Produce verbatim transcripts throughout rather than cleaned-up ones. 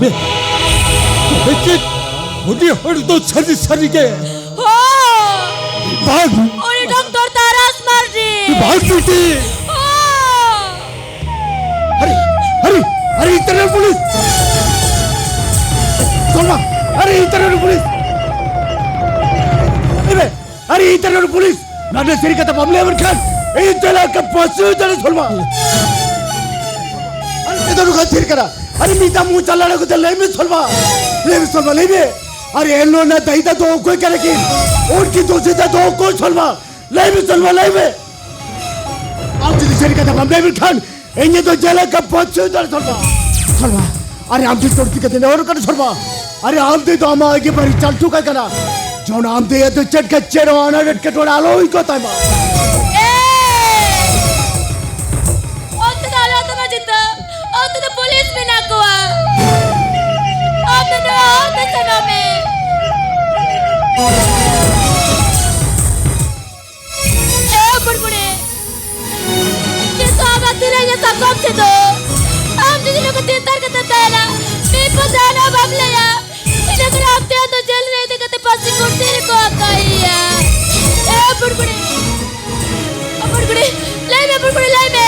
ᱪᱮᱫ? ᱩᱱᱤ ᱦᱚᱲ ᱫᱚ ᱥᱟᱹᱨᱤ ᱥᱟᱹᱨᱤ ᱜᱮ ᱦᱳ! ᱵᱟᱝ᱾ ᱩᱱᱤ ᱰᱚᱠᱴᱚᱨ ᱛᱟᱨᱟᱥ ᱢᱟᱨᱰᱤ᱾ ᱵᱟᱝ ᱵᱤᱴᱤ᱾ ᱦᱳ! ᱟᱨᱮ, ᱟᱨᱮ, ᱟᱨᱮ, ᱤᱱᱴᱟᱨᱱᱮᱞ ᱯᱩᱞᱤᱥ! ᱥᱚᱞᱢᱟ, ᱟᱨᱮ, ᱤᱱᱴᱟᱨᱱᱮᱞ ᱯᱩᱞᱤᱥ! ᱮ ᱵᱮ, ᱟᱨᱮ, ᱤᱱᱴᱟᱨᱱᱮᱞ ᱯᱩᱞᱤᱥ! ᱱᱚᱰᱮ ᱥᱟᱹᱨᱤ ᱠᱟᱛᱷᱟ ᱵᱟᱢ ᱞᱟᱹᱭ ᱞᱮᱠᱷᱟᱱ ᱤᱧ ᱛᱮᱞᱟ ᱠᱟ ᱯᱟᱹᱥᱩ ᱫᱟᱲᱮ ᱥᱚᱞᱢᱟ᱾ ᱟᱨᱮ, ᱪᱮᱫ ᱱᱚᱝᱠᱟ ᱛᱷᱤᱨ ᱠᱟᱱᱟ? ᱟᱨᱮ, ᱢᱤᱫ ᱫᱷᱟᱣ ᱢᱩ ᱪᱟᱞᱟᱲ ᱠᱟᱛᱮ ᱞᱟᱹᱭ ᱢᱮ ᱥᱚᱞᱢᱟ᱾ ᱞᱟᱹᱭ ᱢᱮ ᱥᱚᱞᱢᱟ, ᱞᱟᱹᱭ ᱢᱮ᱾ ᱟᱨᱮ, ᱮᱱ ᱞᱳ ᱨᱮᱱᱟᱜ ᱫᱟᱭᱤ ᱫᱚ ᱚᱠᱚᱭ ᱠᱟᱱᱟ ᱠᱤᱱ? ᱩᱱᱠᱤᱱ ᱫᱳᱥᱤ ᱫᱚ ᱚᱠᱚᱭ ᱥᱚᱞᱢᱟ? ᱞᱟᱹᱭ ᱢᱮ ᱥᱚᱞᱢᱟ, ᱞᱟᱹᱭ ᱢᱮ᱾ ᱟᱢ ᱡᱩᱫᱤ ᱥᱟᱹᱨᱤ ᱠᱟᱛᱷᱟ ᱵᱟᱢ ᱞᱟᱹᱭ ᱞᱮᱠᱷᱟᱱ ᱤᱧ ᱫᱚ ᱡᱮᱞ ᱠᱟ ᱯᱟᱹᱥᱩ ᱫᱟᱲᱮ ᱥᱚᱞᱢᱟ᱾ ᱥᱚᱞᱢᱟ, ᱟᱨᱮ ᱟᱢ ᱫᱚ ᱪᱚᱲᱛᱤ ᱠᱟᱛᱮ ᱱᱚᱨ ᱠᱟᱱᱟ ᱥᱚᱞᱢᱟ᱾ ᱟᱨᱮ ᱟᱢ ᱫᱚ ᱟᱢᱟᱜ ᱜᱮ ᱵᱟᱹᱲᱤᱡ ᱪᱟᱞ ᱴᱷᱩᱠᱟᱭ ᱠᱟᱱᱟ᱾ ᱡᱚᱱ ᱟᱢ ᱫᱚ ᱪᱮᱫ ᱠᱟ ᱪᱮᱫ ᱦᱚᱸ ᱟᱱᱟᱴ ᱮᱴᱠᱮᱴᱚᱬᱮ ᱟᱞᱚ ᱦᱩᱭ ᱠᱚᱜ ᱛᱟᱭ ᱢᱟ᱾ ᱮᱭ! ᱚᱱᱛᱮ ᱫᱚ ᱟᱞᱚ ᱟᱛᱟᱢᱟ ᱡᱤᱛᱟᱹ᱾ ᱚᱱᱛᱮ ᱫᱚ ᱯᱩᱞᱤᱥ ᱢᱮᱱᱟᱜ ᱠᱚᱣᱟ᱾ ᱚᱱᱛᱮ ᱫᱚ ᱚᱱᱛᱮ ᱥᱮᱱᱚᱜ ᱢᱮ᱾ ᱮ ᱦᱚᱯᱚᱱ ᱠᱩᱲᱤ, ᱱᱤᱛᱚᱜ ᱟᱢᱟᱜ ᱛᱤᱨᱮ ᱤᱧᱟᱹᱜ ᱥᱟᱠᱚᱢ ᱥᱤᱸᱫᱩᱨ᱾ ᱟᱢ ᱡᱩᱫᱤ ᱱᱚᱝᱠᱟ ᱛᱤᱨᱛᱟᱨ ᱠᱟᱛᱮ ᱛᱟᱦᱮᱱᱟ, ᱢᱤᱫ ᱯᱚᱭᱥᱟ ᱦᱚᱸ ᱵᱟᱢ ᱞᱟᱹᱭᱟ᱾ ᱤᱱᱟᱹ ᱠᱷᱟᱱ ᱟᱢ ᱛᱮ ᱫᱚ ᱡᱮᱞ ᱨᱮ ᱤᱫᱤ ᱠᱟᱛᱮ ᱯᱷᱟᱹᱥᱤ ᱠᱚ ᱛᱤᱨᱮ ᱠᱚ ᱟᱠᱟᱭᱮᱭᱟ? ᱮ ᱦᱚᱯᱚᱱ ᱠᱩᱲᱤ, ᱦᱚᱯᱚᱱ ᱠᱩᱲᱤ, ᱞᱟᱹᱭ ᱢᱮ ᱦᱚᱯᱚᱱ ᱠᱩᱲᱤ, ᱞᱟᱹᱭ ᱢᱮ᱾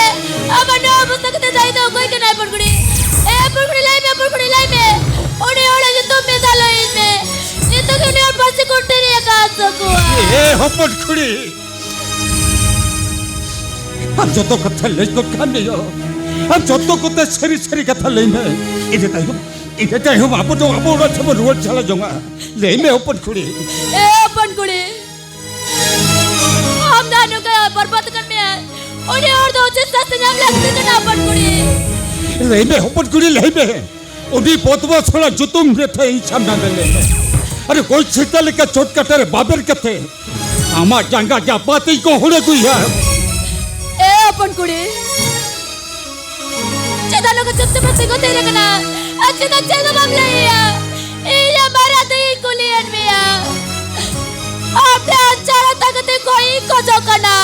ᱟᱢᱟᱜ ᱱᱚᱣᱟ ᱚᱵᱚᱥᱛᱟ ᱠᱟᱛᱮ ᱫᱟᱭᱤ ᱫᱚ ᱚᱠᱚᱭ ᱠᱟᱱᱟᱭ ᱦᱚᱯᱚᱱ ᱠᱩᱲᱤ? ᱮ ᱦᱚᱯᱚᱱ ᱠᱩᱲᱤ, ᱞᱟᱹᱭ ᱢᱮ ᱦᱚᱯᱚᱱ ᱠᱩᱲᱤ, ᱞᱟᱹᱭ ᱢᱮ᱾ ᱩᱱᱤ ᱦᱚᱲᱟᱜ ᱧᱩᱛᱩᱢ ᱢᱮᱛᱟ ᱞᱟᱹᱭᱟᱹᱧ ᱢᱮ᱾ ᱱᱤᱛᱚᱜ ᱜᱮ ᱩᱱᱤ ᱦᱚᱲ ᱯᱷᱟᱹᱥᱤ ᱠᱚ ᱛᱤᱨᱮ ᱟᱠᱟᱫ ᱛᱟᱠᱚᱣᱟ᱾ ᱮ ᱦᱚᱯᱚᱱ ᱠᱩᱲᱤ, ᱟᱢ ᱡᱚᱛᱚ ᱠᱟᱛᱷᱟ ᱞᱟᱹᱭ ᱜᱚᱫ ᱠᱟᱜ ᱢᱮᱭᱟ᱾ ᱟᱢ ᱡᱚᱛᱚ ᱠᱚᱛᱮ ᱥᱟᱹᱨᱤ ᱥᱟᱹᱨᱤ ᱠᱟᱛᱷᱟ ᱞᱟᱹᱭ ᱢᱮ᱾ ᱤᱱᱟᱹ ᱛᱟᱭᱚᱢ, ᱤᱱᱟᱹ ᱛᱟᱭᱚᱢ ᱟᱵᱚ ᱫᱚ ᱟᱵᱚ ᱚᱲᱟᱜ ᱛᱮᱵᱚᱱ ᱨᱩᱣᱟᱹᱲ ᱪᱟᱞᱟᱣ ᱡᱚᱝᱟ᱾ ᱞᱟᱹᱭ ᱢᱮ ᱦᱚᱯᱚᱱ ᱠᱩᱲᱤ᱾ ᱮ ᱦᱚᱯᱚᱱ ᱠᱩᱲᱤ, ᱟᱢ ᱫᱚ ᱱᱚᱝᱠᱟ ᱵᱚᱨᱵᱟᱫ ᱠᱟᱱ ᱢᱮᱭᱟ᱾ ᱩᱱᱤ ᱦᱚᱲ ᱫᱚ ᱩᱪᱤᱛ ᱥᱟᱥᱛᱤ ᱧᱟᱢ ᱞᱟᱹᱠᱛᱤ ᱠᱟᱱᱟ ᱦᱚᱯᱚᱱ ᱠᱩᱲᱤ᱾ ᱞᱟᱹᱭ ᱢᱮ ᱦᱚᱯᱚᱱ ᱠᱩᱲᱤ, ᱞᱟᱹᱭ ᱢᱮ᱾ ᱩᱱᱤ ᱵᱚᱫᱢᱟᱥ ᱦᱚᱲᱟᱜ ᱧᱩᱛᱩᱢ ᱨᱮ ᱛᱮ ᱤᱧ ᱥᱟᱢᱱᱟ ᱨᱮ ᱞᱟᱹᱭ ᱢᱮ᱾ ᱟᱨᱮ ᱜᱚᱡ ᱥᱮᱛᱟ ᱞᱮᱠᱟ ᱪᱚᱴ ᱠᱟᱴᱟ ᱨᱮ ᱵᱟᱵᱮᱨ ᱠᱟᱛᱮ ᱟᱢᱟᱜ ᱡᱟᱸᱜᱟ ᱡᱟᱯᱟᱜ ᱛᱮᱧ ᱜᱚᱦᱚᱲ ᱟᱹᱜᱩᱭᱟ᱾ ᱮ ᱦᱚᱯᱚᱱ ᱠᱩᱲᱤ, ᱪᱮᱫᱟᱜ ᱱᱚᱝᱠᱟ ᱪᱩᱯ ᱪᱟᱯ ᱛᱤᱸᱜᱩ ᱛᱷᱤᱨ ᱟᱠᱟᱱᱟ? ᱟᱨ ᱪᱮᱫᱟᱜ ᱪᱮᱫ ᱦᱚᱸ ᱵᱟᱢ ᱞᱟᱹᱭᱮᱜᱼᱟ? ᱤᱧ ᱟᱢ ᱵᱟᱨᱭᱟ ᱛᱮᱜᱮᱧ ᱠᱩᱞᱤᱭᱮᱫ ᱢᱮᱭᱟ᱾ ᱟᱢ ᱴᱷᱮᱱ ᱪᱟᱨᱟ ᱛᱟᱠᱟᱛᱮ ᱠᱚ ᱤᱧ ᱠᱷᱚᱡᱚᱜ ᱠᱟᱱᱟ᱾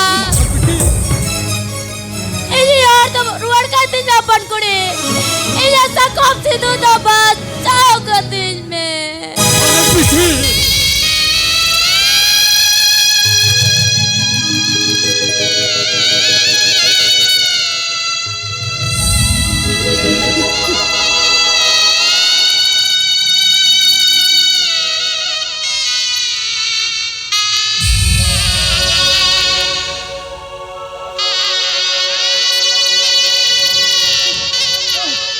ᱤᱧᱤᱡ ᱦᱚᱲ ᱫᱚ ᱨᱩᱣᱟᱹᱲ ᱠᱟᱭ ᱛᱤᱧ ᱢᱮ ᱦᱚᱯᱚᱱ ᱠᱩᱲᱤ᱾ ᱤᱧᱟᱹᱜ ᱥᱟᱠᱚᱢ ᱥᱤᱸᱫᱩᱨ ᱫᱚ ᱵᱟᱥ ᱠᱟᱹᱛᱤᱧ ᱢᱮ᱾ ᱯᱤᱥᱤ᱾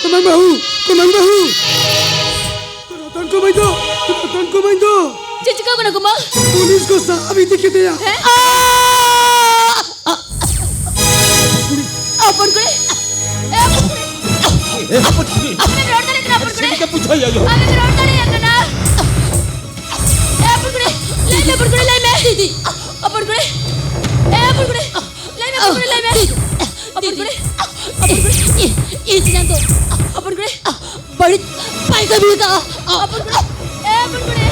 ᱠᱩᱢᱟᱹᱝ ᱵᱟᱹᱦᱩ, ᱠᱩᱢᱟᱹᱝ ᱵᱟᱹᱦᱩ᱾ ᱨᱚᱛᱚᱱ ᱠᱩᱢᱟᱹᱝ ᱫᱚ, ᱨᱚᱛᱚᱱ ᱠᱩᱢᱟᱹᱝ ᱫᱚ᱾ ᱪᱮᱫ ᱪᱤᱠᱟᱹ ᱠᱟᱱᱟ ᱠᱩᱢᱟᱹᱝ? ᱯᱩᱞᱤᱥ ᱠᱚ ᱥᱟᱵ ᱤᱫᱤ ᱠᱮᱫᱮᱭᱟ᱾ ᱦᱮᱸ? ᱟ! ᱦᱚᱯᱚᱱ ᱠᱩᱲᱤ᱾ ᱮ, ᱦᱚᱯᱚᱱ ᱠᱩᱲᱤ᱾ ᱮ, ᱦᱚᱯᱚᱱ ᱠᱩᱲᱤ᱾ ᱟᱢᱮᱢ ᱨᱚᱲ ᱫᱟᱲᱮᱭᱟᱜ ᱠᱟᱱᱟ, ᱦᱚᱯᱚᱱ ᱠᱩᱲᱤ? ᱪᱮᱫ ᱞᱮᱠᱟ ᱵᱩᱡᱷᱟᱹᱣ ᱭᱟ, ᱭᱳ? ᱟᱢᱮᱢ ᱨᱚᱲ ᱫᱟᱲᱮᱭᱟᱜ ᱠᱟᱱᱟ? ᱮ, ᱦᱚᱯᱚᱱ ᱠᱩᱲᱤ᱾ ᱞᱟᱹᱭ ᱢᱮ, ᱦᱚᱯᱚᱱ ᱠᱩᱲᱤ, ᱞᱟᱹᱭ ᱢᱮ᱾ ᱫᱤᱫᱤ᱾ ᱦᱚᱯᱚᱱ ᱠᱩᱲᱤ᱾ ᱮ, ᱦᱚᱯᱚᱱ ᱠᱩᱲᱤ᱾ ᱞᱟᱹᱭ ᱢᱮ, ᱦᱚᱯᱚᱱ ᱠᱩᱲᱤ, ᱞᱟᱹᱭ ᱢᱮ᱾ ᱫᱤᱫᱤ᱾ ᱦᱚᱯᱚᱱ ᱠᱩᱲᱤ᱾ ᱦᱚᱯᱚᱱ ᱠᱩᱲᱤ᱾ ᱤ-, ᱤ-, ᱤᱧ ᱪᱟᱸᱫᱚ᱾ ᱦᱚᱯᱚᱱ ᱠᱩᱲᱤ᱾ ᱵᱟᱹᱲᱤᱡ ᱵᱟᱭ ᱠᱟᱹᱢᱤ ᱟᱠᱟᱫᱼᱟ᱾ ᱦᱚᱯᱚᱱ ᱠᱩᱲᱤ᱾ ᱮ, ᱦᱚᱯᱚᱱ ᱠᱩᱲᱤ᱾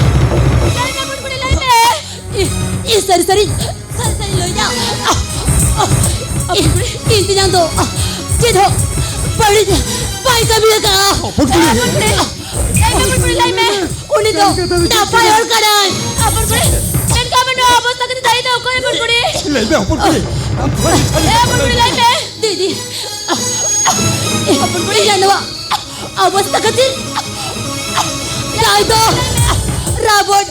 ᱞᱟᱹᱭ ᱢᱮ, ᱦᱚᱯᱚᱱ ᱠᱩᱲᱤ, ᱞᱟᱹᱭ ᱢᱮ᱾ ᱤ-, ᱤ-, ᱥᱟᱹᱨᱤ ᱥᱟᱹᱨᱤ, ᱥᱟᱹᱨᱤ ᱥᱟᱹᱨᱤ ᱞᱟᱹᱭ ᱫᱟ᱾ ᱤ-, ᱤᱧ ᱛᱮᱧᱟᱝ ᱫᱚ ᱪᱮᱫ ᱦᱚᱸ ᱵᱟᱹᱲᱤᱡ ᱵᱟᱭ ᱠᱟᱹᱢᱤ ᱟᱠᱟᱫᱼᱟ᱾ ᱦᱚᱯᱚᱱ ᱠᱩᱲᱤ᱾ ᱦᱚᱯᱚᱱ ᱠᱩᱲᱤ᱾ ᱞᱟᱹᱭ ᱢᱮ, ᱦᱚᱯᱚᱱ ᱠᱩᱲᱤ, ᱞᱟᱹᱭ ᱢᱮ᱾ ᱩᱱᱤ ᱫᱚ ᱱᱟᱯᱟᱭ ᱦᱚᱲ ᱠᱟᱱᱟᱭ᱾ ᱦᱚᱯᱚᱱ ᱠᱩᱲᱤ᱾ ᱢᱮᱱᱠᱷᱟᱱ ᱟᱵᱮᱱ ᱱᱚᱣᱟ ᱚᱵᱚᱥᱛᱟ ᱠᱷᱟᱹᱛᱤᱨ ᱫᱟᱭᱤ ᱫᱚ ᱚᱠᱚᱭ, ᱦᱚᱯᱚᱱ ᱠᱩᱲᱤ? ᱞᱟᱹᱭ ᱢᱮ, ᱦᱚᱯᱚᱱ ᱠᱩᱲᱤ᱾ ᱟᱢ ᱛᱷᱚᱲᱟ ᱡᱩᱛ ᱮ, ᱦᱚᱯᱚᱱ ᱠᱩᱲᱤ, ᱞᱟᱹᱭ ᱢᱮ᱾ ᱫᱤᱫᱤ, ᱦᱚᱯᱚᱱ ᱠᱩᱲᱤ᱾ ᱤᱧᱟᱹᱜ ᱱᱚᱣᱟ ᱚᱵᱚᱥᱛᱟ ᱠᱷᱟᱹᱛᱤᱨ ᱡᱟᱦᱟᱸᱭ ᱫᱚ ᱨᱟᱵᱚᱱ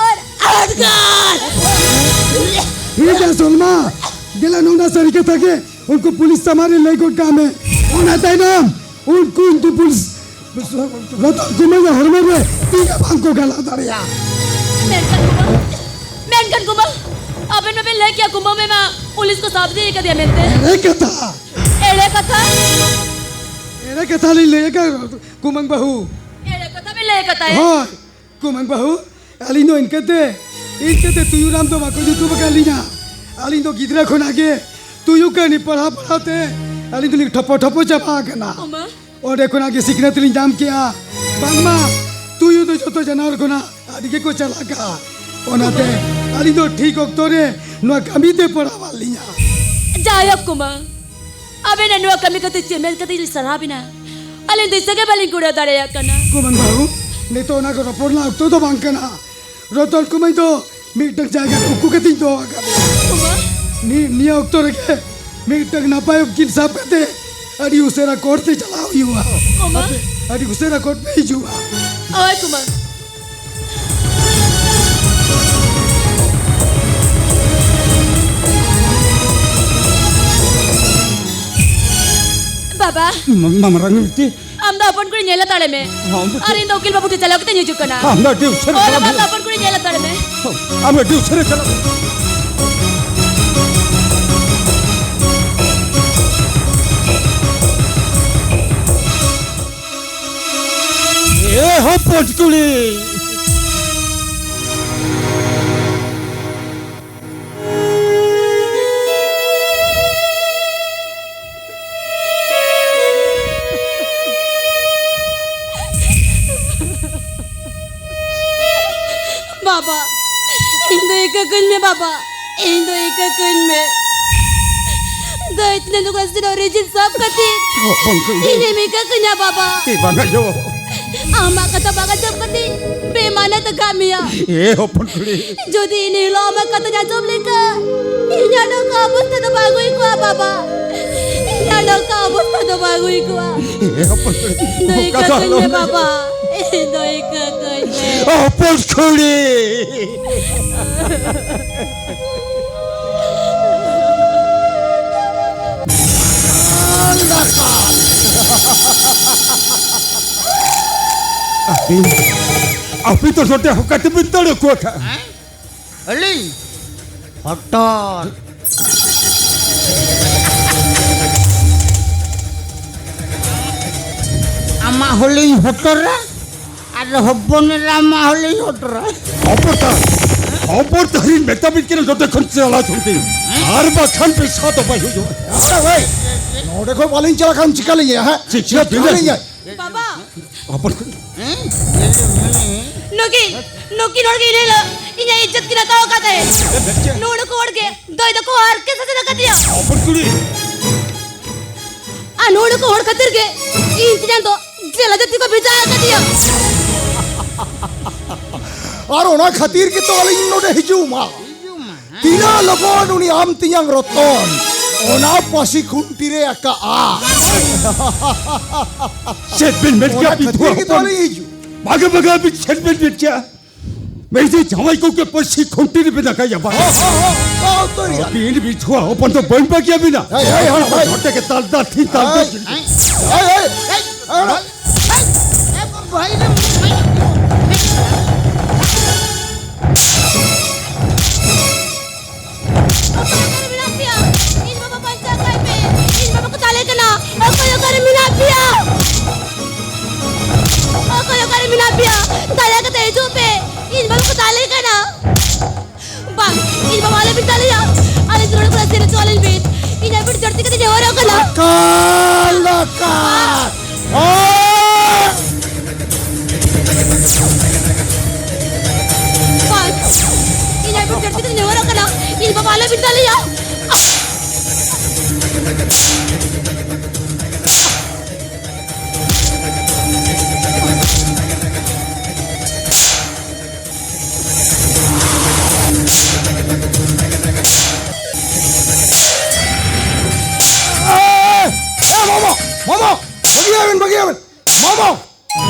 ᱟᱨ ᱦᱟᱰᱜᱟᱨ᱾ ᱴᱷᱤᱠ ᱜᱮᱭᱟ ᱥᱚᱞᱢᱟ, ᱫᱮᱞᱟ ᱱᱚᱣᱟ ᱥᱟᱹᱨᱤ ᱠᱟᱛᱷᱟ ᱜᱮ ᱩᱱᱠᱩ ᱯᱩᱞᱤᱥ ᱥᱟᱢᱟᱝ ᱨᱮ ᱞᱟᱹᱭ ᱜᱚᱫ ᱠᱟᱜ ᱢᱮ᱾ ᱚᱱᱟ ᱛᱟᱭᱱᱚᱢ ᱩᱱᱠᱩ ᱤᱧ ᱯᱩᱞᱤᱥ ᱨᱚᱛᱚᱱ ᱠᱩᱢᱟᱹᱝ ᱟᱜ ᱦᱚᱲᱢᱚ ᱨᱮ ᱛᱤ ᱜᱮ ᱵᱟᱝ ᱠᱚ ᱜᱟᱞᱟ ᱫᱟᱲᱮᱭᱟᱜᱼᱟ᱾ ᱢᱮᱱᱠᱷᱟᱱ ᱠᱩᱢᱟᱹᱝ, ᱢᱮᱱᱠᱷᱟᱱ ᱠᱩᱢᱟᱹᱝ, ᱟᱵᱮᱱ ᱢᱟᱵᱮᱱ ᱞᱟᱹᱭ ᱠᱮᱭᱟ ᱠᱩᱢᱟᱹᱝ ᱢᱮ ᱢᱟ ᱯᱩᱞᱤᱥ ᱠᱚ ᱥᱟᱵ ᱤᱫᱤ ᱠᱟᱫᱮᱭᱟ ᱢᱮᱱᱛᱮ᱾ ᱮᱲᱮ ᱠᱟᱛᱷᱟ᱾ ᱮᱲᱮ ᱠᱟᱛᱷᱟ? ᱮᱲᱮ ᱠᱟᱛᱷᱟ ᱞᱤᱧ ᱞᱟᱹᱭ ᱟᱠᱟᱫ ᱠᱩᱢᱟᱹᱝ ᱵᱟᱹᱦᱩ᱾ ᱮᱲᱮ ᱠᱟᱛᱷᱟ ᱵᱮᱱ ᱞᱟᱹᱭ ᱟᱠᱟᱫ ᱛᱟᱦᱮᱸᱫ? ᱦᱳᱭ, ᱠᱩᱢᱟᱹᱝ ᱵᱟᱹᱦᱩ, ᱟᱹᱞᱤᱧ ᱫᱚ ᱤᱱᱠᱟᱹᱛᱮ, ᱤᱱᱠᱟᱹᱛᱮ ᱛᱩᱭᱩ ᱨᱟᱢ ᱫᱚ ᱵᱟᱠᱚ ᱧᱩᱛᱩᱢ ᱟᱠᱟᱫ ᱞᱤᱧᱟ᱾ ᱟᱹᱞᱤᱧ ᱫᱚ ᱜᱤᱫᱽᱨᱟᱹ ᱠᱷᱚᱱᱟᱜ ᱜᱮ ᱛᱩᱭᱩ ᱠᱟᱹᱦᱱᱤ ᱯᱟᱲᱦᱟᱣ ᱯᱟᱲᱦᱟᱣ ᱛᱮ ᱟᱹᱞᱤᱧ ᱫᱚᱞᱤᱧ ᱴᱷᱚᱯᱚ ᱴᱷᱚᱯᱚ ᱪᱟᱵᱟ ᱟᱠᱟᱱᱟ᱾ ᱚ ᱢᱟ᱾ ᱚᱸᱰᱮ ᱠᱷᱚᱱᱟᱜ ᱜᱮ ᱥᱤᱠᱷᱱᱟᱹᱛ ᱞᱤᱧ ᱧᱟᱢ ᱠᱮᱜᱼᱟ, ᱵᱟᱝᱢᱟ ᱛᱩᱭᱩ ᱫᱚ ᱡᱚᱛᱚ ᱡᱟᱱᱣᱟᱨ ᱠᱷᱚᱱᱟᱜ ᱟᱹᱰᱤ ᱜᱮᱠᱚ ᱪᱟᱞᱟᱜᱼᱟ᱾ ᱚᱱᱟᱛᱮ ᱟᱹᱞᱤᱧ ᱫᱚ ᱴᱷᱤᱠ ᱚᱠᱛᱚ ᱨᱮ ᱱᱚᱣᱟ ᱠᱟᱹᱢᱤ ᱛᱮ ᱯᱟᱲᱟᱣ ᱟᱫ ᱞᱤᱧᱟ᱾ ᱡᱟᱭᱦᱳᱠ ᱠᱩᱢᱟᱹᱝ, ᱟᱵᱮᱱᱟᱜ ᱱᱚᱣᱟ ᱠᱟᱹᱢᱤ ᱠᱷᱟᱹᱛᱤᱨ ᱪᱮᱢᱮᱫ ᱠᱟᱛᱮ ᱞᱤᱧ ᱥᱟᱨᱦᱟᱣ ᱵᱮᱱᱟ᱾ ᱟᱹᱞᱤᱧ ᱫᱤᱥᱟᱹ ᱜᱮ ᱵᱟᱹᱞᱤᱧ ᱠᱩᱲᱟᱹᱣ ᱫᱟᱲᱮᱭᱟᱜ ᱠᱟᱱᱟ᱾ ᱠᱩᱢᱟᱹᱝ ᱵᱟᱹᱦᱩ, ᱱᱤᱛᱚᱜ ᱚᱱᱟ ᱠᱚ ᱨᱚᱯᱚᱲ ᱨᱮᱱᱟᱜ ᱚᱠᱛᱚ ᱫᱚ ᱵᱟᱝ ᱠᱟᱱᱟ᱾ ᱨᱚᱛᱚᱱ ᱠᱩᱢᱟᱹᱭ ᱫᱚ ᱢᱤᱫᱴᱟᱝ ᱡᱟᱭᱜᱟ ᱠᱩᱠᱩ ᱠᱟᱛᱮᱧ ᱫᱚᱦᱚ ᱟᱠᱟᱫᱮᱭᱟ᱾ ᱠᱩᱢᱟᱹ? ᱱᱤ-, ᱱᱤᱭᱟᱹ ᱚᱠᱛᱚ ᱨᱮᱜᱮ ᱢᱤᱫᱴᱟᱝ ᱱᱟᱯᱟᱭ ᱩᱠᱤᱞ ᱥᱟᱵ ᱠᱟᱛᱮ ᱟᱹᱰᱤ ᱩᱥᱟᱹᱨᱟ ᱠᱳᱨᱴ ᱛᱮ ᱪᱟᱞᱟᱣ ᱦᱩᱭᱩᱜᱼᱟ᱾ ᱠᱩᱢᱟᱹ? ᱟᱯᱮ ᱟᱹᱰᱤ ᱩᱥᱟᱹᱨᱟ ᱠᱳᱨᱴ ᱯᱮ ᱦᱤᱡᱩᱜᱼᱟ᱾ ᱦᱳᱭ, ᱠᱩᱢᱟᱹ᱾ ᱵᱟᱵᱟ᱾ ᱢᱟ-, ᱢᱟ-, ᱢᱟᱨᱟᱝ ᱵᱤᱴᱤ᱾ ᱟᱢ ᱫᱚ ᱦᱚᱯᱚᱱ ᱠᱩᱲᱤ ᱧᱮᱞ ᱦᱟᱛᱟᱲᱮ ᱢᱮ᱾ ᱦᱚᱸ, ᱵᱤᱴᱤ᱾ ᱟᱨ ᱤᱧ ᱫᱚ ᱩᱠᱤᱞ ᱵᱟᱹᱵᱩ ᱴᱷᱮᱱ ᱪᱟᱞᱟᱣ ᱠᱟᱛᱮ ᱦᱤᱡᱩᱜ ᱠᱟᱱᱟ᱾ ᱟᱢ ᱫᱚ ᱟᱹᱰᱤ ᱩᱥᱟᱹᱨᱟ ᱦᱳᱭ, ᱪᱟᱞᱟᱜ ᱵᱟᱵᱟ, ᱟᱢ ᱦᱩᱭᱩᱜᱼᱟ᱾ ᱫᱚ ᱦᱚᱯᱚᱱ ᱠᱩᱲᱤ ᱧᱮᱞ ᱦᱟᱛᱟᱲᱮ ᱢᱮ᱾ ᱦᱚᱸ, ᱟᱢ ᱟᱹᱰᱤ ᱩᱥᱟᱹᱨᱟ ᱪᱟᱞᱟᱜ ᱢᱮ᱾ ᱮ ᱦᱚᱯᱚᱱ ᱠᱩᱲᱤ᱾ ᱵᱟᱵᱟ, ᱤᱧ ᱫᱚ ᱤᱠᱟᱹ ᱠᱟᱹᱧ ᱢᱮ ᱵᱟᱵᱟ, ᱤᱧ ᱫᱚ ᱤᱠᱟᱹ ᱠᱟᱹᱧ ᱢᱮ᱾ ᱫᱟᱹᱭ ᱛᱤᱧ ᱫᱚ ᱠᱚᱲᱟ ᱥᱮᱱᱚᱜ ᱨᱮ ᱡᱤᱞ ᱥᱟᱵ ᱠᱟᱛᱮ ᱵᱟᱝ ᱠᱚ ᱤᱧᱮᱢ ᱤᱠᱟᱹ ᱠᱟᱹᱧᱟ ᱵᱟᱵᱟ᱾ ᱮ ᱵᱟᱝ ᱟᱸᱡᱚᱢ᱾ ᱟᱢᱟᱜ ᱠᱟᱛᱷᱟ ᱵᱟᱝ ᱟᱸᱡᱚᱢ ᱠᱟᱛᱮ ᱵᱮᱢᱟᱱᱟ ᱛᱟᱠᱟᱜ ᱢᱮᱭᱟ᱾ ᱮ ᱦᱚᱯᱚᱱ ᱠᱩᱲᱤ᱾ ᱡᱩᱫᱤ ᱤᱱᱟᱹ ᱦᱤᱞᱳᱜ ᱟᱢᱟᱜ ᱠᱟᱛᱷᱟᱧ ᱟᱸᱡᱚᱢ ᱞᱮᱠᱷᱟᱱ, ᱤᱧᱟᱹᱜ ᱱᱚᱝᱠᱟ ᱚᱵᱚᱥᱛᱟ ᱫᱚ ᱵᱟᱝ ᱦᱩᱭ ᱠᱚᱜᱼᱟ ᱵᱟᱵᱟ᱾ ᱤᱧᱟᱹᱜ ᱱᱚᱝᱠᱟ ᱚᱵᱚᱥᱛᱟ ᱫᱚ ᱵᱟᱝ ᱦᱩᱭ ᱠᱚᱜᱼᱟ᱾ ᱮ ᱦᱚᱯᱚᱱ ᱠᱩᱲᱤ, ᱤᱧ ᱫᱚ ᱚᱱᱠᱟ ᱤᱠᱟᱹ ᱫᱚ ᱠᱟᱹᱧ ᱟᱞᱚᱢ ᱢᱮ ᱞᱟᱹᱭᱟ᱾ ᱵᱟᱵᱟ᱾ ᱤᱧ ᱫᱚ ᱤᱠᱟᱹ ᱠᱟᱹᱧ ᱢᱮ᱾ ᱦᱚᱯᱚᱱ ᱠᱩᱲᱤ᱾ ᱟᱹᱵᱤᱱ, ᱟᱹᱵᱤᱱ ᱫᱚ ᱱᱚᱰᱮ ᱚᱠᱟ ᱛᱮᱵᱤᱱ ᱫᱟᱹᱲ ᱟᱹᱜᱩ ᱟᱠᱟᱫᱼᱟ? ᱦᱮᱸ? ᱟᱹᱞᱤᱧ? ᱦᱚᱴᱚᱨ᱾ ᱟᱢᱟᱜ ᱦᱚᱸᱞᱤᱧ ᱦᱚᱴᱚᱨᱟ, ᱟᱨ ᱦᱚᱯᱚᱱ ᱮᱨᱟ ᱟᱢᱟᱜ ᱦᱚᱸᱞᱤᱧ ᱦᱚᱴᱚᱨᱟ᱾ ᱦᱚᱯᱚᱱ ᱛᱟ-, ᱦᱚᱯᱚᱱ ᱛᱟᱹᱨᱤᱧ ᱢᱮᱛᱟ ᱵᱤᱱ ᱠᱟᱱᱟ, ᱱᱚᱰᱮ ᱠᱷᱚᱱ ᱪᱟᱞᱟᱣ ᱦᱚᱪᱚᱱ ᱵᱤᱱ, ᱦᱮᱸ? ᱟᱨ ᱵᱟᱠᱷᱟᱱ ᱯᱮᱥᱟ ᱫᱚ ᱵᱟᱭ ᱦᱩᱭᱩᱜᱼᱟ᱾ ᱟᱨᱮ ᱵᱷᱟᱭ, ᱱᱚᱰᱮ ᱠᱷᱚᱱ ᱵᱟᱹᱞᱤᱧ ᱪᱟᱞᱟᱜ ᱠᱷᱟᱱ ᱪᱤᱠᱟᱹ ᱞᱤᱧ ᱦᱮᱸ? ᱪᱮᱫ ᱪᱮᱫ ᱪᱤᱠᱟᱹ ᱞᱤᱧ? ᱵᱟᱵᱟ᱾ ᱦᱚᱯᱚᱱ᱾ ᱦᱮᱸ? ᱱᱩᱠᱤᱱ, ᱱᱩᱠᱤᱱ ᱦᱚᱲ ᱜᱮ ᱤᱱᱟᱹ ᱦᱤᱞᱳᱜ ᱤᱧᱟᱹᱜ ᱤᱡᱽᱡᱚᱛ ᱠᱤᱱ ᱦᱟᱛᱟᱣ ᱟᱠᱟᱫ ᱛᱟᱦᱮᱸᱫ᱾ ᱱᱩᱜᱼᱩ ᱱᱩᱠᱩ ᱦᱚᱲ ᱜᱮ ᱫᱚᱭ ᱫᱚᱠᱚ ᱦᱟᱨᱠᱮᱛ ᱥᱟᱥᱮᱛ ᱟᱠᱟᱫᱤᱧᱟ᱾ ᱦᱚᱯᱚᱱ ᱠᱩᱲᱤ᱾ ᱟᱨ ᱱᱩᱜᱼᱩ ᱱᱩᱠᱩ ᱦᱚᱲ ᱠᱷᱟᱹᱛᱤᱨ ᱜᱮ ᱤᱧ ᱛᱮᱧᱟᱝ ᱫᱚ ᱡᱮᱞ ᱡᱟᱹᱛᱤ ᱠᱚ ᱵᱷᱮᱡᱟ ᱟᱠᱟᱫᱤᱧᱟ᱾ ᱟᱨ ᱚᱱᱟ ᱠᱷᱟᱹᱛᱤᱨ ᱜᱮᱛᱚ ᱟᱹᱞᱤᱧ ᱱᱚᱰᱮ ᱦᱤᱡᱩᱜ ᱢᱟ᱾ ᱛᱤᱱᱟᱹᱜ ᱞᱚᱜᱚᱱ ᱩᱱᱤ ᱟᱢ ᱛᱮᱧᱟᱝ ᱨᱚᱛᱚᱱ ᱚᱱᱟ ᱯᱟᱹᱥᱤ ᱠᱷᱩᱱᱴᱤ ᱨᱮ ᱟᱠᱟᱜᱼᱟ᱾ ᱪᱮᱫ ᱵᱤᱱ ᱢᱮᱱ ᱠᱮᱭᱟ, ᱚᱱᱟ ᱠᱷᱟᱹᱛᱤᱨ ᱵᱤᱫᱷᱩᱣᱟᱹ ᱜᱮᱛᱚ ᱦᱚᱯᱚᱱ? ᱟᱹᱞᱤᱧ ᱦᱤᱡᱩᱜ᱾ ᱵᱷᱟᱜᱮ ᱵᱷᱟᱜᱮ ᱟᱹᱵᱤᱱ ᱪᱮᱫ ᱵᱤᱱ ᱢᱮᱱ ᱠᱮᱭᱟ? ᱢᱮᱱᱫᱟᱹᱧ ᱡᱟᱶᱟᱭ ᱠᱚᱜᱮ ᱯᱟᱹᱥᱤ ᱠᱷᱩᱱᱴᱤ ᱨᱮᱵᱤᱱ ᱟᱠᱟᱭᱟ ᱵᱟᱝ? ᱦᱚᱸ, ᱦᱚᱸ, ᱦᱚᱸ, ᱦᱚᱸ, ᱩᱛᱟᱹᱨ ᱜᱮᱭᱟ᱾ ᱟᱹᱵᱤᱱ ᱵᱤᱫᱷᱩᱣᱟ ᱦᱚᱯᱚᱱ ᱫᱚ ᱵᱟᱹᱧ ᱵᱟᱹᱜᱤᱭᱟᱵᱤᱱᱟ᱾ ᱦᱮᱭ, ᱦᱮᱭ, ᱦᱮᱭ, ᱦᱮᱭ᱾ ᱱᱚᱰᱮ ᱜᱮ ᱛᱟᱞ ᱫᱟ ᱴᱷᱤᱠ ᱛᱟᱞ ᱫᱟ᱾ ᱦᱮᱭ, ᱦᱮᱭ, ᱦᱮᱭ, ᱦᱮᱭ, ᱦᱮᱭ᱾ ᱚᱠᱚᱭ ᱚᱠᱟᱨᱮ ᱢᱮᱱᱟᱜ ᱯᱮᱭᱟ? ᱤᱧ ᱵᱟᱵᱟ ᱵᱟᱧᱪᱟᱣ ᱠᱟᱭ ᱯᱮ᱾ ᱤᱧ ᱵᱟᱵᱟ ᱠᱚ ᱫᱟᱞᱮ ᱠᱟᱱᱟ᱾ ᱚᱠᱚᱭ ᱚᱠᱟᱨᱮ ᱢᱮᱱᱟᱜ ᱯᱮᱭᱟ? ᱚᱠᱚᱭ ᱚᱠᱟᱨᱮ ᱢᱮᱱᱟᱜ ᱯᱮᱭᱟ? ᱫᱟᱭᱟ ᱠᱟᱛᱮ ᱦᱤᱡᱩᱜ ᱯᱮ᱾ ᱤᱧ ᱵᱟᱵᱟ ᱠᱚ ᱫᱟᱞᱮ ᱠᱟᱱᱟ᱾ ᱵᱟᱝ, ᱤᱧ ᱵᱟᱵᱟ ᱟᱞᱚᱵᱤᱱ ᱫᱟᱞᱮᱭᱟ᱾ ᱟᱞᱮ ᱫᱩᱞᱟᱹᱲ ᱠᱚᱲᱟ ᱥᱮᱱ ᱦᱚᱪᱚ ᱟᱹᱞᱤᱧ ᱵᱤᱱ᱾ ᱤᱧ ᱟᱹᱵᱤᱱ ᱡᱟᱹᱥᱛᱤ ᱠᱟᱛᱮ ᱱᱮᱦᱚᱨᱚᱜ ᱠᱟᱱᱟ᱾ ᱟᱠᱟᱞ, ᱟᱠᱟᱞ᱾ ᱦᱳᱭ! ᱵᱟᱝ, ᱤᱧ ᱟᱹᱵᱤᱱ ᱡᱟᱹᱥᱛᱤ ᱠᱟᱛᱮ ᱱᱮᱦᱚᱨᱚᱜ ᱠᱟᱱᱟ᱾ ᱤᱧ ᱵᱟᱵᱟ ᱟᱞᱚᱵᱤᱱ ᱫᱟᱞᱮᱭᱟ᱾ ᱮ, ᱮ, ᱢᱟᱢᱟ, ᱢᱟᱢᱟ, ᱵᱟᱹᱜᱤᱭᱟᱵᱮᱱ, ᱵᱟᱹᱜᱤᱭᱟᱵᱮᱱ, ᱢᱟᱢᱟ,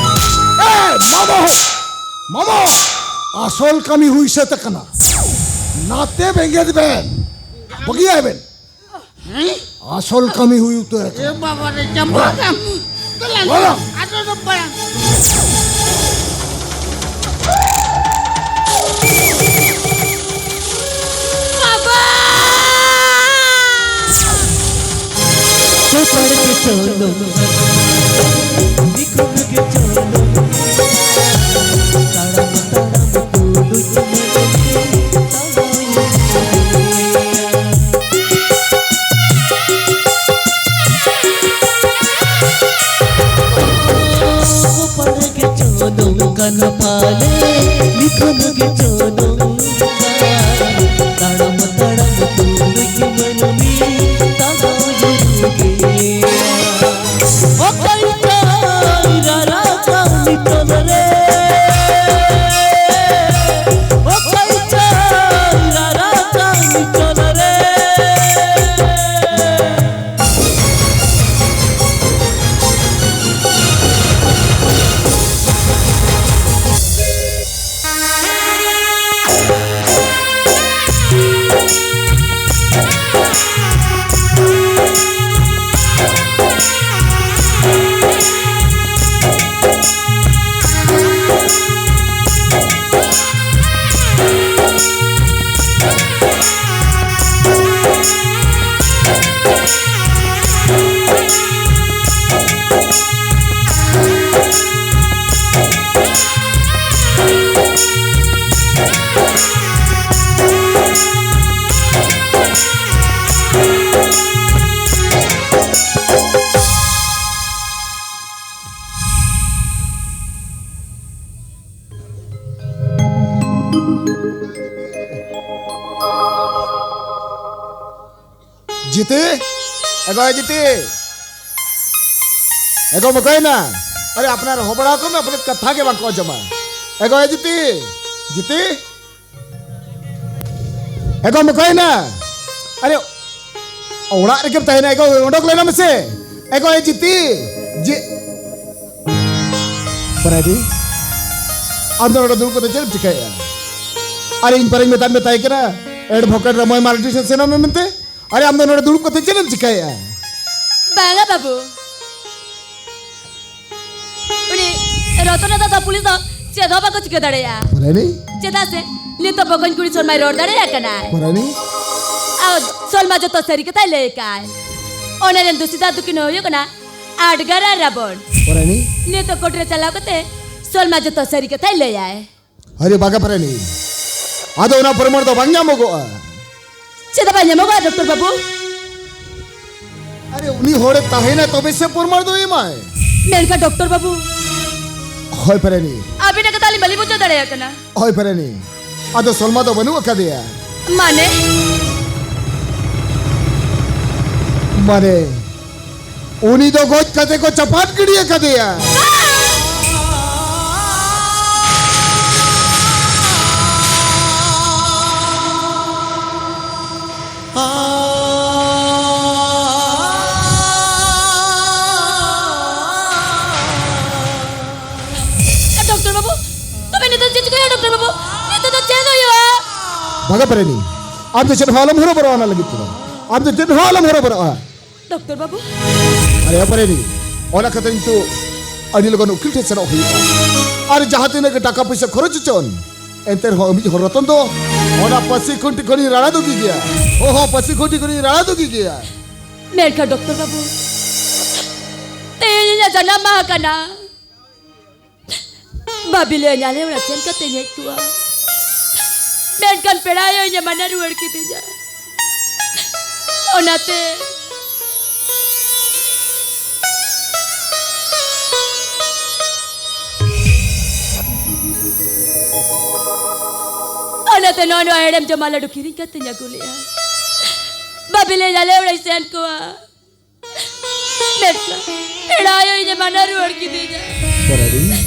ᱮ, ᱢᱟᱢᱟ, ᱢᱟᱢᱟ, ᱟᱥᱚᱞ ᱠᱟᱹᱢᱤ ᱦᱩᱭ ᱥᱟᱹᱛ ᱟᱠᱟᱱᱟ, ᱱᱟᱛᱮ ᱵᱮᱸᱜᱮᱫ ᱵᱮᱱ, ᱵᱟᱹᱜᱤᱭᱟᱵᱮᱱ᱾ ᱦᱮᱸ? ᱟᱥᱚᱞ ᱠᱟᱹᱢᱤ ᱦᱩᱭ ᱩᱛᱟᱹᱨ ᱮ ᱟᱠᱟᱱᱟ᱾ ᱵᱟᱵᱟ ᱨᱮ, ᱪᱟᱢᱯᱟ ᱠᱟᱢ᱾ ᱫᱮᱞᱟ, ᱵᱟᱵᱟ᱾ ᱟᱫᱚ ᱫᱚ ᱵᱟᱲᱟᱝ᱾ ᱵᱟᱵᱟ! ᱪᱚᱯᱟᱲ ᱜᱮ ᱪᱚᱞᱚ, ᱱᱤᱠᱷᱩᱱ ᱜᱮ ᱪᱚᱞᱚ, ᱛᱟᱲᱟᱢ ᱛᱟᱲᱟᱢ ᱛᱩᱞᱩᱡ ᱢᱮᱫ ᱛᱟᱞᱟᱭ᱾ ᱪᱚᱯᱟᱲ ᱜᱮ ᱪᱚᱞᱚ ᱠᱟᱱᱟ ᱯᱟᱞᱮ, ᱱᱤᱠᱷᱩᱱ ᱜᱮ ᱪᱚᱞᱚ ᱠᱟᱱᱟ᱾ ᱛᱟᱲᱟᱢ ᱛᱟᱲᱟᱢ ᱛᱩᱞᱩᱡ ᱢᱟᱹᱱᱢᱤ ᱛᱟᱞᱟᱭ ᱜᱮᱭᱟ᱾ ᱚᱠᱚᱭ ᱠᱟᱭ ᱨᱟᱨᱟ ᱠᱟᱹᱢᱤ ᱛᱚᱞ ᱨᱮ᱾ ᱡᱤᱛᱤ, ᱮᱜᱳ ᱡᱤᱛᱤ, ᱮᱜᱳ ᱢᱚᱠᱚᱭᱱᱟ᱾ ᱟᱨᱮ ᱟᱯᱱᱟᱨ ᱦᱚᱵᱲᱟ ᱠᱚ ᱢᱮ, ᱟᱯᱱᱟᱨ ᱠᱟᱛᱷᱟ ᱜᱮ ᱵᱟᱝ ᱠᱚ ᱟᱸᱡᱚᱢᱟ᱾ ᱮᱜᱳ ᱡᱤᱛᱤ, ᱡᱤᱛᱤ, ᱮᱜᱳ ᱢᱚᱠᱚᱭᱱᱟ᱾ ᱟᱨᱮ ᱚᱲᱟᱜ ᱨᱮᱜᱮᱢ ᱛᱟᱦᱮᱱᱟ, ᱮᱜᱳ ᱚᱰᱚᱠ ᱞᱮᱱᱟ ᱢᱮᱥᱮ᱾ ᱮᱜᱳ ᱡᱤᱛᱤ, ᱡᱤ-, ᱯᱟᱨᱟᱰᱤ, ᱟᱢ ᱫᱚ ᱱᱚᱰᱮ ᱫᱩᱲᱩᱵ ᱠᱟᱛᱮ ᱪᱮᱫ ᱮᱢ ᱪᱤᱠᱟᱹᱭᱮᱫᱼᱟ? ᱟᱨᱮ ᱤᱧ ᱯᱟᱨᱮᱧ ᱢᱮᱛᱟᱫ ᱢᱮ ᱛᱟᱦᱮᱸ ᱠᱟᱱᱟ, advocate ᱨᱟᱢᱚᱭ ᱢᱟᱨᱰᱤ ᱴᱷᱮᱱ ᱥᱮᱱᱚᱜ ᱢᱮ ᱢᱮᱱᱛᱮ᱾ ᱟᱨᱮ ᱟᱢ ᱫᱚ ᱱᱚᱰᱮ ᱫᱩᱲᱩᱵ ᱠᱟᱛᱮ ᱪᱮᱫ ᱮᱢ ᱪᱤᱠᱟᱹᱭᱮᱫᱼᱟ? ᱵᱟᱝᱟ ᱵᱟᱹᱵᱩ, ᱩᱱᱤ ᱨᱚᱛᱚᱱ ᱫᱟᱫᱟ ᱯᱩᱞᱤᱥ ᱫᱚ ᱪᱮᱫ ᱦᱚᱸ ᱵᱟᱠᱚ ᱪᱤᱠᱟᱹ ᱫᱟᱲᱮᱭᱟᱜᱼᱟ᱾ ᱯᱟᱨᱟᱰᱤ? ᱪᱮᱫᱟᱜ ᱥᱮ ᱱᱤᱛᱚᱜ ᱵᱚᱠᱚᱧ ᱠᱩᱲᱤ ᱥᱚᱞᱢᱟᱭ ᱨᱚᱲ ᱫᱟᱲᱮᱭᱟᱜ ᱠᱟᱱᱟᱭ᱾ ᱯᱟᱨᱟᱰᱤ? ᱟᱨ ᱥᱚᱞᱢᱟ ᱡᱚᱛᱚ ᱥᱟᱹᱨᱤ ᱠᱟᱛᱷᱟᱭ ᱞᱟᱹᱭ ᱟᱠᱟᱫ᱾ ᱚᱱᱟ ᱨᱮᱱ ᱫᱩᱥᱤ ᱫᱚ ᱫᱚᱠᱤᱱ ᱦᱩᱭᱩᱜ ᱠᱟᱱᱟ ᱟᱰᱜᱟᱨ ᱟᱨ ᱨᱟᱵᱚᱱ᱾ ᱯᱟᱨᱟᱰᱤ? ᱱᱤᱛᱚᱜ ᱠᱳᱨᱴ ᱨᱮ ᱪᱟᱞᱟᱣ ᱠᱟᱛᱮ ᱥᱚᱞᱢᱟ ᱡᱚᱛᱚ ᱥᱟᱹᱨᱤ ᱠᱟᱛᱷᱟᱭ ᱞᱟᱹᱭᱟᱭ᱾ ᱟᱨᱮ ᱵᱟᱜᱟ ᱯᱟᱨᱟᱰᱤ, ᱟᱫᱚ ᱚᱱᱟ ᱯᱨᱚᱢᱟᱬ ᱫᱚ ᱵᱟᱝ ᱧᱟᱢᱚᱜᱚᱜᱼᱟ᱾ ᱪᱮᱫᱟᱜ ᱵᱟᱭ ᱧᱟᱢᱚᱜᱚᱜᱼᱟ, ᱰᱚᱠᱴᱚᱨ ᱵᱟᱹᱵᱩ? ᱟᱨᱮ ᱩᱱᱤ ᱦᱚᱲᱮ ᱛᱟᱦᱮᱱᱟ ᱛᱚᱵᱮ ᱥᱮ ᱯᱨᱚᱢᱟᱬ ᱫᱚ ᱮᱢᱟᱭ᱾ ᱢᱮᱱᱠᱷᱟᱱ ᱰᱚᱠᱴᱚᱨ ᱵᱟᱹᱵᱩ, ᱦᱳᱭ ᱯᱟᱨᱟᱰᱤ᱾ ᱟᱹᱵᱤᱱᱟᱜ ᱠᱟᱛᱷᱟ ᱟᱹᱞᱤᱧ ᱵᱟᱹᱞᱤᱧ ᱵᱩᱡᱷᱟᱹᱣ ᱫᱟᱲᱮᱭᱟᱜ ᱠᱟᱱᱟ᱾ ᱦᱳᱭ ᱯᱟᱨᱟᱰᱤ, ᱟᱫᱚ ᱥᱚᱞᱢᱟ ᱫᱚ ᱵᱟᱹᱱᱩᱜ ᱟᱠᱟᱫᱮᱭᱟ᱾ ᱢᱟᱱᱮ? ᱢᱟᱱᱮ, ᱩᱱᱤ ᱫᱚ ᱜᱚᱡ ᱠᱟᱛᱮ ᱠᱚ ᱪᱟᱯᱟᱫ ᱜᱤᱰᱤ ᱟᱠᱟᱫᱮᱭᱟ᱾ ᱰᱚᱠᱴᱚᱨ ᱵᱟᱹᱵᱩ, ᱛᱚᱵᱮ ᱱᱤᱛᱚᱜ ᱪᱮᱫ ᱪᱤᱠᱟᱹᱭᱟ, ᱰᱚᱠᱴᱚᱨ ᱵᱟᱹᱵᱩ? ᱱᱤᱛᱚᱜ ᱫᱚ ᱪᱮᱫ ᱦᱩᱭᱩᱜᱼᱟ? ᱵᱟᱜᱟ ᱯᱟᱨᱟᱰᱤ, ᱟᱢ ᱫᱚ ᱪᱮᱫ ᱦᱚᱸ ᱟᱞᱚᱢ ᱦᱚᱨᱚᱵᱚᱨᱚᱜᱼᱟ ᱚᱱᱟ ᱞᱟᱹᱜᱤᱫ ᱛᱮᱫᱚ᱾ ᱟᱢ ᱫᱚ ᱪᱮᱫ ᱦᱚᱸ ᱟᱞᱚᱢ ᱦᱚᱨᱚᱵᱚᱨᱚᱜᱼᱟ᱾ ᱰᱚᱠᱴᱚᱨ ᱵᱟᱹᱵᱩ᱾ ᱟᱨᱮ ᱯᱟᱨᱟᱰᱤ, ᱚᱱᱟ ᱠᱷᱟᱹᱛᱤᱨ ᱤᱧ ᱛᱚ ᱟᱹᱰᱤ ᱞᱚᱜᱚᱱ ᱩᱠᱤᱞ ᱴᱷᱮᱱ ᱥᱮᱱᱚᱜ ᱦᱩᱭᱩᱜᱼᱟ᱾ ᱟᱨ ᱡᱟᱦᱟᱸ ᱛᱤᱱᱟᱹᱜ ᱜᱮ ᱴᱟᱠᱟ ᱯᱚᱭᱥᱟ ᱠᱷᱚᱨᱚᱪ ᱦᱚᱪᱚᱱ, ᱮᱱᱛᱮ ᱨᱮᱦᱚᱸ ᱟᱢᱤᱡ ᱦᱚᱲ ᱨᱚᱛᱚᱱ ᱫᱚ ᱚᱱᱟ ᱯᱟᱹᱥᱤ ᱠᱷᱩᱱᱴᱤ ᱠᱷᱚᱱᱤᱧ ᱨᱟᱲᱟ ᱫᱩᱜᱤ ᱜᱮᱭᱟ᱾ ᱦᱚᱸ, ᱦᱚᱸ, ᱯᱟᱹᱥᱤ ᱠᱷᱩᱱᱴᱤ ᱠᱷᱚᱱᱤᱧ ᱨᱟᱲᱟ ᱫᱩᱜᱤ ᱜᱮᱭᱟ᱾ ᱢᱮᱱᱠᱷᱟᱱ ᱰᱚᱠᱴᱚᱨ ᱵᱟᱹᱵᱩ, ᱛᱮᱦᱮᱧ ᱤᱧᱟᱹᱜ ᱡᱟᱱᱟᱢ ᱢᱟᱦᱟ ᱠᱟᱱᱟ᱾ ᱵᱟᱹᱵᱤᱞ ᱟᱹᱧ ᱟᱞᱮ ᱚᱲᱟᱜ ᱥᱮᱱ ᱠᱟᱛᱮᱧ ᱦᱮᱡ ᱠᱚᱜᱼᱟ, ᱢᱮᱱᱠᱷᱟᱱ ᱯᱮᱲᱟ ᱟᱭᱳ ᱤᱧᱮ ᱢᱟᱱᱟ ᱨᱩᱣᱟᱹᱲ ᱠᱤᱫᱤᱧᱟ᱾ ᱚᱱᱟᱛᱮ ᱚᱱᱟᱛᱮ ᱱᱚᱜᱼᱚ ᱱᱚᱣᱟ ᱦᱮᱲᱮᱢ ᱡᱚᱢᱟᱜ ᱞᱟᱹᱰᱩ ᱠᱤᱨᱤᱧ ᱠᱟᱛᱮᱧ ᱟᱹᱜᱩ ᱞᱮᱜᱼᱟ᱾ ᱵᱟᱹᱵᱤ ᱞᱮ ᱧᱟᱞᱮ ᱚᱲᱟᱜ ᱤᱧ ᱥᱮᱱ ᱠᱚᱣᱟ᱾ ᱢᱮᱱᱠᱷᱟᱱ ᱯᱮᱲᱟ ᱟᱭᱳ ᱤᱧᱮ ᱢᱟᱱᱟ ᱨᱩᱣᱟᱹᱲ ᱠᱤᱫᱤᱧᱟ᱾ ᱯᱚᱨᱟᱱᱤ᱾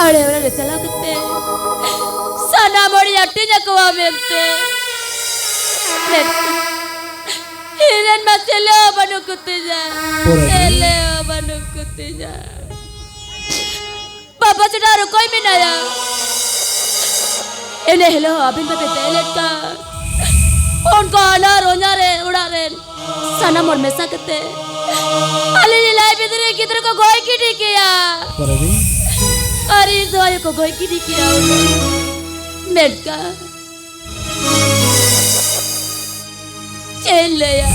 ᱟᱲᱮ ᱚᱲᱟᱜ ᱨᱮ ᱪᱟᱞᱟᱣ ᱠᱟᱛᱮ ᱥᱟᱱᱟᱢ ᱦᱚᱲᱤᱧ ᱦᱟᱹᱴᱤᱧ ᱟᱠᱚᱣᱟ ᱢᱮᱱᱛᱮ᱾ ᱢᱮᱱᱠᱷᱟᱱ ᱤᱧ ᱨᱮᱱ ᱢᱟ ᱪᱮᱞᱮ ᱦᱚᱸ ᱵᱟᱹᱱᱩᱜ ᱠᱚᱛᱤᱧᱟ᱾ ᱯᱚᱨᱟᱱᱤ᱾ ᱪᱮᱞᱮ ᱦᱚᱸ ᱵᱟᱹᱱᱩᱜ ᱠᱚᱛᱤᱧᱟ᱾ ᱵᱟᱵᱟ ᱪᱷᱟᱰᱟ ᱟᱨ ᱚᱠᱚᱭ ᱢᱮᱱᱟᱭᱟ? ᱮᱱᱮ ᱦᱤᱞᱳᱜ ᱟᱵᱮᱱ ᱵᱟᱵᱮᱱ ᱛᱟᱦᱮᱸ ᱞᱮᱱ ᱠᱷᱟᱱ, ᱩᱱᱠᱩ ᱦᱟᱱᱟ ᱨᱚᱧᱟ ᱨᱮ ᱚᱲᱟᱜ ᱨᱮᱱ ᱥᱟᱱᱟᱢ ᱦᱚᱲ ᱢᱮᱥᱟ ᱠᱟᱛᱮ ᱟᱹᱞᱤᱧ ᱞᱟᱭ ᱵᱤᱫᱨᱤ ᱜᱤᱫᱽᱨᱟᱹ ᱠᱚ ᱜᱚᱡ ᱜᱤᱰᱤ ᱠᱮᱭᱟ᱾ ᱯᱚᱨᱟᱱᱤ᱾ ᱟᱨ ᱤᱧ ᱫᱚ ᱟᱭᱳ ᱠᱚ ᱜᱚᱡ ᱜᱤᱰᱤ ᱠᱮᱭᱟ᱾ ᱢᱮᱱᱠᱷᱟᱱ ᱪᱮᱫ ᱤᱧ ᱞᱟᱹᱭᱟ?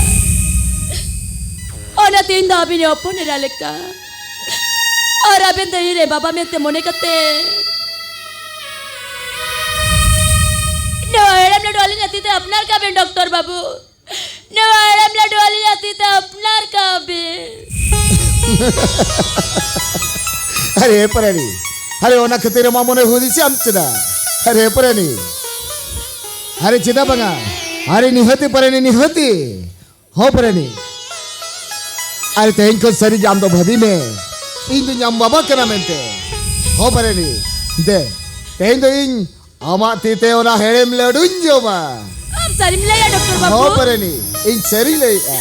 ᱚᱱᱟᱛᱮ ᱤᱧ ᱫᱚ ᱟᱹᱵᱤᱱ ᱦᱚᱯᱚᱱ ᱮᱨᱟ ᱞᱮᱠᱟ, ᱟᱨ ᱟᱵᱮᱱ ᱫᱚ ᱤᱧ ᱨᱮ ᱵᱟᱵᱟ ᱢᱮᱱᱛᱮ ᱢᱚᱱᱮ ᱠᱟᱛᱮ, ᱱᱚᱣᱟ ᱦᱮᱲᱮᱢ ᱞᱟᱹᱰᱩ ᱟᱹᱞᱤᱧᱟᱜ ᱛᱤ ᱛᱮ ᱟᱯᱱᱟᱨ ᱠᱟᱜ ᱵᱮᱱ, ᱰᱚᱠᱴᱚᱨ ᱵᱟᱹᱵᱩ᱾ ᱱᱚᱣᱟ ᱦᱮᱲᱮᱢ ᱞᱟᱹᱰᱩ ᱟᱹᱞᱤᱧᱟᱜ ᱛᱤ ᱛᱮ ᱟᱯᱱᱟᱨ ᱠᱟᱜ ᱵᱮᱱ᱾ ᱟᱨᱮ ᱯᱚᱨᱟᱱᱤ, ᱟᱨᱮ ᱚᱱᱟ ᱠᱷᱟᱹᱛᱤᱨ ᱟᱢᱟᱜ ᱢᱚᱱᱮ ᱦᱩᱫᱤᱥ ᱮ ᱟᱢ ᱪᱮᱫᱟ? ᱟᱨᱮ ᱯᱚᱨᱟᱱᱤ, ᱟᱨᱮ ᱪᱮᱫᱟᱜ ᱵᱟᱝᱟ? ᱟᱨᱮ ᱱᱤᱦᱟᱹᱛᱤ ᱯᱚᱨᱟᱱᱤ, ᱱᱤᱦᱟᱹᱛᱤ᱾ ᱦᱚᱸ ᱯᱚᱨᱟᱱᱤ, ᱟᱨᱮ ᱛᱮᱦᱮᱧ ᱠᱷᱚᱱ ᱥᱟᱹᱨᱤ ᱜᱮ ᱟᱢ ᱫᱚ ᱵᱷᱟᱹᱵᱤ ᱢᱮ, ᱤᱧ ᱫᱚᱧ ᱟᱢ ᱵᱟᱵᱟ ᱠᱟᱱᱟ ᱢᱮᱱᱛᱮ᱾ ᱦᱚᱸ ᱯᱚᱨᱟᱱᱤ, ᱫᱮ, ᱛᱮᱦᱮᱧ ᱫᱚ ᱤᱧ ᱟᱢᱟᱜ ᱛᱤ ᱛᱮ ᱚᱱᱟ ᱦᱮᱲᱮᱢ ᱞᱟᱹᱰᱩᱧ ᱡᱚᱢᱟ᱾ ᱟᱢ ᱥᱟᱹᱨᱤᱢ ᱞᱟᱹᱭᱟ, ᱰᱚᱠᱴᱚᱨ ᱵᱟᱹᱵᱩ? ᱦᱚᱸ ᱯᱚᱨᱟᱱᱤ, ᱤᱧ ᱥᱟᱹᱨᱤᱧ ᱞᱟᱹᱭᱮᱜᱼᱟ᱾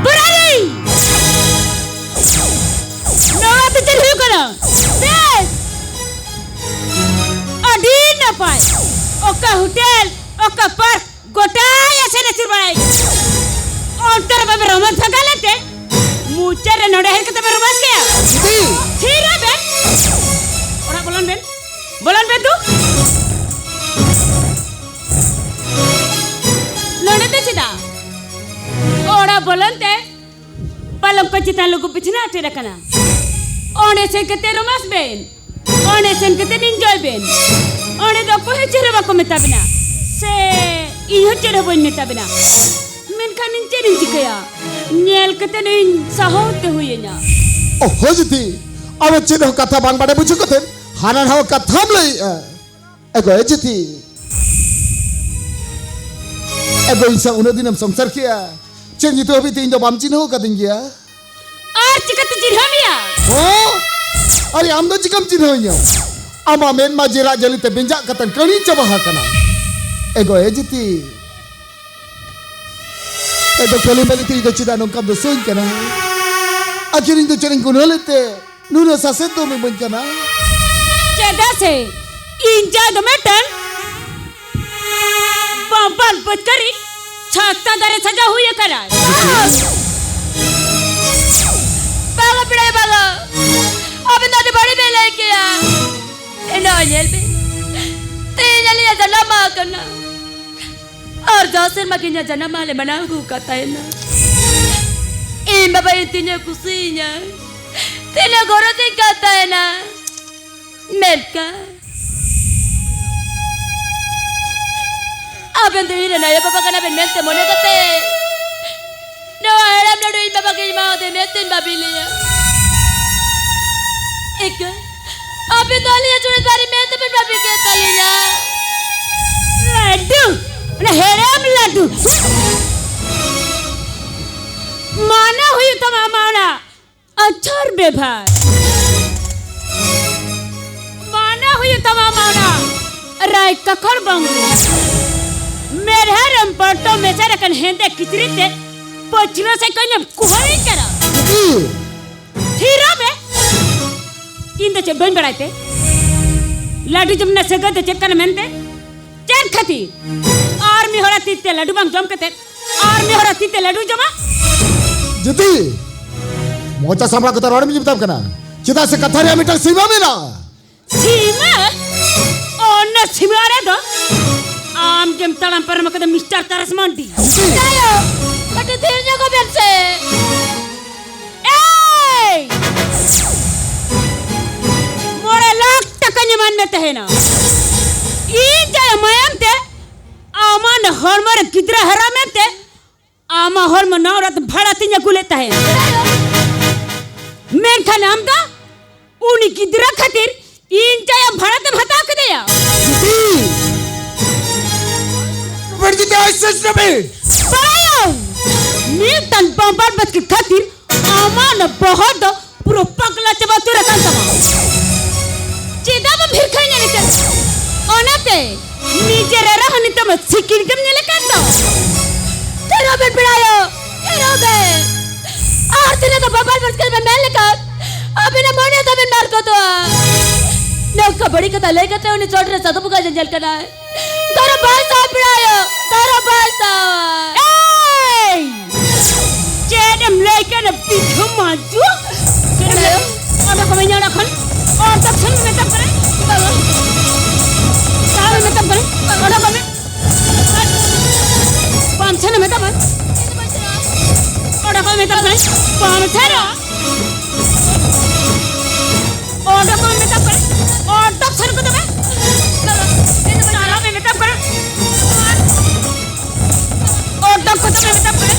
ᱯᱚᱨᱟᱱᱤ! ᱱᱚᱣᱟ ᱫᱚ ᱪᱮᱫ ᱦᱩᱭᱩᱜ ᱠᱟᱱᱟ? ᱵᱮᱥ! ᱟᱹᱰᱤ ᱱᱟᱯᱟᱭ! ᱚᱠᱟ ᱦᱳᱴᱮᱞ, ᱚᱠᱟ ᱯᱟᱨᱠ, ᱜᱚᱴᱟᱭ ᱟᱥᱮᱱ ᱟᱹᱪᱩᱨ ᱵᱟᱲᱟᱭ ᱠᱟᱱᱟ᱾ ᱚᱱᱛᱮ ᱨᱮ ᱵᱟᱵᱮ ᱨᱚᱢᱚᱡᱽ ᱵᱷᱟᱜᱟ ᱞᱮᱱᱛᱮ, ᱢᱩᱪᱟᱹᱫ ᱨᱮ ᱱᱚᱰᱮ ᱦᱮᱡ ᱠᱟᱛᱮ ᱵᱮ ᱨᱚᱢᱚᱡᱽ ᱠᱮᱭᱟ᱾ ᱫᱤ! ᱛᱷᱤᱨ ᱨᱮ ᱵᱮᱱ! ᱚᱲᱟᱜ ᱵᱚᱞᱚᱱ ᱵᱮᱱ, ᱵᱚᱞᱚᱱ ᱵᱮᱱ ᱫᱩ᱾ ᱱᱚᱰᱮ ᱫᱚ ᱪᱮᱫᱟᱜ? ᱚᱲᱟᱜ ᱵᱚᱞᱚᱱ ᱛᱮ ᱯᱟᱞᱚᱝᱠᱚ ᱪᱮᱛᱟᱱ ᱞᱩᱜᱩ ᱵᱤᱪᱷᱱᱟᱹ ᱟᱴᱮᱫ ᱟᱠᱟᱱᱟ᱾ ᱚᱸᱰᱮ ᱥᱮᱱ ᱠᱟᱛᱮ ᱨᱚᱢᱟᱥ ᱵᱮᱱ, ᱚᱸᱰᱮ ᱥᱮᱱ ᱠᱟᱛᱮ ᱤᱱᱡᱚᱭ ᱵᱮᱱ᱾ ᱚᱸᱰᱮ ᱫᱚ ᱚᱠᱚᱭ ᱦᱚᱸ ᱪᱮᱫ ᱦᱚᱸ ᱵᱟᱠᱚ ᱢᱮᱛᱟ ᱵᱮᱱᱟ, ᱥᱮ ᱤᱧ ᱦᱚᱸ ᱪᱮᱫ ᱦᱚᱸ ᱵᱟᱹᱧ ᱢᱮᱛᱟ ᱵᱮᱱᱟ᱾ ᱮᱱᱠᱷᱟᱱ ᱤᱧ ᱪᱮᱫ ᱤᱧ ᱪᱤᱠᱟᱹᱭᱟ? ᱧᱮᱞ ᱠᱟᱛᱮ ᱤᱧ ᱥᱟᱦᱟᱣ ᱛᱮ ᱦᱩᱭᱟᱹᱧᱟ᱾ ᱚᱦᱚ ᱡᱤᱛᱤ, ᱟᱢ ᱪᱮᱫ ᱦᱚᱸ ᱠᱟᱛᱷᱟ ᱵᱟᱝ ᱵᱟᱰᱟᱭ ᱵᱩᱡᱷᱟᱹᱣ ᱠᱟᱛᱮ ᱦᱟᱱᱟ ᱱᱟᱣᱟ ᱠᱟᱛᱷᱟᱢ ᱞᱟᱹᱭᱮᱜᱼᱟ᱾ ᱮᱜᱳ ᱮ ᱡᱤᱛᱤ, ᱮᱜᱳ ᱤᱧ ᱥᱟᱶ ᱩᱱᱟᱹᱜ ᱫᱤᱱᱮᱢ ᱥᱚᱝᱥᱟᱨ ᱠᱮᱜᱼᱟ, ᱪᱮᱫ ᱱᱤᱛᱚᱜ ᱦᱟᱹᱵᱤᱡ ᱛᱮ ᱤᱧ ᱫᱚ ᱵᱟᱢ ᱪᱤᱱᱦᱟᱹᱣ ᱟᱠᱟᱫᱤᱧ ᱜᱮᱭᱟ? ᱟᱨ ᱪᱤᱠᱟᱹᱛᱮ ᱪᱤᱱᱦᱟᱹᱣ ᱢᱮᱭᱟ? ᱦᱚᱸ? ᱟᱨᱮ ᱟᱢ ᱫᱚ ᱪᱤᱠᱟᱹᱢ ᱪᱤᱱᱦᱟᱹᱣᱤᱧᱟ? ᱟᱢᱟᱜ ᱢᱮᱫ ᱢᱟ ᱡᱮᱨᱟᱜ ᱡᱟᱹᱞᱤ ᱛᱮ ᱵᱮᱸᱡᱟᱜ ᱠᱟᱛᱮ ᱠᱟᱹᱲᱤ ᱪᱟᱵᱟ ᱟᱠᱟᱱᱟ᱾ ᱮᱜᱳ ᱮ ᱡᱤᱛᱤ, ᱮᱜᱳ ᱠᱷᱟᱹᱞᱤ ᱢᱟᱹᱞᱤ ᱛᱮ ᱤᱧ ᱫᱚ ᱪᱮᱫᱟᱜ ᱱᱚᱝᱠᱟᱢ ᱫᱩᱥᱟᱹᱣᱤᱧ ᱠᱟᱱᱟ? ᱟᱹᱠᱷᱤᱨ ᱤᱧ ᱫᱚ ᱪᱮᱫ ᱤᱧ ᱜᱩᱱᱟᱹᱣ ᱞᱮᱫ ᱛᱮ ᱱᱩᱱᱟᱹᱜ ᱥᱟᱥᱮᱛ ᱫᱚᱢ ᱤᱢᱟᱹᱧ ᱠᱟᱱᱟ? ᱪᱮᱫᱟᱜ ᱥᱮ ᱤᱧ ᱡᱟᱦᱟᱸ ᱫᱚ ᱢᱤᱫᱴᱟᱝ ᱵᱟᱵᱟᱞ ᱵᱟᱹᱫᱽᱠᱟᱹᱨᱤ ᱪᱷᱟᱛᱟ ᱫᱟᱨᱮ ᱥᱟᱡᱟᱣ ᱦᱩᱭ ᱟᱠᱟᱱᱟ᱾ ᱵᱟᱝᱟ ᱯᱮᱲᱟ ᱵᱟᱝᱟ, ᱟᱵᱮᱱ ᱫᱚ ᱟᱹᱰᱤ ᱵᱟᱹᱲᱤᱡ ᱵᱮᱱ ᱞᱟᱹᱭ ᱠᱮᱜᱼᱟ᱾ ᱮᱱᱟ ᱧᱮᱞ ᱵᱮᱱ, ᱛᱮᱦᱮᱧ ᱟᱹᱞᱤᱧᱟᱜ ᱡᱟᱱᱟᱢ ᱢᱟᱦᱟ ᱠᱟᱱᱟ᱾ ᱟᱨ ᱡᱟᱣ ᱥᱮᱨᱢᱟ ᱜᱮ ᱤᱧᱟᱹᱜ ᱡᱟᱱᱟᱢ ᱢᱟᱦᱟ ᱞᱮ ᱢᱟᱱᱟᱣ ᱟᱹᱜᱩ ᱟᱠᱟᱫ ᱛᱟᱦᱮᱱᱟ᱾ ᱤᱧ ᱵᱟᱵᱟ ᱤᱧ ᱛᱤᱱᱟᱹᱜ ᱠᱩᱥᱤᱭᱤᱧᱟ, ᱛᱤᱱᱟᱹᱜ ᱜᱚᱨᱚᱡᱽ ᱤᱧ ᱠᱟᱱ ᱛᱟᱦᱮᱱᱟ᱾ ᱢᱮᱱᱠᱷᱟᱱ ᱟᱵᱮᱱ ᱫᱚ ᱤᱧ ᱨᱮᱱ ᱟᱭᱳ ᱵᱟᱵᱟ ᱠᱟᱱᱟ ᱵᱮᱱ ᱢᱮᱱᱛᱮ ᱢᱚᱱᱮ ᱠᱟᱛᱮ ᱱᱚᱣᱟ ᱦᱮᱲᱮᱢ ᱞᱟᱹᱰᱩ ᱤᱧ ᱵᱟᱵᱟ ᱜᱮ ᱮᱢᱟᱣᱟᱫᱮ ᱢᱮᱱᱛᱮᱧ ᱵᱷᱟᱵᱤ ᱞᱮᱭᱟ᱾ ᱮᱠᱟ, ᱟᱵᱮᱱ ᱫᱚ ᱟᱹᱞᱤᱧᱟᱜ ᱪᱩᱲᱤᱫᱟᱨᱤ ᱢᱮᱱᱛᱮ ᱵᱮᱱ ᱵᱷᱟᱵᱤ ᱠᱮᱫ ᱛᱟᱹᱞᱤᱧᱟ᱾ ᱞᱟᱹᱰᱩ, ᱚᱱᱟ ᱦᱮᱲᱮᱢ ᱞᱟᱹᱰᱩ᱾ ᱢᱟᱱᱟ ᱦᱩᱭᱩᱜ ᱛᱟᱢᱟ ᱟᱢᱟᱜ ᱚᱱᱟ ᱟᱪᱟᱨ ᱵᱮᱵᱷᱟᱨ᱾ ᱢᱟᱱᱟ ᱦᱩᱭᱩᱜ ᱛᱟᱢᱟ ᱟᱢᱟᱜ ᱚᱱᱟ ᱨᱟᱭ ᱠᱟᱠᱚᱲ ᱵᱟᱝ᱾ ᱢᱮᱨᱦᱟ ᱨᱮᱢ ᱯᱚᱴᱚᱢ ᱢᱮᱥᱟ ᱟᱠᱟᱱ ᱦᱮᱸᱫᱮ ᱠᱤᱪᱨᱤᱡ ᱛᱮ ᱯᱟᱹᱪᱷᱞᱟᱹ ᱥᱮᱫ ᱠᱷᱚᱱᱮᱢ ᱠᱩᱦᱟᱹᱨᱤᱧ ᱠᱟᱱᱟ᱾ ᱤ᱾ ᱛᱷᱤᱨᱚᱜ ᱢᱮ᱾ ᱤᱧ ᱫᱚ ᱪᱮᱫ ᱵᱟᱹᱧ ᱵᱟᱲᱟᱭ ᱛᱮ? ᱞᱟᱹᱰᱩ ᱡᱚᱢ ᱨᱮᱱᱟᱜ ᱥᱟᱹᱜᱟᱹᱭ ᱫᱚ ᱪᱮᱫ ᱠᱟᱱᱟ ᱢᱮᱱᱛᱮ? ᱪᱮᱫ ᱠᱷᱟᱹᱛᱤᱨ? ᱟᱨ ᱢᱤᱫ ᱦᱚᱲᱟᱜ ᱛᱤ ᱛᱮ ᱞᱟᱹᱰᱩ ᱵᱟᱝ ᱡᱚᱢ ᱠᱟᱛᱮ ᱟᱨ ᱢᱤᱫ ᱦᱚᱲᱟᱜ ᱛᱤ ᱛᱮ ᱞᱟᱹᱰᱩ ᱡᱚᱢᱟ? ᱡᱤᱛᱤ, ᱢᱚᱪᱟ ᱥᱟᱢᱵᱲᱟᱣ ᱠᱟᱛᱮ ᱨᱚᱲ ᱤᱧ ᱢᱮᱛᱟᱢ ᱠᱟᱱᱟ, ᱪᱮᱫᱟᱜ ᱥᱮ ᱠᱟᱛᱷᱟ ᱨᱮᱭᱟᱜ ᱢᱤᱫᱴᱟᱝ ᱥᱤᱢᱟᱹ ᱢᱮᱱᱟᱜᱼᱟ᱾ ᱥᱤᱢᱟᱹ? ᱚᱱᱟ ᱥᱤᱢᱟᱹ ᱟᱲᱮ ᱫᱚ ᱟᱢ ᱜᱮᱢ ᱛᱟᱲᱟᱢ ᱯᱟᱨᱚᱢ ᱟᱠᱟᱫᱟ, ᱢᱤᱥᱴᱟᱨ ᱛᱟᱨᱟᱥ ᱢᱟᱱᱰᱤ᱾ ᱡᱤᱛᱤ! ᱫᱟᱭᱟ, ᱠᱟᱹᱴᱤᱡ ᱛᱷᱤᱨ ᱧᱚᱜᱚᱜ ᱵᱮᱱ ᱥᱮ᱾ ᱮᱭ! ᱢᱚᱬᱮ ᱞᱟᱠᱷ ᱴᱟᱠᱟᱧ ᱮᱢᱟᱫ ᱢᱮ ᱛᱟᱦᱮᱱᱟ᱾ ᱤᱧ ᱡᱟᱭᱟ ᱢᱟᱭᱟᱢ ᱛᱮ ᱟᱢᱟᱜ ᱦᱚᱲᱢᱚ ᱨᱮ ᱜᱤᱫᱽᱨᱟᱹ ᱦᱟᱨᱟ ᱢᱮᱱᱛᱮ ᱦᱚᱲᱢᱚ ᱱᱚᱣᱟ ᱚᱲᱟᱜ ᱛᱮ ᱵᱷᱟᱲᱟ ᱛᱤᱧ ᱟᱹᱜᱩ ᱞᱮᱫ ᱛᱟᱦᱮᱸᱫ᱾ ᱢᱮᱱᱠᱷᱟᱱ ᱟᱢ ᱫᱚ ᱩᱱᱤ ᱜᱤᱫᱽᱨᱟᱹ ᱠᱷᱟᱹᱛᱤᱨ ᱤᱧ ᱡᱟᱭᱟ ᱵᱷᱟᱲᱟ ᱛᱮᱢ ᱦᱟᱛᱟᱣ ᱠᱮᱫᱮᱭᱟ᱾ ᱡᱩᱫᱤ ᱵᱟᱹᱲᱛᱤ ᱛᱮ ᱟᱭᱥᱟᱥ ᱨᱮ ᱵᱟᱲᱟᱭᱟᱢ, ᱢᱤᱫᱴᱟᱝ ᱵᱟᱢᱵᱟᱨ ᱵᱟᱥᱠᱮ ᱠᱷᱟᱹᱛᱤᱨ ᱟᱢᱟᱜ ᱚᱱᱟ ᱵᱚᱦᱚᱜ ᱫᱚ ᱯᱩᱨᱟᱹ ᱯᱟᱜᱽᱞᱟ ᱪᱟᱵᱟ ᱩᱛᱟᱹᱨ ᱟᱠᱟᱱ ᱛᱟᱢᱟ᱾ ᱪᱮᱫᱟᱜ ᱵᱟᱢ ᱦᱤᱨᱠᱷᱟᱹᱧᱟ ᱱᱤᱛᱚᱜ? ᱚᱱᱟᱛᱮ ᱱᱤᱡᱮᱨ ᱮᱨᱟ ᱦᱚᱸ ᱱᱤᱛᱚᱜ ᱢᱟ ᱥᱤᱠᱤᱲ ᱜᱮᱢ ᱧᱮᱞᱮ ᱠᱟᱱ ᱫᱚ᱾ ᱛᱮᱨᱚ ᱵᱮᱱ ᱯᱮᱲᱟᱭᱚ, ᱛᱮᱨᱚ ᱵᱮᱱ᱾ ᱟᱨ ᱛᱤᱱᱟᱹᱜ ᱫᱚ ᱵᱟᱵᱟᱞ ᱵᱟᱥᱠᱮ ᱵᱮᱱ ᱢᱮᱱ ᱞᱮᱠᱷᱟᱱ ᱟᱵᱮᱱᱟᱜ ᱢᱚᱱᱮ ᱫᱚᱵᱮᱱ ᱢᱟᱨ ᱜᱚᱫᱚᱜᱼᱟ᱾ ᱱᱚᱝᱠᱟ ᱵᱟᱹᱲᱤᱡ ᱠᱟᱛᱷᱟ ᱞᱟᱹᱭ ᱠᱟᱛᱮ ᱩᱱᱤ ᱪᱚᱴ ᱨᱮ ᱥᱟᱹᱫᱷᱩ ᱵᱚᱸᱜᱟ ᱧᱮᱧᱮᱞ ᱠᱟᱱᱟᱭ᱾ ᱫᱷᱚᱨᱚ ᱵᱟᱭ ᱥᱟᱵ ᱵᱟᱲᱟᱭᱟ, ᱫᱷᱚᱨᱚ ᱵᱟᱭ ᱥᱟᱵ᱾ ᱮᱭ! ᱪᱮᱫ ᱮᱢ ᱞᱟᱹᱭ ᱠᱟᱱᱟ, ᱵᱤᱫᱷᱩ ᱢᱟᱡᱩ? ᱪᱮᱫ ᱮᱢ ᱞᱟᱹᱭ? ᱚᱰᱚᱠ ᱢᱮ ᱤᱧᱟᱹᱜ ᱚᱲᱟᱜ ᱠᱷᱚᱱ᱾ ᱚᱰᱚᱠ ᱥᱮᱱ ᱢᱮᱛᱟᱢ ᱠᱟᱱᱟ᱾ ᱵᱟᱵᱟ᱾ ᱪᱟᱞᱟᱜ ᱢᱮ ᱢᱮᱛᱟᱢ ᱠᱟᱱᱟ᱾ ᱚᱰᱚᱠ ᱢᱮ᱾ ᱵᱟᱢ ᱥᱮᱱ ᱢᱮᱛᱟᱢ ᱠᱟᱱᱟ᱾ ᱚᱰᱚᱠ ᱢᱮ ᱢᱮᱛᱟᱢ ᱠᱟᱱᱟ᱾ ᱵᱟᱢ ᱥᱮᱱᱚᱜ᱾ ᱚᱰᱚᱠ ᱢᱮ ᱢᱮᱛᱟᱢ ᱠᱟᱱᱟ᱾ ᱚᱰᱚᱠ ᱥᱮᱱ ᱠᱚ ᱛᱚᱵᱮ᱾ ᱪᱟᱞᱟᱜ ᱢᱮ ᱢᱮᱛᱟᱢ ᱠᱟᱱᱟ᱾ ᱚᱰᱚᱠ ᱠᱚ ᱛᱚᱵᱮ ᱢᱮᱛᱟᱢ ᱠᱟᱱᱟ᱾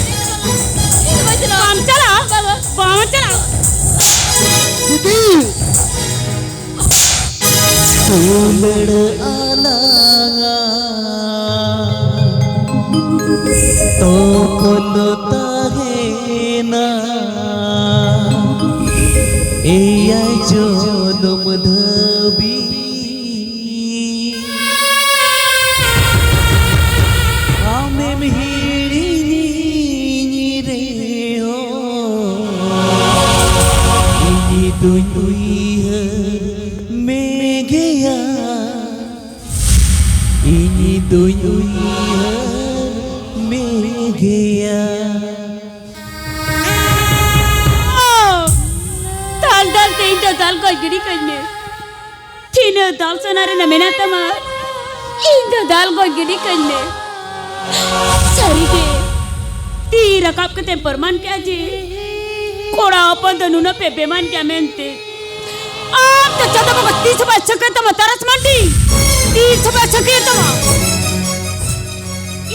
ᱵᱟᱢ ᱪᱟᱞᱟᱜᱼᱟ? ᱵᱟᱢ ᱪᱟᱞᱟᱜᱼᱟ? ᱫᱤᱫᱤ᱾ ᱫᱩᱞᱟᱹᱲ ᱟᱞᱟᱝᱟ ᱛᱚᱯᱚᱞ ᱛᱟᱦᱮᱱᱟ ᱮᱭᱟᱭ ᱡᱚᱱᱚᱢ ᱫᱷᱟᱹᱵᱤᱡ᱾ ᱟᱢᱮᱢ ᱦᱤᱲᱤᱧᱤᱧ ᱨᱮᱦᱚᱸ ᱤᱧ ᱫᱩᱧ ᱩᱭᱦᱟᱹᱨ ᱢᱮᱜᱮᱭᱟ, ᱤᱧ ᱫᱩᱧ ᱩᱭᱦᱟᱹᱨ ᱢᱮᱜᱮᱭᱟ᱾ ᱫᱟᱞ ᱫᱟᱞ ᱛᱮ ᱤᱧ ᱫᱚ ᱫᱟᱞ ᱜᱚᱡ ᱜᱤᱰᱤ ᱠᱟᱹᱧ ᱢᱮ᱾ ᱛᱤᱱᱟᱹᱜ ᱫᱟᱞ ᱥᱟᱱᱟ ᱨᱮᱱᱟᱜ ᱢᱮᱱᱟᱜ ᱛᱟᱢᱟ, ᱤᱧ ᱫᱚ ᱫᱟᱞ ᱜᱚᱡ ᱜᱤᱰᱤ ᱠᱟᱹᱧ ᱢᱮ᱾ ᱥᱟᱹᱨᱤᱜᱮ, ᱛᱤ ᱨᱟᱠᱟᱵ ᱠᱟᱛᱮ ᱯᱨᱚᱢᱟᱱ ᱠᱮᱜᱼᱟ ᱡᱮ ᱠᱚᱲᱟ ᱦᱚᱯᱚᱱ ᱫᱚ ᱱᱩᱱᱟᱹᱜ ᱯᱮ ᱵᱮᱢᱟᱱ ᱜᱮᱭᱟ ᱢᱮᱱᱛᱮ᱾ ᱟᱢ ᱫᱚ ᱪᱟᱸᱫᱚ ᱵᱚᱸᱜᱟ ᱛᱤᱥ ᱦᱚᱸ ᱵᱟᱭ ᱥᱟᱹᱠᱷᱟᱹᱭ ᱛᱟᱢᱟ, ᱛᱟᱨᱟᱥ ᱢᱟᱱᱰᱤ, ᱛᱤᱥ ᱦᱚᱸ ᱵᱟᱭ ᱥᱟᱹᱠᱷᱟᱹᱭ ᱛᱟᱢᱟ᱾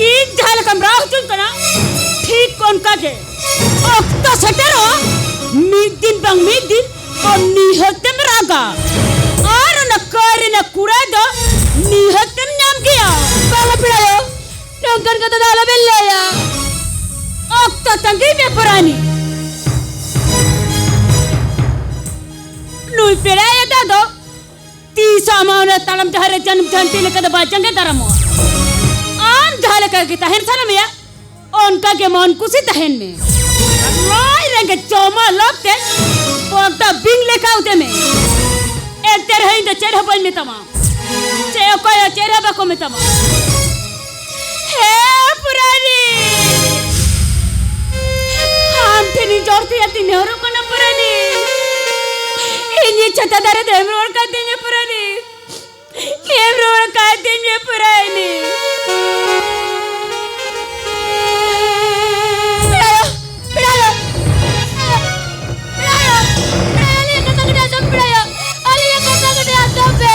ᱤᱧ ᱡᱟᱦᱟᱸ ᱞᱮᱠᱟᱢ ᱨᱟᱜ ᱦᱚᱪᱚᱧ ᱠᱟᱱᱟ, ᱴᱷᱤᱠ ᱠᱚ ᱜᱮ᱾ ᱚᱠᱛᱚ ᱥᱮᱴᱮᱨᱚᱜᱼᱟ, ᱢᱤᱫ ᱫᱤᱱ ᱵᱟᱝ ᱢᱤᱫ ᱫᱤᱱ ᱛᱚ ᱱᱤᱦᱟᱹᱛᱮᱢ ᱨᱟᱜᱟ᱾ ᱟᱨ ᱚᱱᱟ ᱠᱟᱹᱨ ᱨᱮᱱᱟᱜ ᱠᱩᱲᱟᱹᱭ ᱫᱚ ᱱᱤᱦᱟᱹᱛᱮᱢ ᱧᱟᱢ ᱜᱮᱭᱟ᱾ ᱵᱟᱝᱟ ᱯᱮᱲᱟᱭᱳ, ᱱᱚᱝᱠᱟᱱ ᱠᱟᱛᱷᱟ ᱫᱚ ᱟᱞᱚᱵᱮᱱ ᱞᱟᱹᱭᱟ᱾ ᱚᱠᱛᱚ ᱛᱟᱺᱜᱤᱭ ᱢᱮ ᱯᱚᱨᱟᱭᱱᱤ᱾ ᱱᱩᱭ ᱯᱮᱲᱟᱭ ᱫᱚ ᱛᱤᱥ ᱦᱚᱸ ᱟᱢᱟᱜ ᱚᱱᱟ ᱛᱟᱲᱟᱢ ᱰᱟᱦᱟᱨ ᱨᱮ ᱡᱟᱹᱱᱩᱢ ᱡᱷᱟᱹᱱᱴᱤ ᱞᱮᱠᱟ ᱫᱚ ᱵᱟᱭ ᱡᱟᱸᱜᱮ ᱫᱟᱨᱟᱢᱚᱜᱼᱟ᱾ ᱟᱢ ᱡᱟᱦᱟᱸ ᱞᱮᱠᱟ ᱜᱮ ᱛᱟᱦᱮᱱ ᱥᱟᱱᱟ ᱢᱮᱭᱟ, ᱚᱱᱠᱟ ᱜᱮ ᱢᱚᱱ ᱠᱩᱥᱤ ᱛᱟᱦᱮᱱ ᱢᱮ᱾ ᱱᱚᱜᱼᱚᱭ ᱨᱮᱸᱜᱮᱡ ᱡᱚᱢᱟᱜ ᱞᱚᱵᱽ ᱛᱮ ᱯᱚᱨᱫᱟ ᱵᱤᱧ ᱞᱮᱠᱟ ᱩᱫᱮ ᱢᱮ᱾ ᱮᱱᱛᱮ ᱨᱮᱦᱚᱸ ᱤᱧ ᱫᱚ ᱪᱮᱫ ᱦᱚᱸ ᱵᱟᱹᱧ ᱢᱮᱛᱟᱢᱟ᱾ ᱪᱮ ᱚᱠᱚᱭ ᱦᱚᱸ ᱪᱮᱫ ᱦᱚᱸ ᱵᱟᱠᱚ ᱢᱮᱛᱟᱢᱟ᱾ ᱦᱮ ᱯᱩᱨᱟᱨᱤ, ᱟᱢ ᱴᱷᱮᱱᱤᱧ ᱡᱚᱨ ᱛᱮᱭᱟ ᱛᱤᱧ ᱱᱮᱦᱚᱨᱚᱜ ᱠᱟᱱᱟ ᱯᱩᱨᱟᱨᱤ᱾ ᱤᱧᱤᱡ ᱪᱷᱟᱛᱟ ᱫᱟᱨᱮ ᱫᱚ ᱮᱢ ᱨᱩᱣᱟᱹᱲ ᱠᱟᱭ ᱛᱤᱧ ᱯᱩᱨᱟᱨᱤ᱾ ᱮᱢ ᱨᱩᱣᱟᱹᱲ ᱠᱟᱭ ᱛᱤᱧ ᱯᱩᱨᱟᱨᱤ᱾ ᱯᱮᱲᱟᱭᱳ, ᱯᱮᱲᱟᱭᱳ, ᱯᱮᱲᱟᱭᱳ, ᱯᱮᱲᱟᱭᱳ, ᱟᱞᱮᱭᱟᱜ ᱠᱟᱛᱷᱟ ᱠᱟᱹᱴᱤᱡ ᱟᱸᱡᱚᱢ ᱯᱮᱲᱟᱭᱳ, ᱟᱞᱮᱭᱟᱜ ᱠᱟᱛᱷᱟ ᱠᱟᱹᱴᱤᱡ ᱟᱸᱡᱚᱢ ᱯᱮ᱾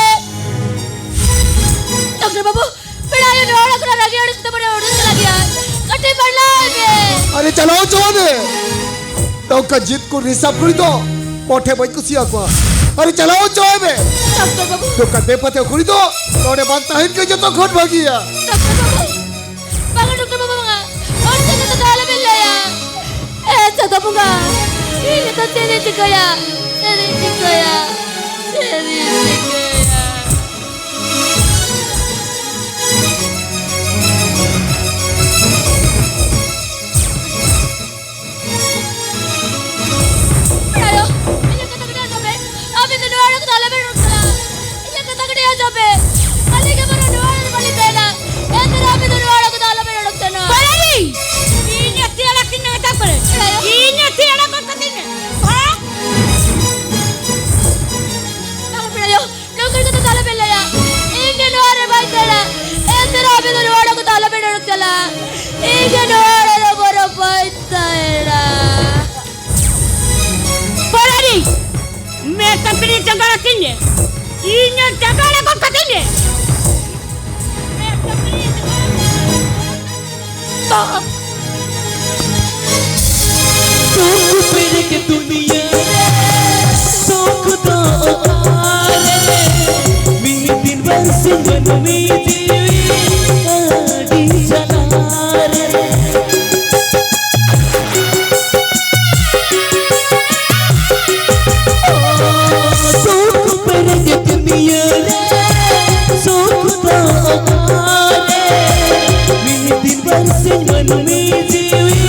ᱰᱟᱠᱛᱟᱨ ᱵᱟᱹᱵᱩ, ᱯᱮᱲᱟᱭᱳ ᱱᱚᱣᱟ ᱚᱲᱟᱜ ᱠᱷᱚᱱᱟᱜ ᱨᱟᱹᱜᱤ ᱟᱹᱲᱤᱥ ᱛᱮ ᱵᱚᱞᱮ ᱩᱰᱩᱠ ᱪᱟᱞᱟᱜ ᱜᱮᱭᱟ᱾ ᱠᱟᱹᱴᱤᱡ ᱵᱟᱲᱞᱟᱭ ᱢᱮ᱾ ᱟᱨᱮ ᱪᱟᱞᱟᱣ ᱦᱚᱪᱚ ᱢᱮ᱾ ᱱᱚᱝᱠᱟ ᱡᱤᱫ ᱠᱚ ᱦᱤᱥᱟᱹᱵ ᱠᱩᱲᱤ ᱫᱚ ᱢᱚᱴᱷᱮ ᱵᱟᱹᱧ ᱠᱩᱥᱤᱭᱟᱠᱚᱣᱟ᱾ ᱟᱨᱮ ᱪᱟᱞᱟᱣ ᱦᱚᱪᱚ ᱢᱮ᱾ ᱰᱟᱠᱛᱟᱨ ᱵᱟᱹᱵᱩ᱾ ᱱᱚᱝᱠᱟ ᱵᱮᱯᱟᱛᱮ ᱠᱩᱲᱤ ᱫᱚ ᱱᱚᱰᱮ ᱵᱟᱝ ᱛᱟᱦᱮᱱ ᱜᱮ ᱡᱚᱛᱚ ᱠᱷᱚᱱ ᱵᱷᱟᱹᱜᱤᱭᱟ᱾ ᱰᱟᱠᱛᱟᱨ ᱵᱟᱹᱵᱩ᱾ ᱵᱟᱝᱟ ᱰᱟᱠᱛᱟᱨ ᱵᱟᱹᱵᱩ ᱵᱟᱝᱟ᱾ ᱚᱱᱟ ᱠᱟᱛᱷᱟ ᱫᱚ ᱟᱞᱚᱵᱮᱱ ᱞᱟᱹᱭᱟ᱾ ᱮ ᱪᱟᱸᱫᱳ ᱵᱚᱸᱜᱟ, ᱤᱧ ᱱᱤᱛᱚᱜ ᱪᱮᱫ ᱤᱧ ᱪᱤᱠᱟᱹᱭᱟ? ᱪᱮᱫ ᱤᱧ ᱪᱤᱠᱟᱹᱭᱟ? ᱪᱮᱫ ᱤᱧ ᱪᱤᱠᱟᱹᱭᱟ? ᱯᱮᱲᱟᱭᱳ, ᱤᱧᱟᱹᱜ ᱠᱟᱛᱷᱟ ᱠᱟᱹᱴᱤᱡ ᱟᱸᱡᱚᱢ ᱯᱮ᱾ ᱟᱹᱵᱤᱱ ᱫᱚ ᱱᱚᱣᱟ ᱚᱲᱟᱜ ᱠᱷᱚᱱ ᱟᱞᱚᱵᱮᱱ ᱩᱰᱩᱠ ᱪᱟᱞᱟᱜᱼᱟ᱾ ᱤᱧᱟᱹᱜ ᱠᱟᱛᱷᱟ ᱠᱟᱹᱴᱤᱡ ᱟᱸᱡᱚᱢ ᱯᱮ᱾ ᱟᱹᱞᱤᱧ ᱜᱮ ᱵᱚᱨᱚᱝ ᱱᱚᱣᱟ ᱚᱲᱟᱜ ᱨᱮ ᱵᱟᱹᱞᱤᱧ ᱛᱟᱦᱮᱱᱟ᱾ ᱮᱱᱛᱮ ᱨᱮᱦᱚᱸ ᱟᱹᱵᱤᱱ ᱫᱚ ᱱᱚᱣᱟ ᱚᱲᱟᱜ ᱠᱷᱚᱱ ᱟᱞᱚᱵᱮᱱ ᱩᱰᱩᱠ ᱥᱮᱱᱚᱜᱼᱟ᱾ ᱯᱟᱨᱟᱱᱤ! ᱤᱧᱟᱹᱜ ᱛᱤ ᱟᱲᱟᱜ ᱠᱟᱹᱧ ᱢᱮ, ᱢᱮᱛᱟᱢ ᱠᱟᱹᱱᱟᱹᱧ᱾ ᱯᱮᱲᱟᱭᱳ᱾ ᱤᱧᱟᱹᱜ ᱛᱤ ᱟᱲᱟᱜ ᱜᱚᱫ ᱠᱟᱹᱛᱤᱧ ᱢᱮ᱾ ᱦᱮᱸ? ᱵᱟᱝᱟ ᱯᱮᱲᱟᱭᱳ, ᱱᱚᱝᱠᱟᱱ ᱠᱟᱛᱷᱟ ᱫᱚ ᱟᱞᱚᱵᱮᱱ ᱞᱟᱹᱭᱟ᱾ ᱤᱧ ᱜᱮ ᱱᱚᱣᱟ ᱨᱮ ᱵᱟᱹᱧ ᱛᱟᱦᱮᱱᱟ᱾ ᱮᱱᱛᱮ ᱨᱮᱦᱚᱸ ᱟᱹᱵᱤᱱ ᱫᱚ ᱱᱚᱣᱟ ᱚᱲᱟᱜ ᱠᱷᱚᱱ ᱫᱚ ᱟᱞᱚᱵᱮᱱ ᱩᱰᱩᱠ ᱪᱟᱞᱟᱜᱼᱟ᱾ ᱤᱧ ᱜᱮ ᱱᱚᱣᱟ ᱚᱲᱟᱜ ᱨᱮ ᱵᱚᱨᱚᱝ ᱵᱟᱹᱧ ᱛᱟᱦᱮᱱᱟ᱾ ᱯᱟᱨᱟᱱᱤ! ᱢᱮ ᱛᱟᱯᱤᱧ ᱡᱟᱸᱜᱟ ᱟᱹᱛᱤᱧ ᱢᱮ᱾ ᱤᱧᱟᱹᱜ ᱡᱟᱸᱜᱟ ᱟᱲᱟᱜ ᱜᱚᱫ ᱠᱟᱹᱛᱤᱧ ᱢᱮ᱾ ᱢᱮ ᱛᱟᱯᱤᱧ ᱡᱟᱸᱜᱟ ᱟᱹᱛᱤᱧ ᱢᱮ᱾ ᱥᱩᱠ ᱯᱮᱨᱮᱡ ᱫᱩᱱᱤᱭᱟᱹ ᱨᱮ ᱥᱩᱠ ᱫᱚ ᱚᱠᱟᱨᱮ? ᱢᱤᱫ ᱫᱤᱱ ᱵᱟᱨᱥᱤᱧ ᱢᱟᱹᱱᱢᱤ ᱡᱤᱣᱤ ᱟᱹᱰᱤ ᱡᱟᱞᱟᱨᱮ᱾ ᱥᱩᱠ ᱯᱮᱨᱮᱡ ᱫᱩᱱᱤᱭᱟᱹ ᱨᱮ ᱥᱩᱠ ᱫᱚ ᱚᱠᱟᱨᱮ? ᱢᱤᱫ ᱫᱤᱱ ᱵᱟᱨᱥᱤᱧ ᱢᱟᱹᱱᱢᱤ ᱡᱤᱣᱤ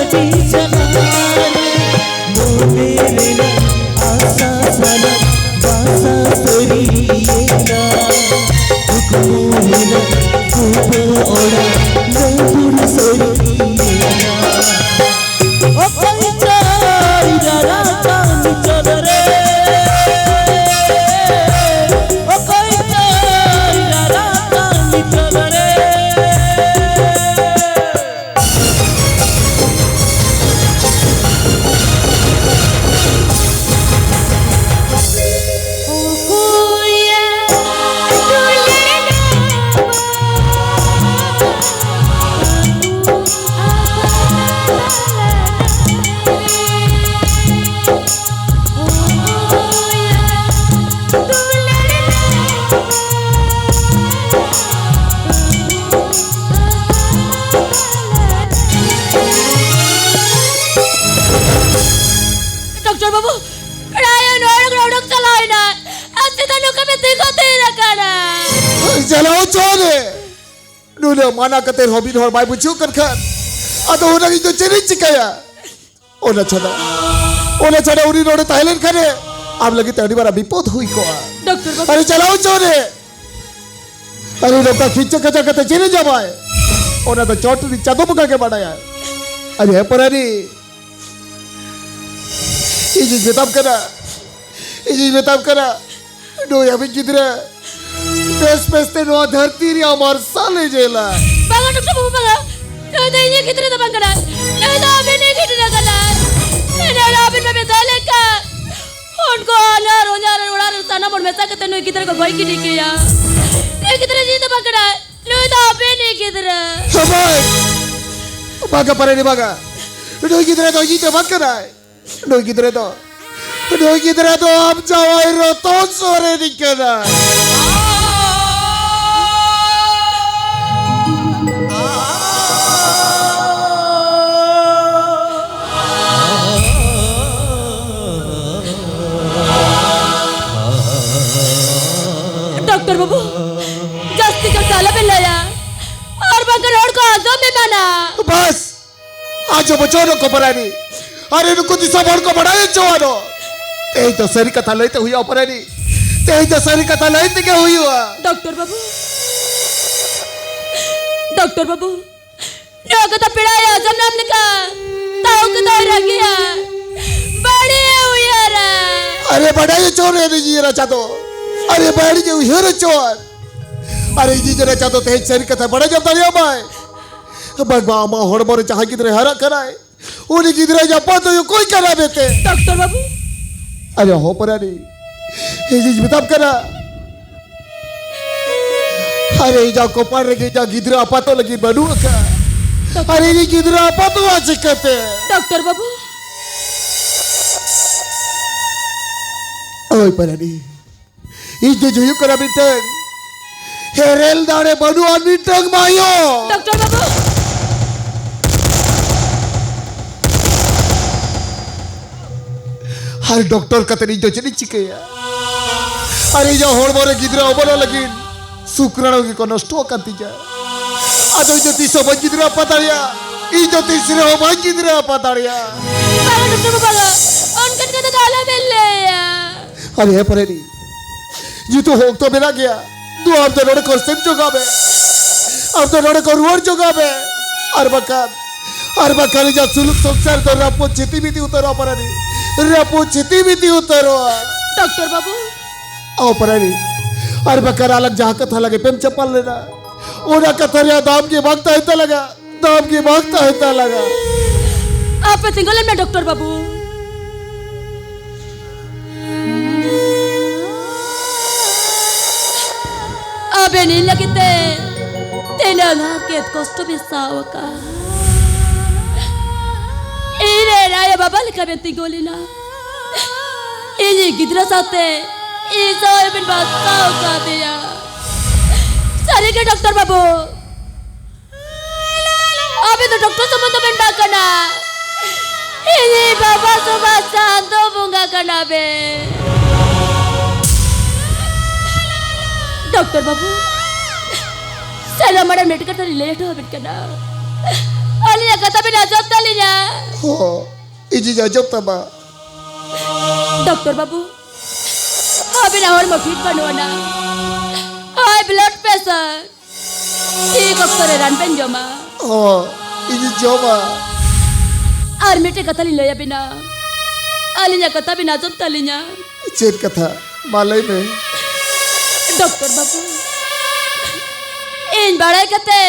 ᱟᱹᱰᱤ ᱡᱟᱞᱟᱨᱮ᱾ ᱢᱚᱱᱮ ᱨᱮᱱᱟᱜ ᱟᱥᱟ ᱥᱟᱱᱟᱢ ᱵᱟᱥᱟ ᱥᱟᱹᱨᱤᱭᱮᱱᱟ᱾ ᱠᱩᱠᱢᱩ ᱨᱮᱱᱟᱜ ᱠᱩᱠᱢᱩ ᱚᱲᱟᱜ ᱞᱟᱹᱜᱩᱲ ᱥᱟᱹᱨᱤᱭᱮᱱᱟ᱾ ᱚᱠᱚᱭ ᱪᱚᱭ ᱨᱟᱨᱟ ᱠᱟᱱ ᱪᱚᱞ ᱨᱮ? ᱚᱠᱚᱭ ᱪᱚᱭ ᱨᱟᱨᱟ ᱠᱟᱱ ᱪᱚᱞ ᱨᱮ? ᱰᱚᱠᱴᱚᱨ ᱵᱟᱹᱵᱩ, ᱨᱟᱭᱚᱱ ᱦᱚᱲ ᱚᱰᱚᱠ ᱪᱟᱞᱟᱣ ᱮᱱᱟ᱾ ᱟᱨ ᱪᱮᱫᱟᱜ ᱱᱚᱝᱠᱟ ᱢᱮ ᱛᱤᱸᱜᱩ ᱛᱷᱤᱨ ᱟᱠᱟᱱᱟ? ᱪᱟᱞᱟᱣ ᱦᱚᱪᱚ ᱨᱮ᱾ ᱱᱩᱱᱟᱹᱜ ᱢᱟᱱᱟ ᱠᱟᱛᱮ ᱦᱚᱸ ᱢᱤᱫ ᱦᱚᱲ ᱵᱟᱭ ᱵᱩᱡᱷᱟᱹᱣ ᱠᱟᱱ ᱠᱷᱟᱱ, ᱟᱫᱚ ᱚᱱᱟ ᱤᱧ ᱫᱚ ᱪᱮᱫ ᱤᱧ ᱪᱤᱠᱟᱹᱭᱟ? ᱚᱱᱟ ᱪᱷᱟᱰᱟ, ᱚᱱᱟ ᱪᱷᱟᱰᱟ ᱩᱱᱤ ᱱᱚᱰᱮ ᱛᱟᱦᱮᱸ ᱞᱮᱱ ᱠᱷᱟᱱᱮ ᱟᱢ ᱞᱟᱹᱜᱤᱫ ᱛᱮ ᱟᱹᱰᱤ ᱢᱟᱨᱟᱝ ᱵᱤᱯᱚᱫ ᱦᱩᱭ ᱠᱚᱜᱼᱟ᱾ ᱰᱚᱠᱴᱚᱨ ᱵᱟᱹᱵᱩ᱾ ᱟᱨᱮ ᱪᱟᱞᱟᱣ ᱦᱚᱪᱚ ᱨᱮ᱾ ᱟᱨᱮ ᱱᱚᱝᱠᱟ ᱠᱷᱤᱪᱟᱹ ᱠᱷᱟᱪᱟ ᱠᱟᱛᱮ ᱪᱮᱫ ᱮ ᱧᱟᱢᱟᱭ? ᱚᱱᱟ ᱫᱚ ᱪᱚᱴ ᱨᱤᱱᱤᱡ ᱪᱟᱸᱫᱚ ᱵᱚᱸᱜᱟ ᱜᱮ ᱵᱟᱰᱟᱭᱟ᱾ ᱟᱨᱮ ᱦᱮᱸ ᱯᱟᱨᱟᱱᱤ, ᱤᱧᱤᱧ ᱢᱮᱛᱟᱢ ᱠᱟᱱᱟ, ᱤᱧᱤᱧ ᱢᱮᱛᱟᱢ ᱠᱟᱱᱟ, ᱱᱩᱭ ᱟᱵᱤᱱ ᱜᱤᱫᱽᱨᱟᱹ ᱵᱮᱥ ᱵᱮᱥ ᱛᱮ ᱱᱚᱣᱟ ᱫᱷᱟᱹᱨᱛᱤ ᱨᱮᱭᱟᱜ ᱢᱟᱨᱥᱟᱞ ᱮ ᱧᱮᱞᱟ᱾ ᱵᱟᱝᱟ, ᱰᱚᱠᱴᱚᱨ ᱵᱟᱹᱵᱩ, ᱵᱟᱝᱟ᱾ ᱱᱩᱭ ᱫᱚ ᱤᱧᱤᱡ ᱜᱤᱫᱽᱨᱟᱹ ᱫᱚ ᱵᱟᱝ ᱠᱟᱱᱟᱭ᱾ ᱱᱩᱭ ᱫᱚ ᱟᱵᱤᱱᱤᱡ ᱜᱤᱫᱽᱨᱟᱹ ᱠᱟᱱᱟᱭ᱾ ᱮᱱᱟᱱ ᱟᱵᱤᱱ ᱵᱟᱵᱤᱱ ᱛᱟᱦᱮᱸ ᱞᱮᱱᱠᱷᱟᱱ ᱩᱱᱠᱩ ᱟᱧᱟᱨ ᱩᱧᱟᱨ ᱚᱲᱟᱜ ᱨᱮ ᱥᱟᱱᱟᱢ ᱦᱚᱲ ᱢᱮᱥᱟ ᱠᱟᱛᱮ ᱱᱩᱭ ᱜᱤᱫᱽᱨᱟᱹ ᱠᱚ ᱜᱚᱡ ᱜᱤᱰᱤ ᱠᱮᱭᱟ᱾ ᱱᱩᱭ ᱜᱤᱫᱽᱨᱟᱹ ᱡᱤᱣᱤ ᱫᱚ ᱵᱟᱝ ᱠᱟᱱᱟᱭ᱾ ᱱᱩᱭ ᱫᱚ ᱟᱵᱤᱱᱤᱡ ᱜᱤᱫᱽᱨᱟᱹ᱾ ᱦᱮᱸ, ᱵᱟᱝ᱾ ᱵᱟᱝᱟ, ᱯᱟᱨᱟᱱᱤ, ᱵᱟᱝᱟ᱾ ᱱᱩᱭ ᱜᱤᱫᱽᱨᱟᱹ ᱫᱚ ᱤᱧᱤᱡ ᱫᱚ ᱵᱟᱝ ᱠᱟᱱᱟᱭ᱾ ᱱᱩᱭ ᱜᱤᱫᱽᱨᱟᱹ ᱫᱚ, ᱱᱩᱭ ᱜᱤᱫᱽᱨᱟᱹ ᱫᱚ ᱟᱢ ᱡᱟᱶᱟᱭ ᱨᱚᱛᱚᱱ ᱥᱚᱨᱮᱱᱤᱡ ᱠᱟᱱᱟᱭ᱾ ᱰᱚᱠᱴᱚᱨ ᱵᱟᱹᱵᱩ, ᱡᱟᱹᱥᱛᱤ ᱡᱳᱨ ᱛᱮ ᱟᱞᱚᱵᱮᱱ ᱞᱟᱹᱭᱟ, ᱟᱨ ᱵᱟᱝᱠᱷᱟᱱ ᱦᱚᱲ ᱠᱚ ᱟᱸᱡᱚᱢ ᱮᱢᱟᱱᱟ᱾ ᱵᱟᱥ, ᱟᱸᱡᱚᱢ ᱦᱚᱪᱚ ᱱᱩᱠᱩ ᱯᱟᱨᱟᱱᱤ᱾ ᱟᱨ ᱱᱩᱠᱩ ᱫᱤᱥᱚᱢ ᱦᱚᱲ ᱠᱚ ᱵᱟᱲᱟᱭ ᱦᱚᱪᱚ ᱟᱱᱚ᱾ ᱛᱮᱦᱮᱧ ᱫᱚ ᱥᱟᱹᱨᱤ ᱠᱟᱛᱷᱟ ᱞᱟᱹᱭ ᱛᱮ ᱦᱩᱭᱩᱜᱼᱟ ᱯᱟᱨᱟᱱᱤ᱾ ᱛᱮᱦᱮᱧ ᱫᱚ ᱥᱟᱹᱨᱤ ᱠᱟᱛᱷᱟ ᱞᱟᱹᱭ ᱛᱮᱜᱮ ᱦᱩᱭᱩᱜᱼᱟ᱾ ᱰᱚᱠᱴᱚᱨ ᱵᱟᱹᱵᱩ, ᱰᱚᱠᱴᱚᱨ ᱵᱟᱹᱵᱩ, ᱱᱚᱣᱟ ᱠᱟᱛᱷᱟ ᱯᱮᱲᱟᱭ ᱟᱸᱡᱚᱢ ᱧᱟᱢ ᱞᱮᱠᱷᱟᱱ ᱛᱟᱣ ᱠᱚᱫᱚᱭ ᱨᱟᱹᱜᱤᱜᱼᱟ, ᱵᱟᱹᱲᱤᱡ ᱮ ᱩᱭᱦᱟᱹᱨᱟ᱾ ᱟᱨᱮ ᱵᱟᱲᱟᱭ ᱦᱚᱪᱚ ᱨᱮ ᱤᱧᱤᱡ ᱨᱟᱪᱟ ᱫᱚ, ᱟᱨᱮ ᱵᱟᱹᱲᱤᱡ ᱮ ᱩᱭᱦᱟᱹᱨ ᱦᱚᱪᱚ᱾ ᱟᱨ ᱤᱧᱤᱡ ᱨᱟᱪᱟ ᱫᱚ ᱛᱮᱦᱮᱧ ᱥᱟᱹᱨᱤ ᱠᱟᱛᱷᱟ ᱵᱟᱲᱟᱭ ᱧᱟᱢ ᱫᱟᱲᱮᱭᱟᱜ ᱢᱟᱭ᱾ ᱵᱟᱝᱢᱟ ᱟᱢᱟᱜ ᱦᱚᱲᱢᱚ ᱨᱮ ᱡᱟᱦᱟᱸᱭ ᱜᱤᱫᱽᱨᱟᱹ ᱦᱟᱨᱟᱜ ᱠᱟᱱᱟᱭ, ᱩᱱᱤ ᱜᱤᱫᱽᱨᱟᱹ ᱟᱯᱟᱛ ᱫᱚᱭ ᱚᱠᱚᱭ ᱠᱟᱱᱟ ᱢᱮᱱᱛᱮ? ᱰᱚᱠᱴᱚᱨ ᱵᱟᱹᱵᱩ᱾ ᱟᱨᱮ ᱦᱚᱯᱚᱱ ᱟᱹᱰᱤ, ᱤᱧᱤᱧ ᱢᱮᱛᱟᱢ ᱠᱟᱱᱟ᱾ ᱟᱨᱮ ᱤᱧᱟᱹᱜ ᱠᱚᱯᱟᱲ ᱨᱮᱜᱮ ᱤᱧᱟᱹᱜ ᱜᱤᱫᱽᱨᱟᱹ ᱟᱯᱟᱛᱚᱜ ᱞᱟᱹᱜᱤᱫ ᱵᱟᱹᱱᱩᱜ ᱟᱠᱟᱫ᱾ ᱟᱨᱮ ᱤᱧᱤᱡ ᱜᱤᱫᱽᱨᱟᱹ ᱟᱯᱟᱛᱚᱜᱼᱟ ᱪᱤᱠᱟᱹᱛᱮ? ᱰᱚᱠᱴᱚᱨ ᱵᱟᱹᱵᱩ᱾ ᱳᱭ ᱯᱟᱨᱟᱱᱤ, ᱤᱧ ᱫᱚ ᱦᱩᱭᱩᱜ ᱠᱟᱱᱟ ᱢᱤᱫᱴᱟᱝ ᱦᱮᱨᱮᱞ ᱫᱟᱲᱮ ᱵᱟᱹᱱᱩᱜ ᱟᱱ ᱢᱤᱫᱴᱟᱝ ᱢᱟᱭᱚ᱾ ᱰᱚᱠᱴᱚᱨ ᱵᱟᱹᱵᱩ᱾ ᱟᱨ ᱰᱚᱠᱴᱚᱨ ᱠᱟᱛᱮ ᱤᱧ ᱫᱚ ᱪᱮᱫ ᱤᱧ ᱪᱤᱠᱟᱹᱭᱟ? ᱟᱨ ᱤᱧᱟᱹᱜ ᱦᱚᱲᱢᱚ ᱨᱮ ᱜᱤᱫᱽᱨᱟᱹ ᱚᱢᱚᱱᱚᱜ ᱞᱟᱹᱜᱤᱫ ᱥᱩᱠᱨᱟᱬᱩ ᱜᱮᱠᱚ ᱱᱚᱥᱴᱚ ᱟᱠᱟᱱ ᱛᱤᱧᱟ᱾ ᱟᱫᱚ ᱤᱧ ᱫᱚ ᱛᱤᱥ ᱦᱚᱸ ᱵᱟᱹᱧ ᱜᱤᱫᱽᱨᱟᱹ ᱟᱯᱟᱛ ᱫᱟᱲᱮᱭᱟᱜᱼᱟ᱾ ᱤᱧ ᱫᱚ ᱛᱤᱥ ᱨᱮᱦᱚᱸ ᱵᱟᱹᱧ ᱜᱤᱫᱽᱨᱟᱹ ᱟᱯᱟᱛ ᱫᱟᱲᱮᱭᱟᱜᱼᱟ᱾ ᱵᱟᱝᱟ ᱰᱚᱠᱴᱚᱨ ᱵᱟᱵᱟ, ᱚᱱᱠᱟᱱ ᱠᱟᱛᱷᱟ ᱫᱚ ᱟᱞᱚᱵᱮᱱ ᱞᱟᱹᱭᱟ᱾ ᱟᱨᱮ ᱦᱮ ᱯᱟᱨᱟᱱᱤ, ᱱᱤᱛᱚᱜ ᱦᱚᱸ ᱚᱠᱛᱚ ᱢᱮᱱᱟᱜ ᱜᱮᱭᱟ᱾ ᱫᱩ ᱟᱢ ᱫᱚ ᱱᱚᱰᱮ ᱠᱷᱚᱱ ᱥᱮᱱ ᱪᱚᱜᱟᱜ ᱢᱮ᱾ ᱟᱢ ᱫᱚ ᱱᱚᱰᱮ ᱠᱷᱚᱱ ᱨᱩᱣᱟᱹᱲ ᱪᱚᱜᱟᱜ ᱢᱮ᱾ ᱟᱨ ᱵᱟᱠᱷᱟᱱ, ᱟᱨ ᱵᱟᱠᱷᱟᱱ ᱤᱧᱟᱹᱜ ᱥᱩᱞᱩᱠ ᱥᱚᱝᱥᱟᱨ ᱫᱚ ᱨᱟᱹᱯᱩᱫ ᱪᱷᱤᱛᱤ ᱵᱤᱛᱤ ᱩᱛᱟᱹᱨᱚᱜᱼᱟ ᱯᱟᱨᱟᱱᱤ᱾ ᱨᱟᱹᱯᱩᱫ ᱪᱷᱤᱛᱤ ᱵᱤᱛᱤ ᱩᱛᱟᱹᱨᱚᱜᱼᱟ᱾ ᱰᱚᱠᱴᱚᱨ ᱵᱟᱹᱵᱩ᱾ ᱚ ᱯᱟᱨᱟᱱᱤ, ᱟᱨ ᱵᱟᱠᱷᱟᱱ ᱟᱞᱟᱝ ᱡᱟᱦᱟᱸ ᱠᱟᱛᱷᱟ ᱞᱟᱹᱜᱤᱫ ᱯᱮᱢ ᱪᱟᱯᱟᱞ ᱞᱮᱱᱟ, ᱚᱱᱟ ᱠᱟᱛᱷᱟ ᱨᱮᱭᱟᱜ ᱫᱟᱢ ᱜᱮ ᱵᱟᱝ ᱛᱟᱦᱮᱸ ᱛᱟᱞᱟᱝᱟ᱾ ᱫᱟᱢ ᱜᱮ ᱵᱟᱝ ᱛᱟᱦᱮᱸ ᱛᱟᱞᱟᱝᱟ᱾ ᱟᱯᱮ ᱛᱤᱸᱜᱩ ᱞᱮᱱ ᱢᱮ ᱰᱚᱠᱴᱚᱨ ᱵᱟᱹᱵᱩ᱾ ᱟᱵᱮᱱ ᱤᱧ ᱞᱟᱹᱜᱤᱫ ᱛᱮ ᱛᱤᱱᱟᱹᱜ ᱦᱟᱨᱠᱮᱛ ᱠᱚᱥᱴᱚ ᱵᱮᱱ ᱥᱟᱦᱟᱣ ᱟᱠᱟᱫᱼᱟ᱾ ᱵᱟᱵᱟ ᱞᱮᱠᱟ ᱵᱮᱱ ᱛᱤᱸᱜᱩ ᱞᱮᱱᱟ᱾ ᱤᱧᱤᱡ ᱜᱤᱫᱽᱨᱟᱹ ᱥᱟᱶᱛᱮ ᱤᱧ ᱥᱟᱶ ᱵᱮᱱ ᱵᱟᱥᱟᱣ ᱠᱟᱫᱮᱭᱟ᱾ ᱥᱟᱹᱨᱤᱜᱮ ᱰᱚᱠᱴᱚᱨ ᱵᱟᱹᱵᱩ, ᱟᱵᱮᱱ ᱫᱚ ᱰᱚᱠᱴᱚᱨ ᱥᱩᱢᱩᱝ ᱫᱚ ᱵᱮᱱ ᱵᱟᱝ ᱠᱟᱱᱟ, ᱤᱧᱤᱡ ᱵᱟᱵᱟ ᱥᱚᱢᱟᱡᱽ ᱪᱟᱸᱫᱚ ᱵᱚᱸᱜᱟ ᱠᱟᱱᱟ ᱵᱮᱱ᱾ ᱰᱚᱠᱴᱚᱨ ᱵᱟᱹᱵᱩ, ᱥᱮᱨᱢᱟ ᱢᱟᱲᱟᱝ ᱢᱤᱫ ᱠᱟᱛᱷᱟ ᱞᱤᱧ ᱞᱟᱹᱭ ᱦᱚᱴᱚ ᱟᱵᱮᱱ ᱠᱟᱱᱟ, ᱟᱹᱞᱤᱧᱟᱜ ᱠᱟᱛᱷᱟ ᱵᱮᱱ ᱟᱸᱡᱚᱢ ᱛᱟᱹᱞᱤᱧᱟ? ᱦᱚᱸ, ᱤᱧᱤᱧ ᱟᱸᱡᱚᱢ ᱛᱟᱢᱟ᱾ ᱰᱚᱠᱴᱚᱨ ᱵᱟᱹᱵᱩ, ᱟᱵᱮᱱᱟᱜ ᱦᱚᱲᱢᱚ ᱴᱷᱤᱠ ᱵᱟᱹᱱᱩᱜ ᱟᱱᱟ, ᱦᱟᱭ ᱵᱞᱟᱰ ᱯᱨᱮᱥᱟᱨ, ᱴᱷᱤᱠ ᱚᱠᱛᱚ ᱨᱮ ᱨᱟᱱ ᱵᱮᱱ ᱡᱚᱢᱟ᱾ ᱦᱚᱸ, ᱤᱧᱤᱧ ᱡᱚᱢᱟ᱾ ᱟᱨ ᱢᱤᱫᱴᱮᱡ ᱠᱟᱛᱷᱟ ᱞᱤᱧ ᱞᱟᱹᱭ ᱟᱵᱮᱱᱟ, ᱟᱹᱞᱤᱧᱟᱜ ᱠᱟᱛᱷᱟ ᱵᱮᱱ ᱟᱸᱡᱚᱢ ᱛᱟᱹᱞᱤᱧᱟ? ᱪᱮᱫ ᱠᱟᱛᱷᱟ? ᱢᱟ ᱞᱟᱹᱭ ᱢᱮ᱾ ᱰᱚᱠᱴᱚᱨ ᱵᱟᱹᱵᱩ, ᱤᱧ ᱵᱟᱲᱟᱭ ᱠᱟᱛᱮ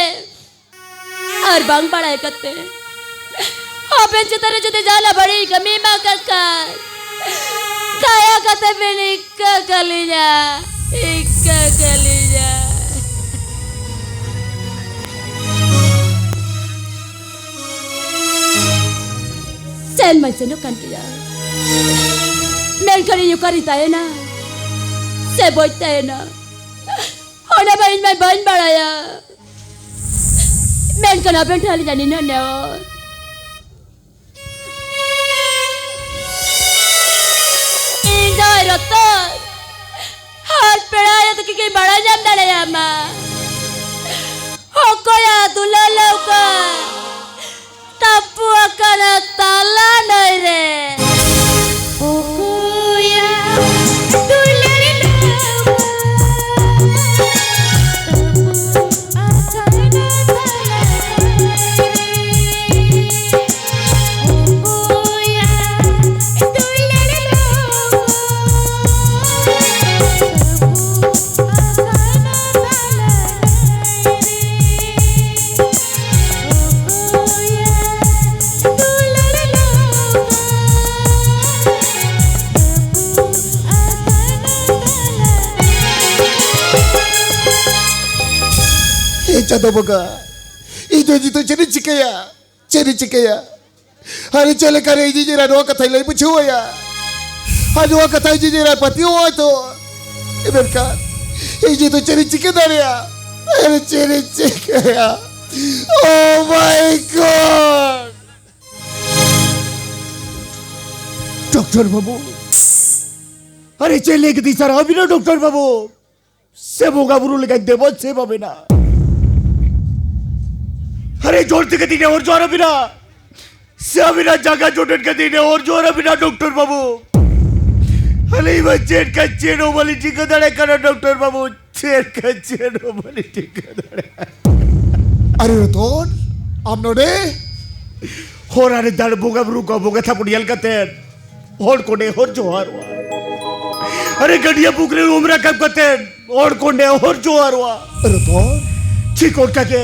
ᱟᱨ ᱵᱟᱝ ᱵᱟᱲᱟᱭ ᱠᱟᱛᱮ ᱟᱵᱮᱱ ᱪᱮᱛᱟᱱ ᱨᱮ ᱡᱩᱫᱤ ᱡᱟᱦᱟᱱᱟᱜ ᱵᱟᱹᱲᱤᱡ ᱠᱟᱹᱢᱤ ᱮᱢᱟᱜ ᱠᱟᱱ ᱠᱷᱟᱱ, ᱫᱟᱭᱟ ᱠᱟᱛᱮ ᱵᱮᱱ ᱤᱠᱟᱹ ᱠᱟᱹᱞᱤᱧᱟ, ᱤᱠᱟᱹ ᱠᱟᱹᱞᱤᱧᱟ᱾ ᱥᱮᱱ ᱢᱟᱧ ᱥᱮᱱᱚᱜ ᱠᱟᱱ ᱜᱮᱭᱟ, ᱢᱮᱱᱠᱷᱟᱱ ᱤᱧ ᱚᱠᱟᱨᱤᱧ ᱛᱟᱦᱮᱱᱟ ᱥᱮ ᱵᱟᱹᱧ ᱛᱟᱦᱮᱱᱟ, ᱚᱱᱟ ᱢᱟ ᱤᱧ ᱢᱟ ᱵᱟᱹᱧ ᱵᱟᱲᱟᱭᱟ᱾ ᱢᱮᱱᱠᱷᱟᱱ ᱟᱵᱮᱱ ᱴᱷᱮᱱ ᱟᱹᱞᱤᱧᱟᱜ ᱱᱤᱱᱟᱹᱜ ᱱᱮᱦᱚᱨ, ᱤᱧ ᱡᱟᱶᱟᱭ ᱨᱚᱛᱚᱱ ᱟᱨ ᱯᱮᱲᱟ ᱟᱭᱳ ᱛᱟᱹᱠᱤᱱ ᱠᱤᱱ ᱵᱟᱲᱟᱭ ᱧᱟᱢ ᱫᱟᱲᱮᱭᱟᱜ ᱢᱟ, ᱚᱠᱚᱭᱟᱜ ᱫᱩᱞᱟᱹᱲ ᱞᱟᱹᱣᱠᱟᱹ ᱛᱟᱹᱯᱩ ᱟᱠᱟᱱᱟ ᱛᱟᱞᱟ ᱱᱟᱹᱭ ᱨᱮ᱾ ᱚᱠᱚᱭᱟᱜ ᱫᱩᱞᱟᱹᱲ ᱞᱟᱹᱣᱠᱟᱹ ᱛᱟᱹᱯᱩ ᱟᱠᱟᱱᱟ ᱛᱟᱞᱟ ᱱᱟᱹᱭ ᱨᱮ᱾ ᱚᱠᱚᱭᱟᱜ ᱫᱩᱞᱟᱹᱲ ᱞᱟᱹᱣᱠᱟᱹ ᱛᱟᱹᱯᱩ ᱟᱠᱟᱱᱟ ᱛᱟᱞᱟ ᱱᱟᱹᱭ ᱨᱮ᱾ ᱦᱮ ᱪᱟᱸᱫᱚ ᱵᱚᱸᱜᱟ, ᱤᱧ ᱫᱚ ᱱᱤᱛᱚᱜ ᱪᱮᱫ ᱤᱧ ᱪᱤᱠᱟᱹᱭᱟ? ᱪᱮᱫ ᱤᱧ ᱪᱤᱠᱟᱹᱭᱟ? ᱟᱨ ᱪᱮᱫ ᱞᱮᱠᱟᱨᱮ ᱤᱧᱤᱡ ᱮᱨᱟ ᱱᱚᱣᱟ ᱠᱟᱛᱷᱟᱧ ᱞᱟᱹᱭ ᱵᱩᱡᱷᱟᱹᱣ ᱟᱭᱟ? ᱟᱨ ᱱᱚᱣᱟ ᱠᱟᱛᱷᱟ ᱤᱧᱤᱡ ᱮᱨᱟᱭ ᱯᱟᱹᱛᱭᱟᱹᱣ ᱟᱭ ᱛᱚ? ᱢᱮᱱᱠᱷᱟᱱ ᱤᱧ ᱫᱚ ᱪᱮᱫ ᱤᱧ ᱪᱤᱠᱟᱹ ᱫᱟᱲᱮᱭᱟᱜᱼᱟ? ᱟᱨ ᱪᱮᱫ ᱤᱧ ᱪᱤᱠᱟᱹᱭᱟ? Oh my God! ᱰᱚᱠᱴᱚᱨ ᱵᱟᱹᱵᱩ, ᱟᱨᱮ ᱪᱮᱫ ᱞᱟᱹᱭ ᱠᱮᱫᱤᱧ ᱥᱟᱨ ᱟᱹᱵᱤᱱ ᱦᱚᱸ ᱰᱚᱠᱴᱚᱨ ᱵᱟᱹᱵᱩ? ᱥᱮ ᱵᱚᱸᱜᱟ ᱵᱩᱨᱩ ᱞᱮᱠᱟᱧ ᱫᱮᱵᱟ ᱥᱮᱵᱟ ᱵᱮᱱᱟ? ᱟᱨᱮ ᱡᱳᱨ ᱛᱮ ᱠᱟᱹᱴᱤᱡ ᱱᱮᱦᱚᱨ ᱡᱚᱦᱟᱨ ᱟᱵᱤᱱᱟ᱾ ᱥᱮ ᱟᱵᱤᱱᱟᱜ ᱡᱟᱸᱜᱟ ᱡᱚᱴᱮᱫ ᱠᱟᱹᱴᱤᱡ ᱱᱮᱦᱚᱨ ᱡᱚᱦᱟᱨ ᱟᱵᱤᱱᱟ ᱰᱚᱠᱴᱚᱨ ᱵᱟᱹᱵᱩ᱾ ᱟᱹᱞᱤᱧ ᱢᱟ ᱪᱮᱫ ᱠᱟ ᱪᱮᱫ ᱦᱚᱸ ᱵᱟᱹᱞᱤᱧ ᱪᱤᱠᱟᱹ ᱫᱟᱲᱮᱭᱟᱜ ᱠᱟᱱᱟ ᱰᱚᱠᱴᱚᱨ ᱵᱟᱹᱵᱩ, ᱪᱮᱫ ᱠᱟ ᱪᱮᱫ ᱦᱚᱸ ᱵᱟᱹᱞᱤᱧ ᱪᱤᱠᱟᱹ ᱫᱟᱲᱮᱭᱟᱜ ᱠᱟᱱᱟ᱾ ᱟᱨᱮ ᱨᱚᱛᱚᱱ, ᱟᱢ ᱱᱚᱰᱮ? ᱦᱚᱨ ᱟᱨᱮ ᱫᱟᱲ ᱵᱚᱸᱜᱟ ᱵᱩᱨᱩ ᱠᱚ ᱵᱚᱸᱜᱟ ᱛᱷᱟᱯᱚᱱ ᱧᱮᱞ ᱠᱟᱛᱮ ᱦᱚᱲ ᱠᱚ ᱱᱮᱦᱚᱨ ᱡᱚᱦᱟᱨᱚᱜᱼᱟ᱾ ᱟᱨᱮ ᱜᱟᱹᱰᱭᱟᱹ ᱯᱩᱠᱷᱨᱤ ᱩᱢ ᱨᱟᱠᱟᱵ ᱠᱟᱛᱮ ᱦᱚᱲ ᱠᱚ ᱱᱮᱦᱚᱨ ᱡᱚᱦᱟᱨᱚᱜᱼᱟ᱾ ᱨᱚᱛᱚᱱ᱾ ᱴᱷᱤᱠ ᱚᱱᱠᱟ ᱜᱮ᱾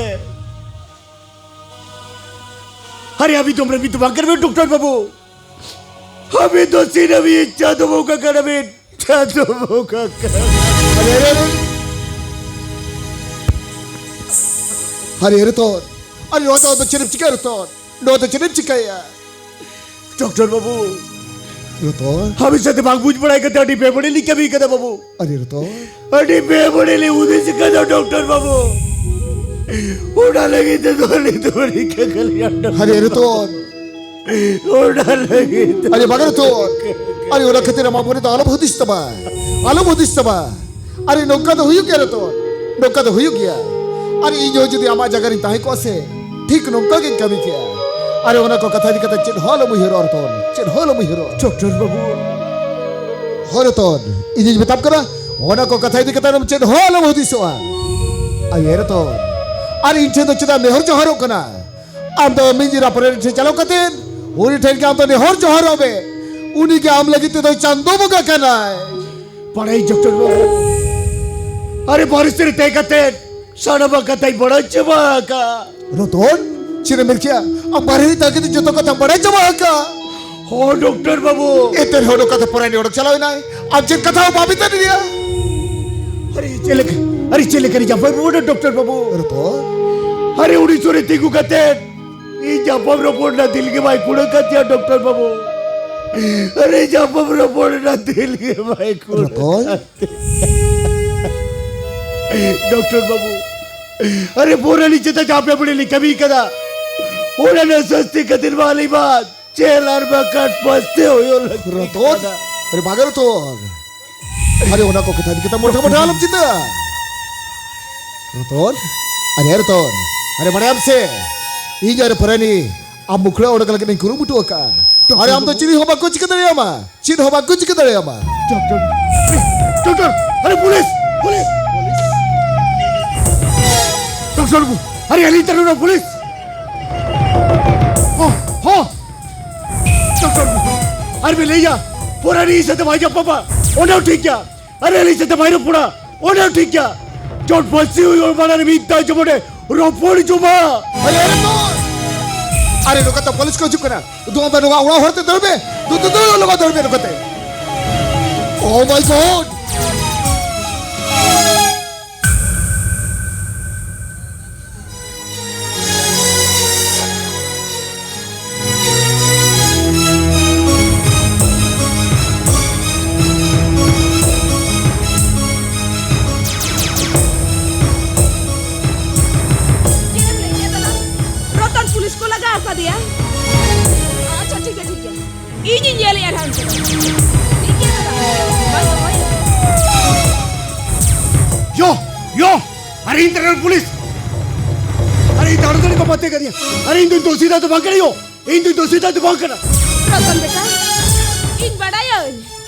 ᱟᱨᱮ ᱟᱵᱤᱱ ᱫᱚ ᱢᱤᱫ ᱫᱚ ᱵᱟᱝ ᱠᱟᱱᱟ ᱵᱤᱱ ᱰᱚᱠᱴᱚᱨ ᱵᱟᱹᱵᱩ᱾ ᱟᱵᱤᱱ ᱫᱚ ᱥᱤᱱᱟᱹᱢᱤ ᱪᱟᱸᱫᱚ ᱵᱚᱸᱜᱟ ᱠᱟᱱᱟ ᱵᱤᱱ᱾ ᱪᱟᱸᱫᱚ ᱵᱚᱸᱜᱟ ᱠᱟᱱᱟ᱾ ᱟᱨᱮ, ᱟᱨᱮ, ᱟᱨᱮ᱾ ᱟᱨᱮ ᱨᱚᱛᱚᱱ᱾ ᱟᱨᱮ ᱱᱚᱣᱟ ᱫᱚ ᱟᱫᱚ ᱪᱮᱫ ᱮᱢ ᱪᱤᱠᱟᱹᱭᱟ ᱨᱚᱛᱚᱱ? ᱱᱚᱣᱟ ᱫᱚ ᱪᱮᱫ ᱮᱢ ᱪᱤᱠᱟᱹᱭᱟ? ᱰᱚᱠᱴᱚᱨ ᱵᱟᱹᱵᱩ, ᱨᱚᱛᱚᱱ᱾ ᱟᱹᱵᱤᱱ ᱥᱟᱛᱮ ᱵᱟᱝ ᱵᱩᱡᱽ ᱵᱟᱲᱟᱭ ᱠᱟᱛᱮ ᱟᱹᱰᱤ ᱵᱮᱵᱟᱹᱲᱤᱡ ᱞᱤᱧ ᱠᱟᱹᱢᱤ ᱠᱟᱫᱟ ᱵᱟᱹᱵᱩ᱾ ᱟᱨᱮ ᱨᱚᱛᱚᱱ᱾ ᱟᱹᱰᱤ ᱵᱮᱵᱟᱹᱲᱤᱡ ᱞᱤᱧ ᱦᱩᱫᱤᱥ ᱠᱟᱫᱟ ᱰᱚᱠᱴᱚᱨ ᱵᱟᱹᱵᱩ᱾ ᱚᱱᱟ ᱞᱟᱹᱜᱤᱫ ᱛᱮᱫᱚ ᱟᱹᱞᱤᱧ ᱫᱚ ᱟᱹᱰᱤ ᱠᱟᱠᱟᱞᱤᱧ ᱰᱚᱠᱴᱚᱨ ᱟᱨᱮ ᱵᱟᱹᱵᱩ᱾ ᱨᱚᱛᱚᱱ᱾ ᱚᱱᱟ ᱞᱟᱹᱜᱤᱫ ᱛᱮ ᱟᱨᱮ ᱵᱟᱝ ᱨᱚᱛᱚᱱ᱾ ᱟᱨᱮ ᱚᱱᱟ ᱠᱷᱟᱹᱛᱤᱨ ᱟᱢᱟᱜ ᱢᱚᱱᱮ ᱫᱚ ᱟᱞᱚᱢ ᱦᱩᱫᱤᱥ ᱛᱟᱢᱟ᱾ ᱟᱞᱚᱢ ᱦᱩᱫᱤᱥ ᱛᱟᱢᱟ᱾ ᱟᱨᱮ ᱱᱚᱝᱠᱟ ᱫᱚ ᱦᱩᱭᱩᱜ ᱜᱮᱭᱟ ᱨᱚᱛᱚᱱ᱾ ᱱᱚᱝᱠᱟ ᱫᱚ ᱦᱩᱭᱩᱜ ᱜᱮᱭᱟ᱾ ᱟᱨ ᱤᱧ ᱦᱚᱸ ᱡᱩᱫᱤ ᱟᱢᱟᱜ ᱡᱟᱭᱜᱟ ᱨᱤᱧ ᱛᱟᱦᱮᱸ ᱠᱚᱜᱼᱟ ᱥᱮ, ᱴᱷᱤᱠ ᱱᱚᱝᱠᱟ ᱜᱤᱧ ᱠᱟᱹᱢᱤ ᱠᱮᱭᱟ᱾ ᱟᱨ ᱚᱱᱟ ᱠᱚ ᱠᱟᱛᱷᱟ ᱤᱫᱤ ᱠᱟᱛᱮ ᱪᱮᱫ ᱦᱚᱸ ᱟᱞᱚᱢ ᱩᱭᱦᱟᱹᱨᱚᱜᱼᱟ ᱨᱚᱛᱚᱱ, ᱪᱮᱫ ᱦᱚᱸ ᱟᱞᱚᱢ ᱩᱭᱦᱟᱹᱨᱚᱜᱼᱟ᱾ ᱰᱚᱠᱴᱚᱨ ᱵᱟᱹᱵᱩ᱾ ᱦᱳᱭ ᱨᱚᱛᱚᱱ, ᱤᱧᱤᱧ ᱢᱮᱛᱟᱢ ᱠᱟᱱᱟ, ᱚᱱᱟ ᱠᱚ ᱠᱟᱛᱷᱟ ᱤᱫᱤ ᱠᱟᱛᱮ ᱟᱢ ᱪᱮᱫ ᱦᱚᱸ ᱟᱞᱚᱢ ᱦᱩᱫᱤᱥᱚᱜᱼᱟ᱾ ᱟᱭ ᱨᱚᱛᱚᱱ, ᱟᱨ ᱤᱧ ᱴᱷᱮᱱ ᱫᱚ ᱪᱮᱫᱟᱜ ᱱᱮᱦᱚᱨ ᱡᱚᱦᱟᱨᱚᱜ ᱠᱟᱱᱟ? ᱟᱢ ᱫᱚ ᱢᱤᱫ ᱨᱟᱯᱚᱨᱮᱱ ᱴᱷᱮᱱ ᱪᱟᱞᱟᱣ ᱠᱟᱛᱮ ᱩᱱᱤ ᱴᱷᱮᱱ ᱜᱮ ᱟᱢ ᱫᱚ ᱱᱮᱦᱚᱨ ᱡᱚᱦᱟᱨᱚᱜ ᱢᱮ᱾ ᱩᱱᱤ ᱜᱮ ᱟᱢ ᱞᱟᱹᱜᱤᱫ ᱛᱮᱫᱚ ᱪᱟᱸᱫᱚ ᱵᱚᱸᱜᱟ ᱠᱟᱱᱟᱭ᱾ ᱵᱟᱲᱟᱭ ᱰᱚᱠᱴᱚᱨ ᱵᱟᱹᱵᱩ, ᱟᱨᱮ ᱵᱟᱨᱦᱮ ᱥᱮᱫ ᱨᱮ ᱛᱟᱦᱮᱸ ᱠᱟᱛᱮ ᱥᱟᱱᱟᱢᱟᱜ ᱠᱟᱛᱷᱟᱧ ᱵᱟᱲᱟᱭ ᱪᱟᱵᱟ ᱟᱠᱟᱫᱼᱟ᱾ ᱨᱚᱛᱚᱱ, ᱪᱮᱫ ᱮᱢ ᱢᱮᱱ ᱠᱮᱜᱼᱟ? ᱟᱢ ᱵᱟᱨᱦᱮ ᱨᱮ ᱛᱟᱦᱮᱸ ᱠᱟᱛᱮ ᱡᱚᱛᱚ ᱠᱟᱛᱷᱟᱢ ᱵᱟᱲᱟᱭ ᱪᱟᱵᱟ ᱟᱠᱟᱫᱼᱟ? ᱦᱚᱸ ᱰᱚᱠᱴᱚᱨ ᱵᱟᱹᱵᱩ᱾ ᱮᱱᱛᱮ ᱨᱮᱦᱚᱸ ᱱᱚᱝᱠᱟ ᱛᱮ ᱯᱚᱨᱟᱭ ᱚᱰᱚᱠ ᱪᱟᱞᱟᱣ ᱮᱱᱟᱭ᱾ ᱟᱢ ᱪᱮᱫ ᱠᱟᱛᱷᱟ ᱦᱚᱸ ᱵᱟᱢ ᱢᱮᱛᱟᱫ ᱞᱮᱭᱟ? ᱟᱨᱮ ᱪᱮᱫ ᱞᱮᱠᱟ, ᱟᱨᱮ ᱪᱮᱫ ᱞᱮᱠᱟ ᱨᱮ ᱡᱟᱯᱟᱭ ᱵᱟᱹᱵᱩ ᱰᱚᱠᱴᱚᱨ ᱵᱟᱹᱵᱩ? ᱨᱚᱛᱚᱱ᱾ ᱟᱨᱮ ᱩᱱᱤ ᱥᱩᱨ ᱨᱮ ᱛᱤᱸᱜᱩ ᱠᱟᱛᱮ ᱤᱧ ᱧᱟᱯᱟᱢ ᱨᱚᱯᱚᱲ ᱨᱮᱱᱟᱜ ᱫᱤᱞ ᱜᱮ ᱵᱟᱭ ᱠᱩᱲᱟᱹᱜ ᱠᱟᱱ ᱛᱤᱧᱟ, ᱰᱚᱠᱴᱚᱨ ᱵᱟᱹᱵᱩ᱾ ᱟᱨᱮ ᱧᱟᱯᱟᱢ ᱨᱚᱯᱚᱲ ᱨᱮᱱᱟᱜ ᱫᱤᱞ ᱜᱮ ᱵᱟᱭ ᱠᱩᱲᱟᱹᱜ ᱨᱚᱛᱚᱱ? ᱠᱟᱱ ᱛᱤᱧᱟ᱾ ᱰᱚᱠᱴᱚᱨ ᱵᱟᱹᱵᱩ, ᱟᱨᱮ ᱯᱚᱨᱟᱱᱤ ᱪᱮᱛᱟᱱ ᱡᱟᱦᱟᱸ ᱵᱮᱵᱟᱹᱲᱤᱡ ᱞᱤᱧ ᱠᱟᱹᱢᱤ ᱠᱟᱫᱟ, ᱚᱱᱟ ᱨᱮᱱᱟᱜ ᱥᱟᱹᱥᱛᱤ ᱠᱷᱟᱹᱛᱤᱨ ᱢᱟ ᱟᱹᱞᱤᱧ ᱢᱟ ᱡᱮᱞ ᱟᱨ ᱵᱟᱝᱠᱷᱟᱱ ᱯᱟᱹᱥᱛᱤ ᱦᱩᱭᱩᱜ ᱞᱟᱹᱠᱛᱤ ᱨᱚᱛᱚᱱ? ᱠᱟᱱᱟ᱾ ᱟᱨᱮ ᱵᱟᱝᱟ ᱨᱚᱛᱚᱱ, ᱟᱨᱮ ᱚᱱᱟ ᱠᱚ ᱠᱟᱛᱷᱟ ᱤᱫᱤ ᱠᱟᱛᱮ ᱢᱚᱴᱷᱟ ᱢᱚᱴᱷᱟ ᱟᱞᱚᱢ ᱪᱤᱱᱛᱟᱹᱜᱼᱟ᱾ ᱨᱚᱛᱚᱱ, ᱟᱨᱮ ᱨᱚᱛᱚᱱ, ᱟᱨᱮ ᱵᱟᱲᱟᱭᱟᱢ ᱥᱮ, ᱤᱧ ᱟᱨ ᱯᱚᱨᱟᱱᱤ ᱟᱢ ᱢᱩᱠᱷᱲᱟ ᱚᱰᱚᱠ ᱞᱟᱹᱜᱤᱫ ᱤᱧ ᱠᱩᱨᱩᱢᱩᱴᱩ ᱟᱠᱟᱫᱼᱟ᱾ ᱟᱨᱮ ᱟᱢ ᱫᱚ ᱪᱮᱫ ᱦᱚᱸ ᱵᱟᱠᱚ ᱪᱤᱠᱟᱹ ᱫᱟᱲᱮᱭᱟᱢᱟ, ᱪᱮᱫ ᱦᱚᱸ ᱵᱟᱠᱚ ᱪᱤᱠᱟᱹ ᱫᱟᱲᱮᱭᱟᱢᱟ᱾ ᱰᱚᱠᱴᱚᱨ, ᱰᱚᱠᱴᱚᱨ, ᱟᱨᱮ ᱯᱩᱞᱤᱥ, ᱯᱩᱞᱤᱥ᱾ ᱰᱚᱠᱴᱚᱨ ᱵᱟᱹᱵᱩ, ᱟᱨᱮ ᱟᱹᱞᱤᱧ ᱛᱟᱹᱨᱩᱵ ᱯᱩᱞᱤᱥ᱾ ᱦᱚᱸ, ᱦᱚᱸ᱾ ᱰᱚᱠᱴᱚᱨ ᱵᱟᱹᱵᱩ, ᱟᱨ ᱵᱮᱱ ᱞᱟᱹᱭᱟ, ᱯᱚᱨᱟᱱᱤ ᱥᱟᱛᱮ ᱵᱟᱭ ᱧᱟᱯᱟᱢᱟ, ᱚᱱᱟ ᱦᱚᱸ ᱴᱷᱤᱠ ᱜᱮᱭᱟ᱾ ᱟᱨᱮ ᱟᱹᱞᱤᱧ ᱥᱟᱛᱮ ᱵᱟᱭ ᱨᱚᱯᱚᱲᱟ, ᱚᱱᱟ ᱦᱚᱸ ᱴᱷᱤᱠ ᱜᱮᱭᱟ᱾ ᱡᱚᱴ ᱯᱟᱹᱥᱤ ᱦᱩᱭᱩᱜ ᱢᱟᱲᱟᱝ ᱨᱮ ᱢᱤᱫ ᱫᱷᱟᱣ ᱡᱮᱢᱚᱱᱮ ᱨᱚᱯᱚᱲ ᱡᱚᱢᱟ᱾ ᱟᱨᱮ, ᱟᱨᱮ ᱛᱚ! ᱟᱨᱮ, ᱱᱚᱝᱠᱟ ᱛᱚ ᱯᱩᱞᱤᱥ ᱠᱚ ᱦᱤᱡᱩᱜ ᱠᱟᱱᱟ᱾ ᱫᱩ ᱟᱢ ᱫᱚ ᱱᱚᱣᱟ ᱚᱲᱟᱜ ᱦᱚᱨ ᱛᱮ ᱫᱟᱹᱲ ᱢᱮ᱾ ᱫᱩ, ᱫᱩ, ᱫᱩ, ᱞᱚᱜᱚᱱ ᱫᱟᱹᱲ ᱢᱮ ᱱᱚᱝᱠᱟ ᱛᱮ᱾ Oh my God! ᱪᱮᱫ ᱮᱢ ᱞᱟᱹᱭ ᱠᱮᱫ ᱛᱟᱞᱟᱝ? ᱨᱚᱛᱚᱱ ᱯᱩᱞᱤᱥ ᱠᱚ ᱞᱟᱜᱟ ᱟᱠᱟᱫᱮᱭᱟ᱾ ᱟᱪᱪᱷᱟ, ᱴᱷᱤᱠ ᱜᱮᱭᱟ, ᱴᱷᱤᱠ ᱜᱮᱭᱟ᱾ ᱤᱧᱤᱧ ᱧᱮᱞᱮᱫᱼᱟ ᱱᱟᱦᱟᱜ ᱩᱱᱠᱩ ᱫᱚ᱾ ᱴᱷᱤᱠ ᱜᱮᱭᱟ ᱫᱟᱫᱟ᱾ ᱵᱟᱭ ᱫᱚᱦᱚᱭᱟ᱾ ᱭᱳ, ᱭᱳ, ᱟᱨᱮ ᱤᱧ ᱛᱟᱨᱟᱝ ᱯᱩᱞᱤᱥ᱾ ᱟᱨᱮ ᱤᱧ ᱛᱟᱲᱟᱛᱟᱲᱤ ᱠᱚ ᱯᱟᱛᱮ ᱠᱟᱫᱤᱧᱟ᱾ ᱟᱨᱮ ᱤᱧ ᱫᱚᱧ ᱫᱳᱥᱤ ᱫᱟ ᱫᱚ ᱵᱟᱝ ᱠᱟᱱᱟ ᱭᱳ᱾ ᱤᱧ ᱫᱚᱧ ᱫᱳᱥᱤ ᱫᱟ ᱫᱚ ᱵᱟᱝ ᱠᱟᱱᱟ᱾ ᱨᱚᱛᱚᱱ ᱵᱮᱴᱟ, ᱤᱧ ᱵᱟᱰᱟᱭᱟᱹᱧ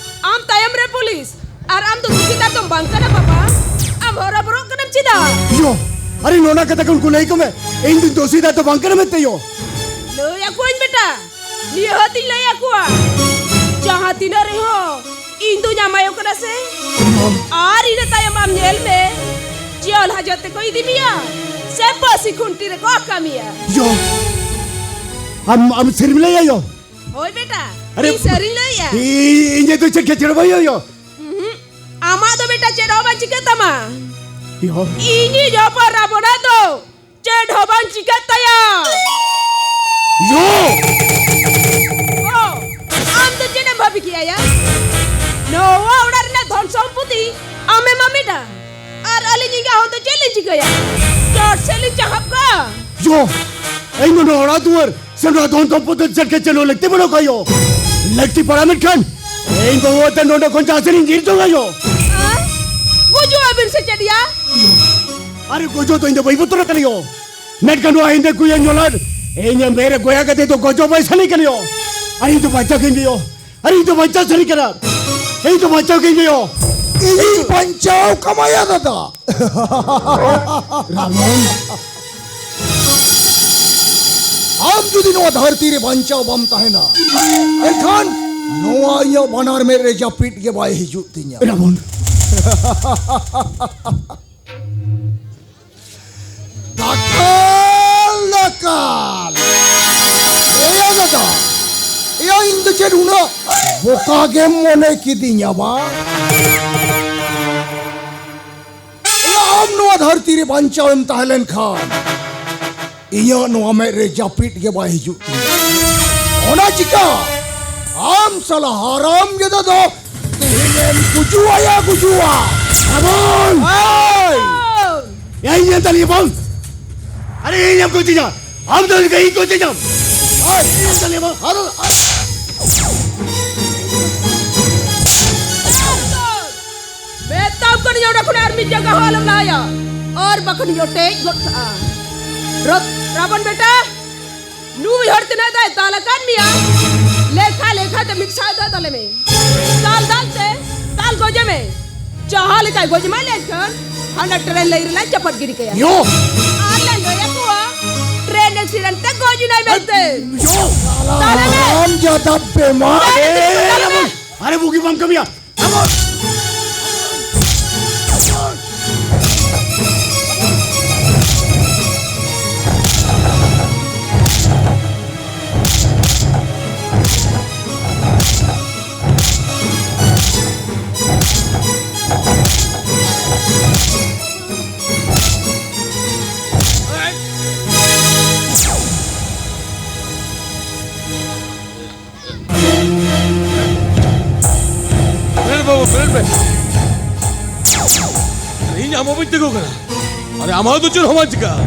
ᱟᱢ ᱛᱟᱭᱚᱢ ᱨᱮ ᱯᱩᱞᱤᱥ᱾ ᱟᱨ ᱟᱢ ᱫᱚ ᱫᱩᱥᱤ ᱫᱟ ᱫᱚᱢ ᱵᱟᱝ ᱠᱟᱱᱟ ᱵᱟᱵᱟ᱾ ᱟᱢ ᱦᱚᱨᱚᱵᱚᱨᱚᱜ ᱠᱟᱱᱟᱢ ᱪᱮᱫᱟᱜ? ᱭᱳ, ᱟᱨᱮ ᱱᱚᱣᱟ ᱠᱟᱛᱷᱟ ᱠᱚ ᱩᱱᱠᱩ ᱞᱟᱹᱭ ᱠᱚ ᱢᱮ᱾ ᱤᱧ ᱫᱚᱧ ᱫᱳᱥᱤ ᱫᱟ ᱫᱚ ᱵᱟᱝ ᱠᱟᱱᱟ ᱢᱮᱱᱛᱮ ᱭᱳ᱾ ᱞᱟᱹᱭ ᱟᱠᱚᱣᱟᱹᱧ ᱵᱮᱴᱟ, ᱱᱤᱭᱟᱹ ᱦᱟᱹᱛᱤᱧ ᱞᱟᱹᱭ ᱟᱠᱚᱣᱟ᱾ ᱡᱟᱦᱟᱸ ᱛᱤᱱᱟᱹᱜ ᱨᱮᱦᱚᱸ ᱤᱧ ᱫᱩᱧ ᱟᱢᱟᱭᱚ ᱠᱟᱱᱟ ᱥᱮ᱾ ᱟᱨ ᱤᱱᱟᱹ ᱛᱟᱭᱚᱢ ᱟᱢ ᱧᱮᱞ ᱢᱮ, ᱡᱤᱭᱚᱱ ᱦᱟᱡᱚᱛ ᱛᱮᱠᱚ ᱤᱫᱤ ᱢᱮᱭᱟ, ᱥᱮ ᱯᱟᱹᱥᱤ ᱠᱷᱩᱱᱴᱤ ᱨᱮᱠᱚ ᱟᱠᱟ ᱢᱮᱭᱟ᱾ ᱭᱳ, ᱟᱢ, ᱟᱢ ᱥᱟᱹᱨᱤᱢ ᱞᱟᱹᱭᱟ ᱭᱳ? ᱦᱳᱭ ᱵᱮᱴᱟ, ᱟᱨᱮ, ᱤᱧ ᱥᱟᱹᱨᱤᱧ ᱞᱟᱹᱭᱟ᱾ ᱤ-, ᱤᱧ ᱡᱮ ᱛᱩ ᱪᱮᱫ ᱠᱷᱮᱪᱲ ᱵᱟᱭ ᱭᱳ? ᱩᱦᱩᱸ, ᱟᱢᱟᱜ ᱫᱚ ᱵᱮᱴᱟ ᱪᱮᱫ ᱦᱚᱸ ᱵᱟᱝ ᱪᱤᱠᱟᱹᱜ ᱛᱟᱢᱟ᱾ ᱭᱳ᱾ ᱤᱧᱤᱡ ᱦᱚᱯᱚᱱ ᱨᱟᱵᱚᱬᱟ ᱫᱚ ᱪᱮᱫ ᱦᱚᱸ ᱵᱟᱝ ᱪᱤᱠᱟᱹᱜ ᱛᱟᱭᱟ᱾ ᱭᱳ! ᱚ, ᱟᱢ ᱫᱚ ᱪᱮᱫ ᱮᱢ ᱵᱷᱟᱹᱵᱤ ᱠᱮᱜᱼᱟ ᱭᱟ? ᱱᱚᱣᱟ ᱚᱲᱟᱜ ᱨᱮᱱᱟᱜ ᱫᱷᱚᱱ ᱥᱚᱢᱯᱚᱛᱤ ᱟᱢᱮᱢ ᱟᱢᱮᱴᱟ ᱟᱨ ᱟᱹᱞᱤᱧ ᱮᱸᱜᱟ ᱦᱚᱸ ᱫᱚ ᱪᱮᱫ ᱞᱤᱧ ᱪᱤᱠᱟᱹᱭᱟ? ᱪᱚᱴ ᱥᱮᱫ ᱞᱤᱧ ᱪᱟᱦᱟᱵ ᱠᱚᱜᱼᱟ᱾ ᱭᱳ! ᱤᱧ ᱫᱚ ᱱᱚᱣᱟ ᱚᱲᱟᱜ ᱫᱩᱣᱟᱹᱨ ᱥᱮ ᱱᱚᱣᱟ ᱫᱷᱚᱱ ᱥᱚᱢᱯᱚᱛᱤ ᱪᱮᱫ ᱜᱮ ᱪᱮᱫ ᱦᱚᱸ ᱞᱟᱹᱠᱛᱤ ᱵᱟᱹᱱᱩᱜ ᱠᱚᱣᱟ ᱭᱳ᱾ ᱞᱟᱹᱠᱛᱤ ᱯᱟᱲᱟᱣ ᱢᱮᱱᱠᱷᱟᱱ ᱤᱧ ᱵᱟᱹᱦᱩ ᱟᱛᱮ ᱱᱚᱰᱮ ᱠᱷᱚᱱ ᱡᱟᱦᱟᱸ ᱥᱮᱫ ᱤᱧ ᱧᱤᱨ ᱡᱚᱝᱟ ᱭᱳ᱾ ᱟ? ᱜᱩᱡᱩᱜ ᱟᱹᱵᱤᱱ ᱥᱮ ᱪᱮᱫ ᱭᱟ? ᱟᱨᱮ ᱜᱩᱡᱩᱜ ᱫᱚ ᱤᱧ ᱫᱚ ᱵᱟᱹᱧ ᱵᱚᱛᱚᱨ ᱟᱠᱟᱱᱟ ᱭᱳ᱾ ᱢᱮᱱᱠᱷᱟᱱ ᱱᱚᱣᱟ ᱦᱮᱸᱫᱮ ᱠᱩᱭᱟᱹ ᱧᱚᱞᱟᱴ ᱤᱧᱟᱹᱜ ᱢᱮᱫ ᱨᱮ ᱜᱚᱭᱟ ᱠᱟᱛᱮ ᱫᱚ ᱜᱚᱡᱚᱜ ᱵᱟᱭ ᱥᱟᱱᱟᱧ ᱠᱟᱱᱟ ᱭᱳ᱾ ᱟᱨ ᱤᱧ ᱫᱚ ᱵᱟᱧᱪᱟᱣ ᱠᱟᱹᱧ ᱢᱮ ᱭᱳ᱾ ᱟᱨ ᱤᱧ ᱫᱚ ᱵᱟᱧᱪᱟᱣ ᱥᱟᱱᱟᱧ ᱠᱟᱱᱟ᱾ ᱤᱧ ᱫᱚ ᱵᱟᱧᱪᱟᱣ ᱠᱟᱹᱧ ᱢᱮ ᱭᱳ᱾ ᱤᱧᱤᱧ ᱵᱟᱧᱪᱟᱣ ᱠᱟᱢᱟᱭᱟ ᱫᱟᱫᱟ᱾ ᱨᱟᱵᱚᱱ᱾ ᱟᱢ ᱡᱩᱫᱤ ᱱᱚᱣᱟ ᱫᱷᱟᱹᱨᱛᱤ ᱨᱮ ᱵᱟᱧᱪᱟᱣ ᱵᱟᱢ ᱛᱟᱦᱮᱱᱟ, ᱮᱱᱠᱷᱟᱱ ᱱᱚᱣᱟ ᱤᱧᱟᱹᱜ ᱵᱟᱱᱟᱨ ᱢᱮᱫ ᱨᱮ ᱡᱟᱹᱯᱤᱫ ᱜᱮ ᱵᱟᱭ ᱦᱤᱡᱩᱜ ᱛᱤᱧᱟ᱾ ᱨᱟᱵᱚᱱ᱾ ᱫᱟᱠᱟᱞ, ᱫᱟᱠᱟᱞ᱾ ᱮᱭᱟ ᱫᱟᱫᱟ, ᱮᱭᱟ ᱤᱧ ᱫᱚ ᱪᱮᱫ ᱩᱱᱟᱹᱜ ᱵᱚᱠᱟ ᱜᱮᱢ ᱢᱚᱱᱮ ᱠᱤᱫᱤᱧᱟ ᱵᱟ? ᱮᱭᱟ ᱟᱢ ᱱᱚᱣᱟ ᱫᱷᱟᱹᱨᱛᱤ ᱨᱮ ᱵᱟᱧᱪᱟᱣ ᱮᱢ ᱛᱟᱦᱮᱸ ᱞᱮᱱ ᱠᱷᱟᱱ ᱤᱧᱟᱹᱜ ᱱᱚᱣᱟ ᱢᱮᱫ ᱨᱮ ᱡᱟᱹᱯᱤᱫ ᱜᱮ ᱵᱟᱭ ᱦᱤᱡᱩᱜ ᱛᱤᱧᱟ᱾ ᱚᱱᱟ ᱪᱤᱠᱟ ᱟᱢ ᱥᱟᱞᱟ ᱦᱟᱨᱟᱢ ᱡᱟᱫᱟ ᱫᱚ ᱛᱮᱦᱮᱧ ᱮᱢ ᱜᱩᱡᱩᱜᱼᱟ ᱭᱟ ᱜᱩᱡᱩᱜᱼᱟ᱾ ᱮᱵᱚᱝ! ᱮᱭ! ᱮᱭ, ᱤᱧ ᱮᱢ ᱛᱟᱞᱤᱧᱟ ᱵᱟᱝ? ᱟᱨᱮ, ᱤᱧ ᱮᱢ ᱜᱚᱡᱤᱧᱟ? ᱟᱢ ᱫᱚ ᱤᱧ ᱜᱚᱡ ᱧᱟᱢ? ᱟᱨ ᱤᱧ ᱮᱢ ᱛᱟᱞᱤᱧᱟ ᱵᱟᱝ? ᱟᱨ, ᱟᱨ ᱢᱮᱛᱟᱢ ᱠᱟᱹᱱᱟᱹᱧ ᱚᱸᱰᱮ ᱠᱷᱚᱱ ᱟᱨ ᱢᱤᱫ ᱡᱟᱸᱜᱟ ᱦᱚᱸ ᱟᱞᱚᱢ ᱞᱟᱦᱟᱭᱟ᱾ ᱟᱨ ᱵᱟᱠᱷᱟᱱ ᱤᱧ ᱚᱴᱮᱡ ᱜᱚᱫ ᱠᱟᱜᱼᱟ᱾ ᱨᱚᱛ-, ᱨᱟᱵᱚᱱ ᱵᱮᱴᱟ, ᱱᱩᱭ ᱦᱚᱲ ᱛᱤᱱᱟᱹᱜ ᱫᱟᱭ ᱫᱟᱞ ᱟᱠᱟᱫ ᱢᱮᱭᱟ? ᱞᱮᱠᱷᱟ ᱞᱮᱠᱷᱟ ᱛᱮ ᱢᱤᱫ ᱥᱟᱭ ᱫᱟᱞ ᱫᱟᱞᱮ ᱢᱮ᱾ ᱫᱟᱞ ᱫᱟᱞ ᱛᱮ ᱫᱟᱞ ᱜᱚᱡᱮ ᱢᱮ᱾ ᱡᱟᱦᱟᱸ ᱞᱮᱠᱟᱭ ᱜᱚᱡ ᱮᱢᱟᱭ ᱞᱮᱱᱠᱷᱟᱱ ᱦᱟᱱᱟ ᱴᱨᱮᱱ ᱞᱟᱭᱤᱱ ᱨᱮᱞᱟᱭ ᱪᱟᱯᱟᱫ ᱜᱤᱰᱤ ᱠᱟᱭᱟ᱾ ᱭᱳ! ᱟᱨ ᱞᱮ ᱞᱟᱹᱭ ᱟᱠᱚᱣᱟ ᱴᱨᱮᱱ ᱮᱠᱥᱤᱰᱮᱱᱴ ᱛᱮ ᱜᱚᱡ ᱮᱱᱟᱭ ᱢᱮᱱᱛᱮ᱾ ᱭᱳ! ᱫᱟᱞᱮ ᱢᱮ᱾ ᱦᱟᱨᱟᱢ ᱡᱟᱫᱟ ᱵᱮᱢᱟᱨ᱾ ᱫᱟᱞᱮ ᱢᱮ᱾ ᱟᱨᱮ ᱵᱩᱜᱤ ᱵᱟᱢ ᱠᱟᱹᱢᱤᱭᱟ᱾ ᱵᱮᱨᱮᱫ ᱢᱮ᱾ ᱤᱧ ᱟᱢ ᱵᱟᱹᱧ ᱛᱤᱸᱜᱩ ᱠᱟᱱᱟ᱾ ᱟᱨᱮ, ᱟᱢᱟᱜ ᱫᱚ ᱪᱮᱫ ᱦᱚᱸ ᱵᱟᱝ ᱪᱤᱠᱟᱹᱜᱼᱟ᱾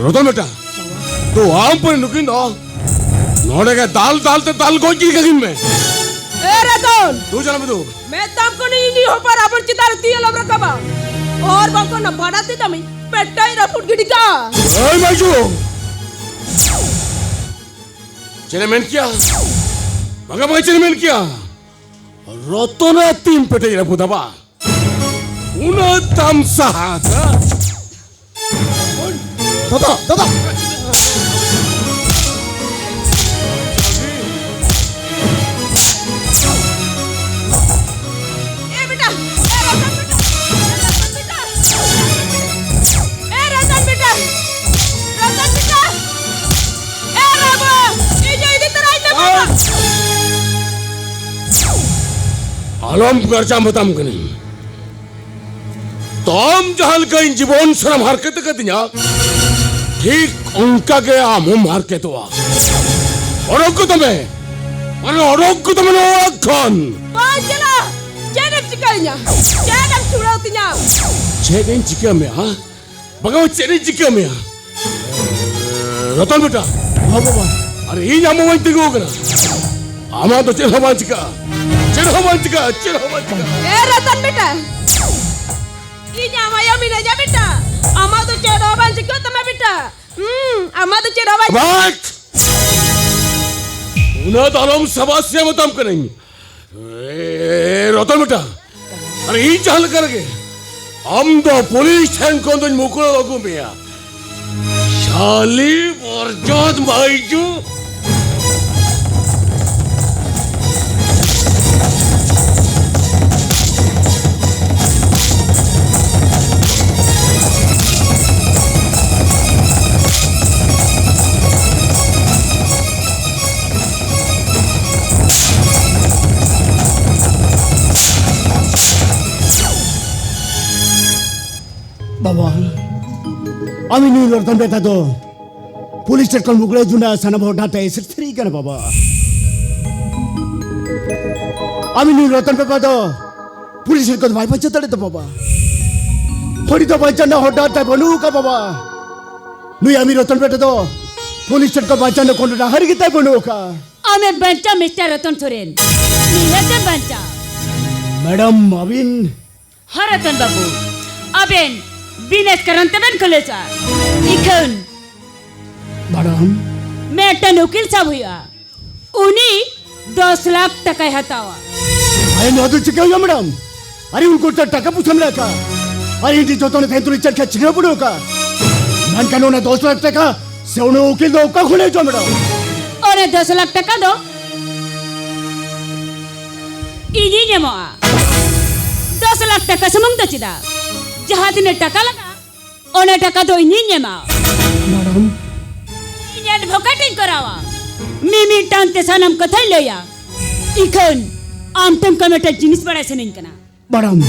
ᱨᱚᱛᱚᱱ ᱵᱮᱴᱟ, ᱛᱚ ᱟᱢ ᱯᱚᱨᱮ ᱱᱩᱠᱤᱱ ᱫᱚ ᱱᱚᱰᱮ ᱜᱮ ᱫᱟᱞ ᱫᱟᱞ ᱛᱮ ᱫᱟᱞ ᱜᱚᱡ ᱜᱤᱰᱤ ᱠᱟᱹᱠᱤᱱ ᱢᱮ᱾ ᱮ ᱨᱚᱛᱚᱱ! ᱫᱩ ᱡᱟᱱᱟ ᱢᱮ ᱫᱩ᱾ ᱢᱮᱛᱟᱢ ᱠᱟᱹᱱᱟᱹᱧ, ᱤᱧᱤᱡ ᱦᱚᱯᱚᱱ ᱟᱵᱚᱱ ᱪᱮᱛᱟᱱ ᱨᱮ ᱛᱤ ᱟᱞᱚᱢ ᱨᱟᱠᱟᱵᱟ᱾ ᱟᱨ ᱵᱟᱝᱠᱷᱟᱱ ᱚᱱᱟ ᱵᱟᱰᱟ ᱛᱤ ᱛᱟᱢᱤᱧ ᱯᱮᱴᱟᱭ ᱨᱟᱹᱯᱩᱫ ᱜᱤᱰᱤ ᱠᱟᱜᱼᱟ᱾ ᱮᱭ ᱵᱟᱹᱡᱩ! ᱪᱮᱫ ᱮ ᱢᱮᱱ ᱠᱮᱭᱟ? ᱵᱟᱝᱟ, ᱵᱟᱝᱟ, ᱪᱮᱫ ᱮ ᱢᱮᱱ ᱠᱮᱭᱟ? ᱨᱚᱛᱚᱱᱟ ᱛᱤᱱ ᱯᱮᱴᱮᱡ ᱨᱟᱹᱯᱩᱫᱟ ᱵᱟ? ᱩᱱᱟᱹᱜ ᱛᱟᱢ ᱥᱟᱦᱟ ᱫᱟ? ᱫᱟᱫᱟ, ᱫᱟᱫᱟ᱾ ᱮ ᱵᱮᱴᱟ, ᱮ ᱨᱚᱛᱚᱱ ᱵᱮᱴᱟ, ᱮ ᱨᱚᱛᱚᱱ ᱵᱮᱴᱟ, ᱮ ᱨᱚᱛᱚᱱ ᱵᱮᱴᱟ, ᱨᱚᱛᱚᱱ ᱵᱮᱴᱟ, ᱮ ᱵᱟᱵᱟ, ᱤᱧ ᱤᱫᱤ ᱛᱚᱨᱟᱭ ᱢᱮ ᱵᱟᱵᱟ᱾ ᱟᱞᱚᱢ ᱜᱟᱨᱡᱟ ᱢᱮᱛᱟᱢ ᱠᱟᱹᱱᱟᱹᱧ᱾ ᱛᱚᱢ ᱡᱟᱦᱟᱸ ᱞᱮᱠᱟ ᱤᱧ ᱡᱤᱵᱚᱱ ᱥᱟᱱᱟᱢ ᱦᱟᱨᱠᱮᱛ ᱟᱠᱟᱫᱤᱧᱟ, ᱴᱷᱤᱠ ᱚᱱᱠᱟ ᱜᱮ ᱟᱢ ᱦᱚᱸᱢ ᱦᱟᱨᱠᱮᱛᱚᱜᱼᱟ᱾ ᱚᱰᱚᱠ ᱜᱚᱫᱚᱜ ᱢᱮ, ᱢᱟᱱᱮ ᱚᱰᱚᱠ ᱜᱚᱫᱚᱜ ᱢᱮ ᱱᱚᱣᱟ ᱚᱲᱟᱜ ᱠᱷᱚᱱ᱾ ᱵᱟᱝ ᱪᱟᱞᱟᱜ᱾ ᱪᱮᱫ ᱮᱢ ᱪᱤᱠᱟᱹᱧᱟ? ᱪᱮᱫ ᱮᱢ ᱪᱷᱩᱲᱟᱹᱣ ᱛᱤᱧᱟ? ᱪᱮᱫ ᱤᱧ ᱪᱤᱠᱟᱹ ᱢᱮᱭᱟ, ᱦᱟ? ᱵᱟᱝᱟ, ᱪᱮᱫ ᱤᱧ ᱪᱤᱠᱟᱹ ᱢᱮᱭᱟ? ᱨᱚᱛᱚᱱ ᱵᱮᱴᱟ᱾ ᱦᱚᱸ ᱵᱟᱵᱟ᱾ ᱟᱨ ᱤᱧ ᱟᱢ ᱵᱟᱹᱧ ᱛᱤᱸᱜᱩ ᱟᱠᱟᱱᱟ᱾ ᱟᱢᱟᱜ ᱫᱚ ᱪᱮᱫ ᱦᱚᱸ ᱵᱟᱝ ᱪᱤᱠᱟᱹᱜᱼᱟ᱾ ᱪᱮᱫ ᱦᱚᱸ ᱵᱟᱝ ᱪᱤᱠᱟᱹᱜᱼᱟ᱾ ᱪᱮᱫ ᱦᱚᱸ ᱵᱟᱝ ᱪᱤᱠᱟᱹᱜᱼᱟ᱾ ᱮ ᱨᱚᱛᱚᱱ ᱵᱮᱴᱟ, ᱤᱧ ᱟᱢ ᱟᱭᱳ ᱢᱤᱱᱟᱹᱧᱟ ᱵᱮᱴᱟ᱾ ᱟᱢᱟᱜ ᱫᱚ ᱪᱮᱫ ᱦᱚᱸ ᱵᱟᱝ ᱪᱤᱠᱟᱹᱜ ᱛᱟᱢᱟ ᱵᱮᱴᱟ᱾ ᱦᱩᱸ, ᱟᱢᱟᱜ ᱫᱚ ᱪᱮᱫ ᱦᱚᱸ ᱵᱟᱝ ᱵᱟᱥ! ᱩᱱᱟᱹᱜ ᱫᱚ ᱟᱞᱚᱢ ᱥᱟᱵᱟᱥ ᱥᱮ ᱢᱮᱛᱟᱢ ᱠᱟᱹᱱᱟᱹᱧ᱾ ᱮ, ᱨᱚᱛᱚᱱ ᱵᱮᱴᱟ, ᱟᱨ ᱤᱧ ᱡᱟᱦᱟᱸ ᱞᱮᱠᱟ ᱨᱮᱜᱮ ᱟᱢ ᱫᱚ ᱯᱩᱞᱤᱥ ᱴᱷᱮᱱ ᱠᱷᱚᱱ ᱫᱚᱧ ᱢᱩᱠᱩᱲᱟᱹᱣ ᱟᱹᱜᱩ ᱢᱮᱭᱟ᱾ ᱥᱟᱞᱤ ᱵᱚᱨᱡᱚᱛ ᱵᱟᱹᱭᱡᱩ᱾ ᱵᱟᱵᱟ, ᱟᱢ ᱱᱩᱭ ᱨᱚᱛᱚᱱ ᱵᱮᱴᱟ ᱫᱚ ᱯᱩᱞᱤᱥ ᱴᱷᱮᱱ ᱠᱷᱚᱱ ᱢᱩᱠᱲᱟᱹ ᱡᱩᱱᱟ ᱥᱟᱱᱟᱢ ᱦᱚᱲ ᱰᱟᱴᱟ ᱮᱥᱮᱫ ᱥᱟᱹᱨᱤ ᱠᱟᱱᱟ ᱵᱟᱵᱟ᱾ ᱟᱢᱤᱡ ᱱᱩᱭ ᱨᱚᱛᱚᱱ ᱵᱟᱵᱟ ᱫᱚ ᱯᱩᱞᱤᱥ ᱴᱷᱮᱱ ᱠᱷᱚᱱ ᱵᱟᱭ ᱵᱟᱧᱪᱟᱣ ᱫᱟᱲᱮᱭᱟᱜ ᱛᱟᱢᱟ ᱵᱟᱵᱟ᱾ ᱦᱚᱲ ᱫᱚ ᱵᱟᱧᱪᱟᱣ ᱨᱮᱱᱟᱜ ᱦᱚᱨ ᱰᱟᱦᱟᱨ ᱛᱟᱭ ᱵᱟᱹᱱᱩᱜ ᱟᱠᱟᱫ ᱵᱟᱵᱟ᱾ ᱱᱩᱭ ᱟᱢᱤᱡ ᱨᱚᱛᱚᱱ ᱵᱮᱴᱟ ᱫᱚ ᱯᱩᱞᱤᱥ ᱴᱷᱮᱱ ᱠᱷᱚᱱ ᱵᱟᱧᱪᱟᱣ ᱨᱮᱱᱟᱜ ᱠᱳᱱᱳ ᱰᱟᱦᱟᱨ ᱜᱮ ᱛᱟᱭ ᱵᱟᱹᱱᱩᱜ ᱟᱠᱟᱫ᱾ ᱟᱢᱮᱢ ᱵᱟᱧᱪᱟᱣ, ᱢᱤᱥᱴᱟᱨ ᱨᱚᱛᱚᱱ ᱥᱚᱨᱮᱱ᱾ ᱱᱤᱦᱟᱹᱛᱮᱢ ᱵᱟᱧᱪᱟᱣ᱾ ᱢᱮᱰᱟᱢ, ᱟᱹᱵᱤᱱ ᱦᱚᱸ ᱨᱚᱛᱚᱱ ᱵᱟᱹᱵᱩ, ᱟᱵᱮᱱ ᱵᱤᱱᱮᱥ ᱠᱟᱨᱚᱱ ᱛᱮᱵᱮᱱ ᱠᱷᱩᱞᱟᱹᱥᱟ᱾ ᱤᱠᱷᱟᱹᱱ ᱢᱮᱰᱟᱢ, ᱢᱤᱫᱴᱟᱝ ᱩᱠᱤᱞ ᱥᱟᱵ ᱦᱩᱭᱩᱜᱼᱟ᱾ ᱩᱱᱤ ᱫᱚᱥ ᱞᱟᱠᱷ ᱴᱟᱠᱟᱭ ᱦᱟᱛᱟᱣᱟ᱾ ᱟᱨᱮ, ᱱᱚᱣᱟ ᱫᱚ ᱪᱤᱠᱟᱹ ᱦᱩᱭᱩᱜᱼᱟ ᱢᱮᱰᱟᱢ? ᱟᱨᱮ, ᱩᱱᱠᱩ ᱴᱟ-, ᱴᱟᱠᱟ ᱯᱚᱭᱥᱟ ᱢᱮᱱᱟᱜ ᱟᱠᱟᱫ᱾ ᱟᱨᱮ, ᱤᱧ ᱡᱚᱛᱚᱱ ᱛᱟᱦᱮᱸ ᱛᱩᱞᱩᱡ ᱪᱮᱫ ᱠᱷᱟᱡ ᱪᱤᱠᱟᱹ ᱵᱟᱹᱱᱩᱜ ᱟᱠᱟᱫ᱾ ᱢᱮᱱᱠᱷᱟᱱ ᱚᱱᱟ ᱫᱚᱥ ᱞᱟᱠᱷ ᱴᱟᱠᱟ ᱥᱮ ᱩᱱᱤ ᱩᱠᱤᱞ ᱫᱚ ᱚᱠᱟ ᱠᱷᱚᱱᱮ ᱦᱤᱡᱩᱜᱼᱟ ᱢᱮᱰᱟᱢ? ᱚᱱᱟ ᱫᱚᱥ ᱞᱟᱠᱷ ᱴᱟᱠᱟ ᱫᱚ ᱤᱧᱤᱧ ᱮᱢᱚᱜᱼᱟ᱾ ᱫᱚᱥ ᱞᱟᱠᱷ ᱴᱟᱠᱟ ᱥᱩᱢᱩᱝ ᱫᱚ ᱪᱮᱫᱟᱜ, ᱡᱟᱦᱟᱸ ᱛᱤᱱᱟᱹᱜ ᱴᱟᱠᱟ ᱞᱟᱜᱟᱜᱼᱟ, ᱚᱱᱟ ᱴᱟᱠᱟ ᱫᱚ ᱤᱧᱤᱧ ᱮᱢᱟ᱾ ᱢᱮᱰᱟᱢ, ᱤᱧ ᱮᱰᱵᱷᱳᱠᱮᱴ ᱤᱧ ᱠᱚᱨᱟᱣᱟ, ᱢᱤᱢᱤᱫᱴᱟᱝ ᱛᱮ ᱥᱟᱱᱟᱢ ᱠᱟᱛᱷᱟᱧ ᱞᱟᱹᱭᱟ᱾ ᱤᱠᱷᱟᱹᱱ ᱟᱢ ᱴᱷᱮᱱ ᱠᱷᱚᱱ ᱢᱤᱫᱴᱟᱝ ᱡᱤᱱᱤᱥ ᱵᱟᱲᱟᱭ ᱥᱟᱱᱟᱧ ᱠᱟᱱᱟ᱾ ᱢᱮᱰᱟᱢ,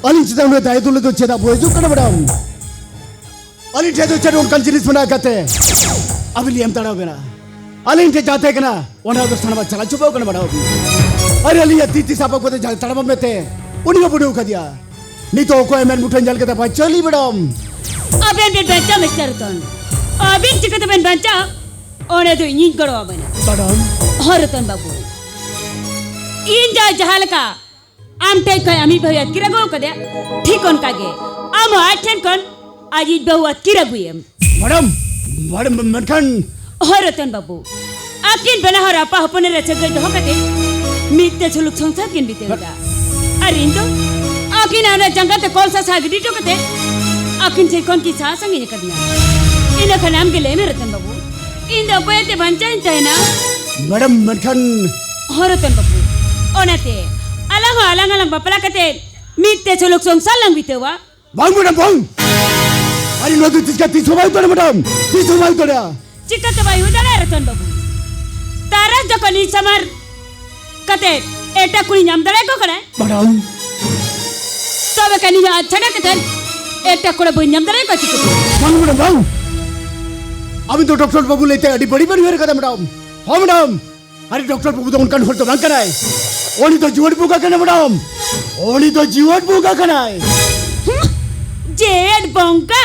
ᱟᱹᱞᱤᱧ ᱪᱮᱛᱟᱱ ᱩᱱᱟᱹᱜ ᱫᱟᱭᱟ ᱫᱩᱞᱟᱹᱲ ᱫᱚ ᱪᱮᱫᱟᱜ ᱵᱚ ᱦᱤᱡᱩᱜ ᱠᱟᱱᱟ ᱢᱮᱰᱟᱢ? ᱟᱹᱞᱤᱧ ᱴᱷᱮᱱ ᱫᱚ ᱪᱮᱫ ᱚᱱᱠᱟᱱ ᱡᱤᱱᱤᱥ ᱢᱮᱱᱟᱜ ᱟᱠᱟᱫ ᱛᱮ ᱟᱹᱵᱤᱱ ᱞᱤᱧ ᱮᱢ ᱫᱟᱲᱮᱭᱟᱵᱮᱱᱟ? ᱟᱹᱞᱤᱧ ᱴᱷᱮᱱ ᱡᱟᱦᱟᱸ ᱛᱟᱦᱮᱸ ᱠᱟᱱᱟ, ᱚᱱᱟ ᱫᱚ ᱥᱟᱱᱟᱢᱟᱜ ᱪᱟᱞᱟᱣ ᱪᱟᱵᱟᱣ ᱠᱟᱱᱟ ᱢᱮᱰᱟᱢ᱾ ᱟᱨ ᱟᱹᱞᱤᱧᱟᱜ ᱛᱤ ᱛᱤ ᱥᱟᱯᱟᱵ ᱠᱟᱛᱮ ᱡᱟᱦᱟᱸ ᱛᱟᱲᱟᱢ ᱢᱮᱛᱮ, ᱩᱱᱤ ᱦᱚᱸ ᱵᱟᱹᱱᱩᱜ ᱟᱠᱟᱫᱮᱭᱟ᱾ ᱱᱤᱛᱚᱜ ᱚᱠᱚᱭ ᱢᱮᱫ ᱢᱩᱴᱷᱟᱹᱱ ᱧᱮᱞ ᱠᱟᱛᱮ ᱵᱟᱧᱪᱟᱣ ᱞᱤᱧ ᱢᱮᱰᱟᱢ᱾ ᱟᱵᱮᱱ ᱵᱮᱱ ᱵᱟᱧᱪᱟᱣ, ᱢᱤᱥᱴᱟᱨ ᱨᱚᱛᱚᱱ᱾ ᱟᱹᱵᱤᱱ ᱪᱤᱠᱟᱹ ᱛᱮᱵᱮᱱ ᱵᱟᱧᱪᱟᱣ, ᱚᱸᱰᱮ ᱫᱚ ᱤᱧᱤᱧ ᱜᱚᱲᱚ ᱟᱵᱮᱱᱟ᱾ ᱢᱮᱰᱟᱢ᱾ ᱦᱚᱸ ᱨᱚᱛᱚᱱ ᱵᱟᱹᱵᱩ, ᱤᱧ ᱫᱚ ᱡᱟᱦᱟᱸ ᱞᱮᱠᱟ ᱟᱢ ᱴᱷᱮᱱ ᱠᱷᱚᱱ ᱟᱢᱤᱡ ᱵᱟᱹᱦᱩᱭ ᱟᱹᱛᱠᱤᱨ ᱟᱹᱜᱩ ᱟᱠᱟᱫᱮᱭᱟ, ᱴᱷᱤᱠ ᱚᱱᱠᱟ ᱜᱮ ᱟᱢ ᱦᱚᱸ ᱟᱡ ᱴᱷᱮᱱ ᱠᱷᱚᱱ ᱟᱡᱤᱡ ᱵᱟᱹᱦᱩ ᱟᱹᱛᱠᱤᱨ ᱟᱹᱜᱩᱭᱮᱢ᱾ ᱢᱮᱰᱟᱢ, ᱢᱮᱰᱟᱢ, ᱢᱮᱱᱠᱷᱟᱱ ᱦᱳᱭ ᱨᱚᱛᱚᱱ ᱵᱟᱹᱵᱩ, ᱟᱹᱠᱤᱱ ᱵᱮᱱᱟ ᱦᱚᱲ ᱟᱯᱟ ᱦᱚᱯᱚᱱ ᱨᱮ ᱥᱟᱹᱜᱟᱹᱭ ᱫᱚᱦᱚ ᱠᱟᱛᱮ ᱢᱤᱫ ᱛᱮ ᱥᱩᱞᱩᱠ ᱥᱚᱝᱥᱟᱨ ᱠᱤᱱ ᱵᱤᱛᱟᱹᱣ ᱮᱫᱟ᱾ ᱟᱨ ᱤᱧ ᱫᱚ ᱟᱹᱠᱤᱱᱟᱜ ᱚᱱᱟ ᱡᱟᱸᱜᱟ ᱛᱮ ᱠᱚᱞ ᱥᱟᱥᱟ ᱜᱤᱰᱤ ᱦᱚᱴᱚ ᱠᱟᱛᱮ ᱟᱹᱠᱤᱱ ᱴᱷᱮᱱ ᱠᱷᱚᱱ ᱠᱤᱱ ᱥᱟᱦᱟ ᱥᱟᱺᱜᱤᱧ ᱟᱠᱟᱫᱤᱧᱟ᱾ ᱤᱱᱟᱹ ᱠᱷᱟᱱ ᱟᱢ ᱜᱮ ᱞᱟᱹᱭ ᱢᱮ ᱨᱚᱛᱚᱱ ᱵᱟᱹᱵᱩ, ᱤᱧ ᱫᱚ ᱚᱠᱚᱭ ᱟᱛᱮ ᱵᱟᱧᱪᱟᱣ ᱤᱧ ᱛᱟᱦᱮᱱᱟ? ᱢᱮᱰᱟᱢ, ᱢᱮᱱᱠᱷᱟᱱ ᱦᱚᱸ ᱨᱚᱛᱚᱱ ᱵᱟᱹᱵᱩ, ᱚᱱᱟᱛᱮ ᱟᱞᱟᱝ ᱦᱚᱸ ᱟᱞᱟᱝ ᱟᱞᱟᱝ ᱵᱟᱯᱞᱟ ᱠᱟᱛᱮ ᱢᱤᱫ ᱛᱮ ᱥᱩᱞᱩᱠ ᱥᱚᱝᱥᱟᱨ ᱞᱟᱝ ᱵᱤᱛᱟᱹᱣᱟ᱾ ᱵᱟᱝ ᱢᱮᱰᱟᱢ, ᱵᱟᱝ᱾ ᱟᱨ ᱱᱚᱣᱟ ᱫᱚ ᱛᱤᱥ ᱜᱮ, ᱛᱤᱥ ᱦᱚᱸ ᱵᱟᱭ ᱦᱩᱭ ᱫᱟᱲᱮᱭᱟᱜᱼᱟ ᱢᱮᱰᱟᱢ, ᱛᱤᱥ ᱦᱚᱸ ᱵᱟᱭ ᱦᱩᱭ ᱫᱟᱲᱮᱭᱟᱜᱼᱟ᱾ ᱪᱤᱠᱟᱹᱛᱮ ᱵᱟᱭ ᱦᱩᱭ ᱫᱟᱲᱮᱭᱟᱜᱼᱟ ᱨᱚᱛᱚᱱ ᱵᱟᱹᱵᱩ? ᱛᱟᱨᱟᱥ ᱡᱚᱠᱷᱚᱱ ᱤᱧ ᱥᱟᱢᱟᱨ ᱠᱟᱛᱮ ᱮᱴᱟᱜ ᱠᱩᱲᱤ ᱧᱟᱢ ᱫᱟᱲᱮᱭᱟᱠᱚ ᱠᱟᱱᱟᱭ, ᱢᱮᱰᱟᱢ᱾ ᱛᱚᱵᱮ ᱠᱷᱟᱱ ᱤᱧ ᱦᱚᱸ ᱟᱡ ᱪᱷᱟᱰᱟ ᱠᱟᱛᱮ ᱮᱴᱟᱜ ᱠᱚᱲᱟ ᱵᱟᱹᱧ ᱧᱟᱢ ᱫᱟᱲᱮᱭᱟᱠᱚᱣᱟ ᱪᱤᱠᱟᱹᱛᱮ? ᱵᱟᱝ ᱢᱮᱰᱟᱢ, ᱵᱟᱝ᱾ ᱟᱹᱵᱤᱱ ᱫᱚ ᱰᱚᱠᱴᱚᱨ ᱵᱟᱹᱵᱩ ᱞᱟᱹᱭᱛᱮ ᱟᱹᱰᱤ ᱵᱟᱹᱲᱤᱡ ᱵᱮᱱ ᱩᱭᱦᱟᱹᱨ ᱠᱟᱫᱟ ᱢᱮᱰᱟᱢ᱾ ᱦᱚᱸ ᱢᱮᱰᱟᱢ, ᱟᱨ ᱰᱚᱠᱴᱚᱨ ᱵᱟᱹᱵᱩ ᱫᱚ ᱚᱱᱠᱟᱱ ᱦᱚᱲ ᱫᱚ ᱵᱟᱝ ᱠᱟᱱᱟᱭ᱾ ᱩᱱᱤ ᱫᱚ ᱡᱤᱣᱮᱫ ᱵᱚᱸᱜᱟ ᱠᱟᱱᱟᱭ ᱢᱮᱰᱟᱢ᱾ ᱩᱱᱤ ᱫᱚ ᱡᱤᱣᱮᱫ ᱵᱚᱸᱜᱟ ᱠᱟᱱᱟᱭ᱾ ᱦᱩᱸ, ᱡᱤᱣᱮᱫ ᱵᱚᱸᱜᱟ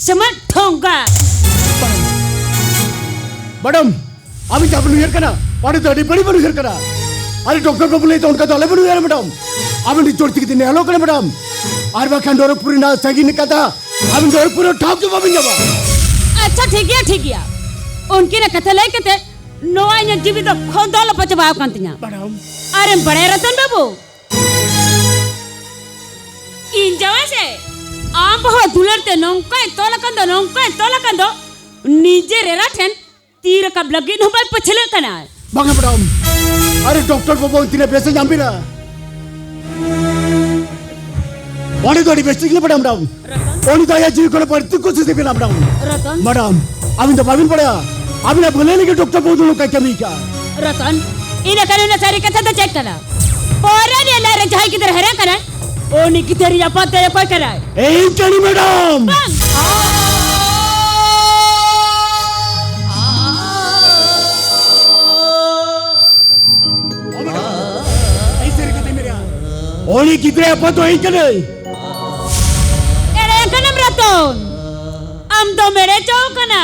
ᱥᱮ ᱢᱤᱫ ᱴᱷᱚᱸᱜᱟ? ᱢᱮᱰᱟᱢ, ᱟᱹᱵᱤᱱ ᱡᱟᱦᱟᱸ ᱵᱤᱱ ᱩᱭᱦᱟᱹᱨ ᱠᱟᱱᱟ, ᱚᱸᱰᱮ ᱫᱚ ᱟᱹᱰᱤ ᱵᱟᱹᱲᱤᱡ ᱵᱤᱱ ᱩᱭᱦᱟᱹᱨ ᱠᱟᱱᱟ᱾ ᱟᱨ ᱰᱚᱠᱴᱚᱨ ᱵᱟᱹᱵᱩ ᱞᱟᱹᱭ ᱫᱚ ᱚᱱᱠᱟ ᱫᱚ ᱟᱞᱚ ᱵᱤᱱ ᱩᱭᱦᱟᱹᱨᱟ ᱢᱮᱰᱟᱢ᱾ ᱟᱹᱵᱤᱱ ᱫᱚ ᱡᱳᱨ ᱛᱮᱜᱮ ᱫᱤᱱ ᱦᱮᱞᱳ ᱠᱟᱱᱟ ᱢᱮᱰᱟᱢ᱾ ᱟᱨ ᱵᱟᱠᱷᱟᱱ ᱰᱚᱨᱚᱠᱯᱩᱨ ᱨᱮᱱᱟᱜ ᱥᱟᱺᱜᱤᱧ ᱠᱟᱛᱷᱟ, ᱟᱹᱵᱤᱱ ᱰᱚᱨᱚᱠᱯᱩᱨ ᱨᱮ ᱴᱷᱟᱶ ᱜᱮ ᱵᱟᱵᱤᱱ ᱧᱟᱢᱟ᱾ ᱟᱪᱪᱷᱟ, ᱴᱷᱤᱠ ᱜᱮᱭᱟ, ᱴᱷᱤᱠ ᱜᱮᱭᱟ᱾ ᱩᱱᱠᱤᱱᱟᱜ ᱠᱟᱛᱷᱟ ᱞᱟᱹᱭ ᱠᱟᱛᱮ ᱱᱚᱣᱟ ᱤᱧᱟᱹᱜ ᱡᱤᱣᱤ ᱫᱚ ᱠᱷᱚᱸᱫᱚ ᱞᱚᱯᱚ ᱪᱟᱵᱟᱣ ᱟᱠᱟᱱ ᱛᱤᱧᱟ᱾ ᱢᱮᱰᱟᱢ᱾ ᱟᱨᱮᱢ ᱵᱟᱲᱟᱭᱟ ᱨᱚᱛᱚᱱ ᱵᱟᱹᱵᱩ, ᱤᱧ ᱡᱟᱶᱟᱭ ᱥᱮ ᱟᱢ ᱵᱟᱹᱦᱩ ᱫᱩᱞᱟᱹᱲ ᱛᱮ ᱱᱚᱝᱠᱟᱭ ᱛᱚᱞ ᱟᱠᱟᱱ ᱫᱚ, ᱱᱚᱝᱠᱟᱭ ᱛᱚᱞ ᱟᱠᱟᱱ ᱫᱚ, ᱱᱤᱡᱮᱨ ᱮᱨᱟ ᱴᱷᱮᱱ ᱛᱤ ᱨᱟᱠᱟᱵ ᱞᱟᱹᱜᱤᱫ ᱦᱚᱸ ᱵᱟᱭ ᱯᱟᱹᱪᱷᱞᱟᱹᱜ ᱠᱟᱱᱟ᱾ ᱵᱟᱝᱟ ᱢᱮᱰᱟᱢ, ᱟᱨᱮ ᱰᱚᱠᱴᱚᱨ ᱵᱟᱹᱵᱩ ᱛᱤᱱᱟᱹᱜ ᱵᱮᱥᱮ ᱧᱟᱢ ᱵᱤᱱᱟ᱾ ᱚᱸᱰᱮ ᱫᱚ ᱟᱹᱰᱤ ᱵᱮᱥ ᱴᱷᱤᱠ ᱞᱮ ᱵᱟᱰᱟᱭᱟ ᱢᱮᱰᱟᱢ᱾ ᱨᱚᱛᱚᱱ᱾ ᱩᱱᱤ ᱫᱚ ᱟᱭᱟᱜ ᱡᱤᱣᱤ ᱠᱷᱚᱱ ᱵᱟᱹᱲᱛᱤ ᱠᱩᱥᱤ ᱥᱮ ᱵᱮᱱᱟ ᱢᱮᱰᱟᱢ᱾ ᱨᱚᱛᱚᱱ᱾ ᱢᱮᱰᱟᱢ, ᱟᱹᱵᱤᱱ ᱫᱚ ᱵᱟᱵᱤᱱ ᱵᱟᱲᱟᱭᱟ, ᱟᱹᱵᱤᱱᱟᱜ ᱵᱷᱟᱹᱞᱟᱹᱭ ᱞᱟᱹᱜᱤᱫ ᱰᱚᱠᱴᱚᱨ ᱵᱟᱹᱵᱩ ᱫᱚ ᱱᱚᱝᱠᱟᱭ ᱠᱟᱹᱢᱤ ᱠᱟᱜᱼᱟ᱾ ᱨᱚᱛᱚᱱ, ᱤᱱᱟᱹ ᱠᱷᱟᱱ ᱚᱱᱟ ᱥᱟᱹᱨᱤ ᱠᱟᱛᱷᱟ ᱫᱚ ᱪᱮᱫ ᱠᱟᱱᱟ? ᱯᱚᱨᱮ ᱨᱮ ᱞᱟᱹᱭ ᱨᱮ ᱡᱟᱦᱟᱸᱭ ᱜᱤᱫᱽᱨᱟᱹ ᱦᱟᱨᱟ ᱠᱟᱱᱟᱭ, ᱩᱱᱤ ᱜᱤᱫᱽᱨᱟᱹ ᱨᱮᱭᱟᱜ ᱟᱯᱟᱛ ᱫᱚ ᱚᱠᱚᱭ ᱠᱟᱱᱟᱭ? ᱤᱧ ᱠᱟᱹᱱᱟᱹᱧ ᱢᱮᱰᱟᱢ᱾ ᱵᱟᱝ᱾ ᱚ ᱢᱮᱰᱟᱢ, ᱤᱧ ᱥᱟᱹᱨᱤ ᱠᱟᱛᱷᱟᱧ ᱢᱮᱱᱮᱫᱼᱟ᱾ ᱩᱱᱤ ᱜᱤᱫᱽᱨᱟᱹ ᱟᱯᱟᱛ ᱫᱚ ᱤᱧ ᱠᱟᱹᱱᱟᱹᱧ᱾ ᱮᱲᱮ ᱠᱟᱱᱟᱢ ᱨᱚᱛᱚᱱ, ᱟᱢ ᱫᱚᱢ ᱮᱲᱮ ᱪᱚ ᱠᱟᱱᱟ᱾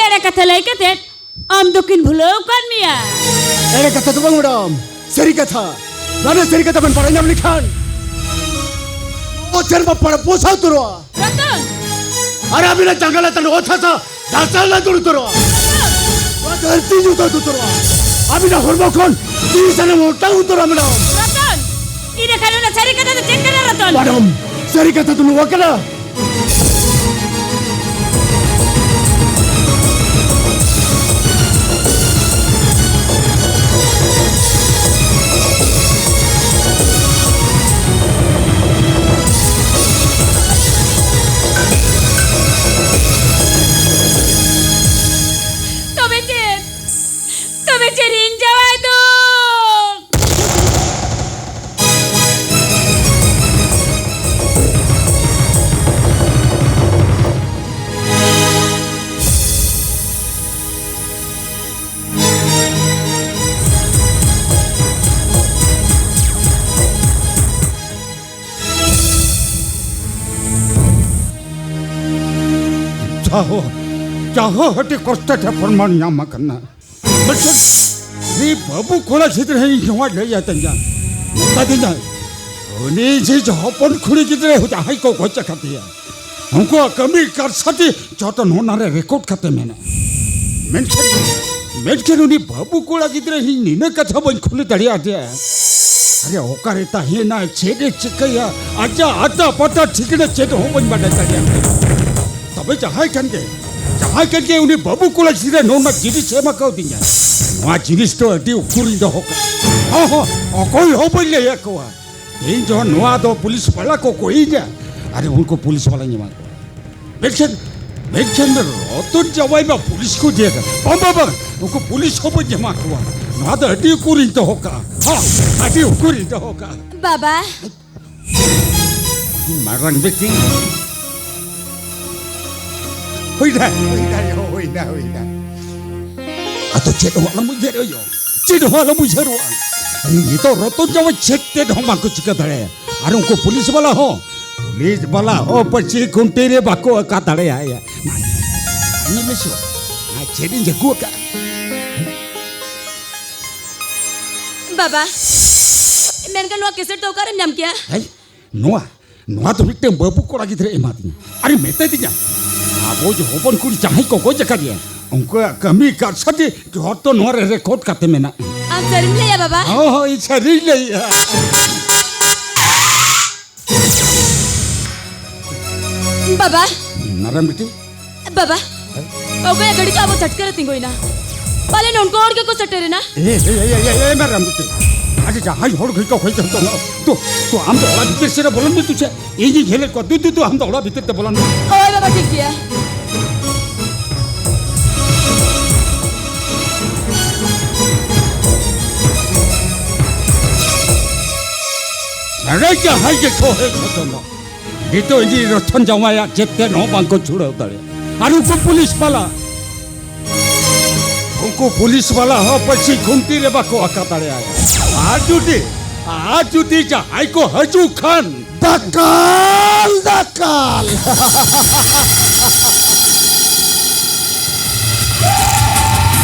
ᱮᱲᱮ ᱠᱟᱛᱷᱟ ᱞᱟᱹᱭ ᱠᱟᱛᱮ ᱟᱢ ᱫᱚᱠᱤᱱ ᱵᱷᱩᱞᱟᱹᱣ ᱟᱠᱟᱫ ᱢᱮᱭᱟ᱾ ᱮᱲᱮ ᱠᱟᱛᱷᱟ ᱫᱚ ᱵᱟᱝ ᱢᱮᱰᱟᱢ, ᱥᱟᱹᱨᱤ ᱠᱟᱛᱷᱟ᱾ ᱢᱟᱱᱮ ᱥᱟᱹᱨᱤ ᱠᱟᱛᱷᱟ ᱵᱮᱱ ᱵᱟᱲᱟᱭ ᱧᱟᱢ ᱞᱮᱠᱷᱟᱱ ᱚᱛ ᱥᱮᱨᱢᱟ ᱯᱟᱲ ᱯᱚᱥᱟᱣ ᱩᱛᱟᱹᱨᱚᱜᱼᱟ᱾ ᱨᱚᱛᱚᱱ! ᱟᱨ ᱟᱹᱵᱤᱱᱟᱜ ᱡᱟᱸᱜᱟ ᱞᱟᱛᱟᱨ ᱚᱛ ᱦᱟᱥᱟ ᱫᱷᱟᱥᱟᱣ ᱞᱟᱹᱛᱩᱨ ᱩᱛᱟᱹᱨᱚᱜᱼᱟ᱾ ᱱᱚᱣᱟ ᱫᱷᱟᱹᱨᱛᱤ ᱧᱩᱛᱟᱹᱛ ᱩᱛᱟᱹᱨᱚᱜᱼᱟ᱾ ᱟᱹᱵᱤᱱᱟᱜ ᱦᱚᱲᱢᱚ ᱠᱷᱚᱱ ᱛᱤ ᱥᱟᱱᱟᱢ ᱚᱴᱟᱝ ᱩᱛᱟᱹᱨᱚᱜᱼᱟ ᱢᱮᱰᱟᱢ᱾ ᱨᱚᱛᱚᱱ! ᱤᱱᱟᱹ ᱠᱷᱟᱱ ᱚᱱᱟ ᱥᱟᱹᱨᱤ ᱠᱟᱛᱷᱟ ᱫᱚ ᱪᱮᱫ ᱠᱟᱱᱟ ᱨᱚᱛᱚᱱ? ᱢᱮᱰᱟᱢ, ᱥᱟᱹᱨᱤ ᱠᱟᱛᱷᱟ ᱫᱚ ᱱᱚᱣᱟ ᱠᱟᱱᱟ᱾ ᱛᱚᱵᱮ ᱪᱮᱫ? ᱛᱚᱵᱮ ᱪᱮᱫ ᱤᱧ ᱡᱟᱶᱟᱭ ᱫᱚ? ᱚᱦᱚ, ᱡᱟᱦᱟᱸ ᱦᱟᱹᱴᱤ ᱠᱚᱥᱴᱚ ᱛᱮ ᱯᱨᱚᱢᱟᱱ ᱧᱟᱢ ᱟᱠᱟᱱᱟ᱾ ᱢᱮᱱᱠᱷᱟᱱ ᱩᱱᱤ ᱵᱟᱹᱵᱩ ᱠᱚᱲᱟ ᱜᱤᱫᱽᱨᱟᱹ ᱤᱧ ᱱᱚᱣᱟ ᱞᱟᱹᱭ ᱟᱹᱫᱤᱧᱟ, ᱢᱮᱛᱟᱫᱤᱧᱟ, ᱩᱱᱤ ᱡᱮ ᱦᱚᱯᱚᱱ ᱠᱩᱲᱤ ᱜᱤᱫᱽᱨᱟᱹ ᱡᱟᱦᱟᱸᱭ ᱠᱚ ᱜᱚᱡ ᱟᱠᱟᱫᱮᱭᱟ, ᱩᱱᱠᱩᱣᱟᱜ ᱠᱟᱹᱢᱤ ᱠᱟᱨᱥᱟᱛᱤ ᱡᱚᱛᱚ ᱱᱚᱣᱟ ᱨᱮ ᱨᱮᱠᱚᱨᱰ ᱠᱟᱛᱮ ᱢᱮᱱᱟᱜᱼᱟ᱾ ᱢᱮᱱᱠᱷᱟᱱ, ᱢᱮᱱᱠᱷᱟᱱ ᱩᱱᱤ ᱵᱟᱹᱵᱩ ᱠᱚᱲᱟ ᱜᱤᱫᱽᱨᱟᱹ ᱤᱧ ᱱᱤᱱᱟᱹ ᱠᱟᱛᱷᱟ ᱵᱟᱹᱧ ᱠᱩᱞᱤ ᱫᱟᱲᱮᱭᱟᱫᱮᱭᱟ᱾ ᱟᱨᱮ, ᱚᱠᱟᱨᱮ ᱛᱟᱦᱮᱱᱟ, ᱪᱮᱫ ᱮ ᱪᱤᱠᱟᱹᱭᱟ, ᱟᱡᱟᱜ ᱟᱛᱟ ᱯᱟᱛᱟ ᱴᱷᱤᱠᱟᱹᱱᱟ ᱪᱮᱫ ᱦᱚᱸ ᱵᱟᱹᱧ ᱵᱟᱰᱟᱭ ᱫᱟᱲᱮᱭᱟᱜ ᱠᱟᱱᱟ᱾ ᱛᱚᱵᱮ ᱡᱟᱦᱟᱸᱭ ᱠᱟᱱ ᱜᱮ, ᱡᱟᱦᱟᱸᱭ ᱠᱟᱱ ᱜᱮ, ᱩᱱᱤ ᱵᱟᱹᱵᱩ ᱠᱚᱲᱟ ᱜᱤᱫᱽᱨᱟᱹ ᱱᱚᱣᱟ ᱡᱤᱱᱤᱥ ᱮᱢ ᱟᱠᱟᱣᱫᱤᱧᱟ᱾ ᱱᱚᱣᱟ ᱡᱤᱱᱤᱥ ᱫᱚ ᱟᱹᱰᱤ ᱩᱠᱩᱨᱤᱧ ᱫᱚᱦᱚ ᱠᱟᱜᱼᱟ᱾ ᱦᱚᱸ, ᱦᱚᱸ, ᱚᱠᱚᱭ ᱦᱚᱸ ᱵᱟᱹᱧ ᱞᱟᱹᱭ ᱟᱠᱚᱣᱟ᱾ ᱤᱧ ᱡᱚᱦᱚᱱ ᱱᱚᱣᱟ ᱫᱚ ᱯᱩᱞᱤᱥ ᱵᱟᱞᱟ ᱠᱚ ᱠᱚᱭᱤᱧᱟ, ᱟᱨ ᱩᱱᱠᱩ ᱯᱩᱞᱤᱥ ᱵᱟᱞᱟᱧ ᱮᱢᱟ ᱠᱚᱣᱟ᱾ ᱢᱮᱱᱠᱷᱟᱱ, ᱢᱮᱱᱠᱷᱟᱱ ᱨᱚᱛᱚᱱ ᱡᱟᱶᱟᱭ ᱢᱟ ᱯᱩᱞᱤᱥ ᱠᱚ ᱤᱫᱤᱭᱮ ᱠᱟᱱᱟ᱾ ᱵᱟᱝ, ᱵᱟᱝ, ᱵᱟᱝ, ᱩᱱᱠᱩ ᱯᱩᱞᱤᱥ ᱦᱚᱸ ᱵᱟᱹᱧ ᱮᱢᱟ ᱠᱚᱣᱟ᱾ ᱱᱚᱣᱟ ᱫᱚ ᱟᱹᱰᱤ ᱩᱠᱩᱨᱤᱧ ᱫᱚᱦᱚ ᱠᱟᱜᱼᱟ᱾ ᱦᱚᱸ, ᱟᱹᱰᱤ ᱩᱠᱩᱨᱤᱧ ᱫᱚᱦᱚ ᱠᱟᱜᱼᱟ᱾ ᱵᱟᱵᱟ᱾ ᱢᱟᱨᱟᱝ ᱵᱤᱴᱤ᱾ ᱦᱩᱭᱱᱟ, ᱦᱩᱭᱱᱟ, ᱭᱳ, ᱦᱩᱭᱱᱟ, ᱦᱩᱭᱱᱟ᱾ ᱟᱫᱚ ᱪᱮᱫ ᱦᱚᱸ ᱟᱞᱚᱢ ᱩᱭᱦᱟᱹᱨᱚᱜ, ᱭᱳ᱾ ᱪᱮᱫ ᱦᱚᱸ ᱟᱞᱚᱢ ᱩᱭᱦᱟᱹᱨᱚᱜᱼᱟ᱾ ᱱᱤᱛᱚᱜ ᱨᱚᱛᱚᱱ ᱡᱟᱶᱟᱭ ᱪᱮᱫ ᱛᱮᱫ ᱦᱚᱸ ᱵᱟᱝᱠᱚ ᱪᱤᱠᱟᱹ ᱫᱟᱲᱮᱭᱟᱜᱼᱟ᱾ ᱟᱨ ᱩᱱᱠᱩ ᱯᱩᱞᱤᱥ ᱵᱟᱞᱟ ᱦᱚᱸ, ᱯᱩᱞᱤᱥ ᱵᱟᱞᱟ ᱦᱚᱸ ᱯᱟᱹᱪᱤ ᱠᱷᱩᱱᱴᱤ ᱨᱮ ᱵᱟᱠᱚ ᱟᱠᱟ ᱫᱟᱲᱮᱭᱟᱭᱟ᱾ ᱢᱟ, ᱧᱮᱞ ᱢᱮᱥᱮ, ᱚᱱᱟ ᱪᱮᱫ ᱤᱧ ᱟᱹᱜᱩ ᱟᱠᱟᱫᱼᱟ᱾ ᱵᱟᱵᱟ, ᱢᱮᱱᱠᱷᱟᱱ ᱱᱚᱣᱟ ᱠᱮᱥᱮᱴ ᱫᱚ ᱚᱠᱟᱨᱮᱢ ᱧᱟᱢ ᱠᱮᱭᱟ? ᱦᱮᱸ? ᱱᱚᱣᱟ, ᱱᱚᱣᱟ ᱫᱚ ᱢᱤᱫᱴᱟᱝ ᱵᱟᱹᱵᱩ ᱠᱚᱲᱟ ᱜᱤᱫᱽᱨᱟᱹ ᱮᱢᱟ ᱫᱤᱧᱟ᱾ ᱟᱨᱮ ᱢᱮᱛᱟ ᱫᱤᱧᱟ, ᱟᱵᱚ ᱡᱮ ᱦᱚᱯᱚᱱ ᱠᱩᱲᱤ ᱡᱟᱦᱟᱸᱭ ᱠᱚ ᱜᱚᱡ ᱟᱠᱟᱫᱮᱭᱟ, ᱩᱱᱠᱩᱣᱟᱜ ᱠᱟᱹᱢᱤ ᱠᱟᱨᱥᱟᱛᱤ ᱡᱚᱛᱚ ᱱᱚᱣᱟ ᱨᱮ ᱨᱮᱠᱚᱨᱰ ᱠᱟᱛᱮ ᱢᱮᱱᱟᱜᱼᱟ᱾ ᱟᱢ ᱥᱟᱹᱨᱤᱢ ᱞᱟᱹᱭᱟ, ᱵᱟᱵᱟ? ᱦᱳᱭ, ᱦᱳᱭ, ᱥᱟᱹᱨᱤᱧ ᱞᱟᱹᱭᱟ᱾ ᱵᱟᱵᱟ᱾ ᱢᱟᱨᱟᱝ ᱵᱤᱴᱤ᱾ ᱵᱟᱵᱟ, ᱚᱠᱚᱭᱟᱜ ᱜᱟᱹᱰᱤ ᱪᱚ ᱟᱵᱚ ᱪᱷᱟᱴᱠᱟ ᱨᱮ ᱛᱤᱸᱜᱩᱭᱮᱱᱟ? ᱯᱟᱞᱮᱱ ᱩᱱᱠᱩ ᱦᱚᱲ ᱜᱮᱠᱚ ᱥᱮᱴᱮᱨᱮᱱᱟ᱾ ᱮ, ᱮ, ᱮ, ᱮ, ᱮ, ᱢᱟᱨᱟᱝ ᱵᱤᱴᱤ᱾ ᱟᱪᱪᱷᱟ, ᱡᱟᱦᱟᱸᱭ ᱦᱚᱲ ᱜᱮᱠᱚ ᱦᱚᱭ ᱛᱚ, ᱛᱚ, ᱛᱚ, ᱟᱢ ᱫᱚ ᱚᱲᱟᱜ ᱵᱷᱤᱛᱤᱨ ᱥᱮᱫ ᱨᱮ ᱵᱚᱞᱚᱱ ᱢᱮ ᱛᱚ ᱪᱮ? ᱤᱧ ᱧᱮᱞᱮᱫ ᱠᱚᱣᱟ, ᱫᱩ, ᱫᱩ, ᱫᱩ, ᱟᱢ ᱫᱚ ᱚᱲᱟᱜ ᱵᱷᱤᱛᱤᱨ ᱛᱮ ᱵᱚᱞᱚᱱ ᱢᱮ᱾ ᱦᱳᱭ ᱵᱟᱵᱟ, ᱴᱷᱤᱠ ᱜᱮᱭᱟ᱾ ᱟᱨᱮ ᱡᱟᱦᱟᱸᱭ ᱜᱮᱠᱚ ᱦᱮᱡ ᱦᱚᱪᱚᱱ ᱫᱚ, ᱱᱤᱛᱚᱜ ᱤᱧ ᱨᱚᱛᱷᱚᱱ ᱡᱟᱶᱟᱭᱟᱜ ᱪᱮᱫ ᱛᱮᱫ ᱦᱚᱸ ᱵᱟᱝᱠᱚ ᱪᱷᱩᱲᱟᱹᱣ ᱫᱟᱲᱮᱭᱟᱜᱼᱟ᱾ ᱟᱨ ᱩᱱᱠᱩ ᱯᱩᱞᱤᱥ ᱵᱟᱞᱟ, ᱩᱱᱠᱩ ᱯᱩᱞᱤᱥ ᱵᱟᱞᱟ ᱦᱚᱸ ᱯᱟᱹᱪᱤ ᱠᱷᱩᱱᱴᱤ ᱨᱮ ᱵᱟᱠᱚ ᱟᱠᱟ ᱫᱟᱲᱮᱭᱟᱭᱟ᱾ ᱟᱨ ᱡᱩᱫᱤ, ᱟᱨ ᱡᱩᱫᱤ ᱡᱟᱦᱟᱸᱭ ᱠᱚ ᱦᱤᱡᱩᱜ ᱠᱷᱟᱱ, ᱫᱟᱠᱟᱞ, ᱫᱟᱠᱟᱞ᱾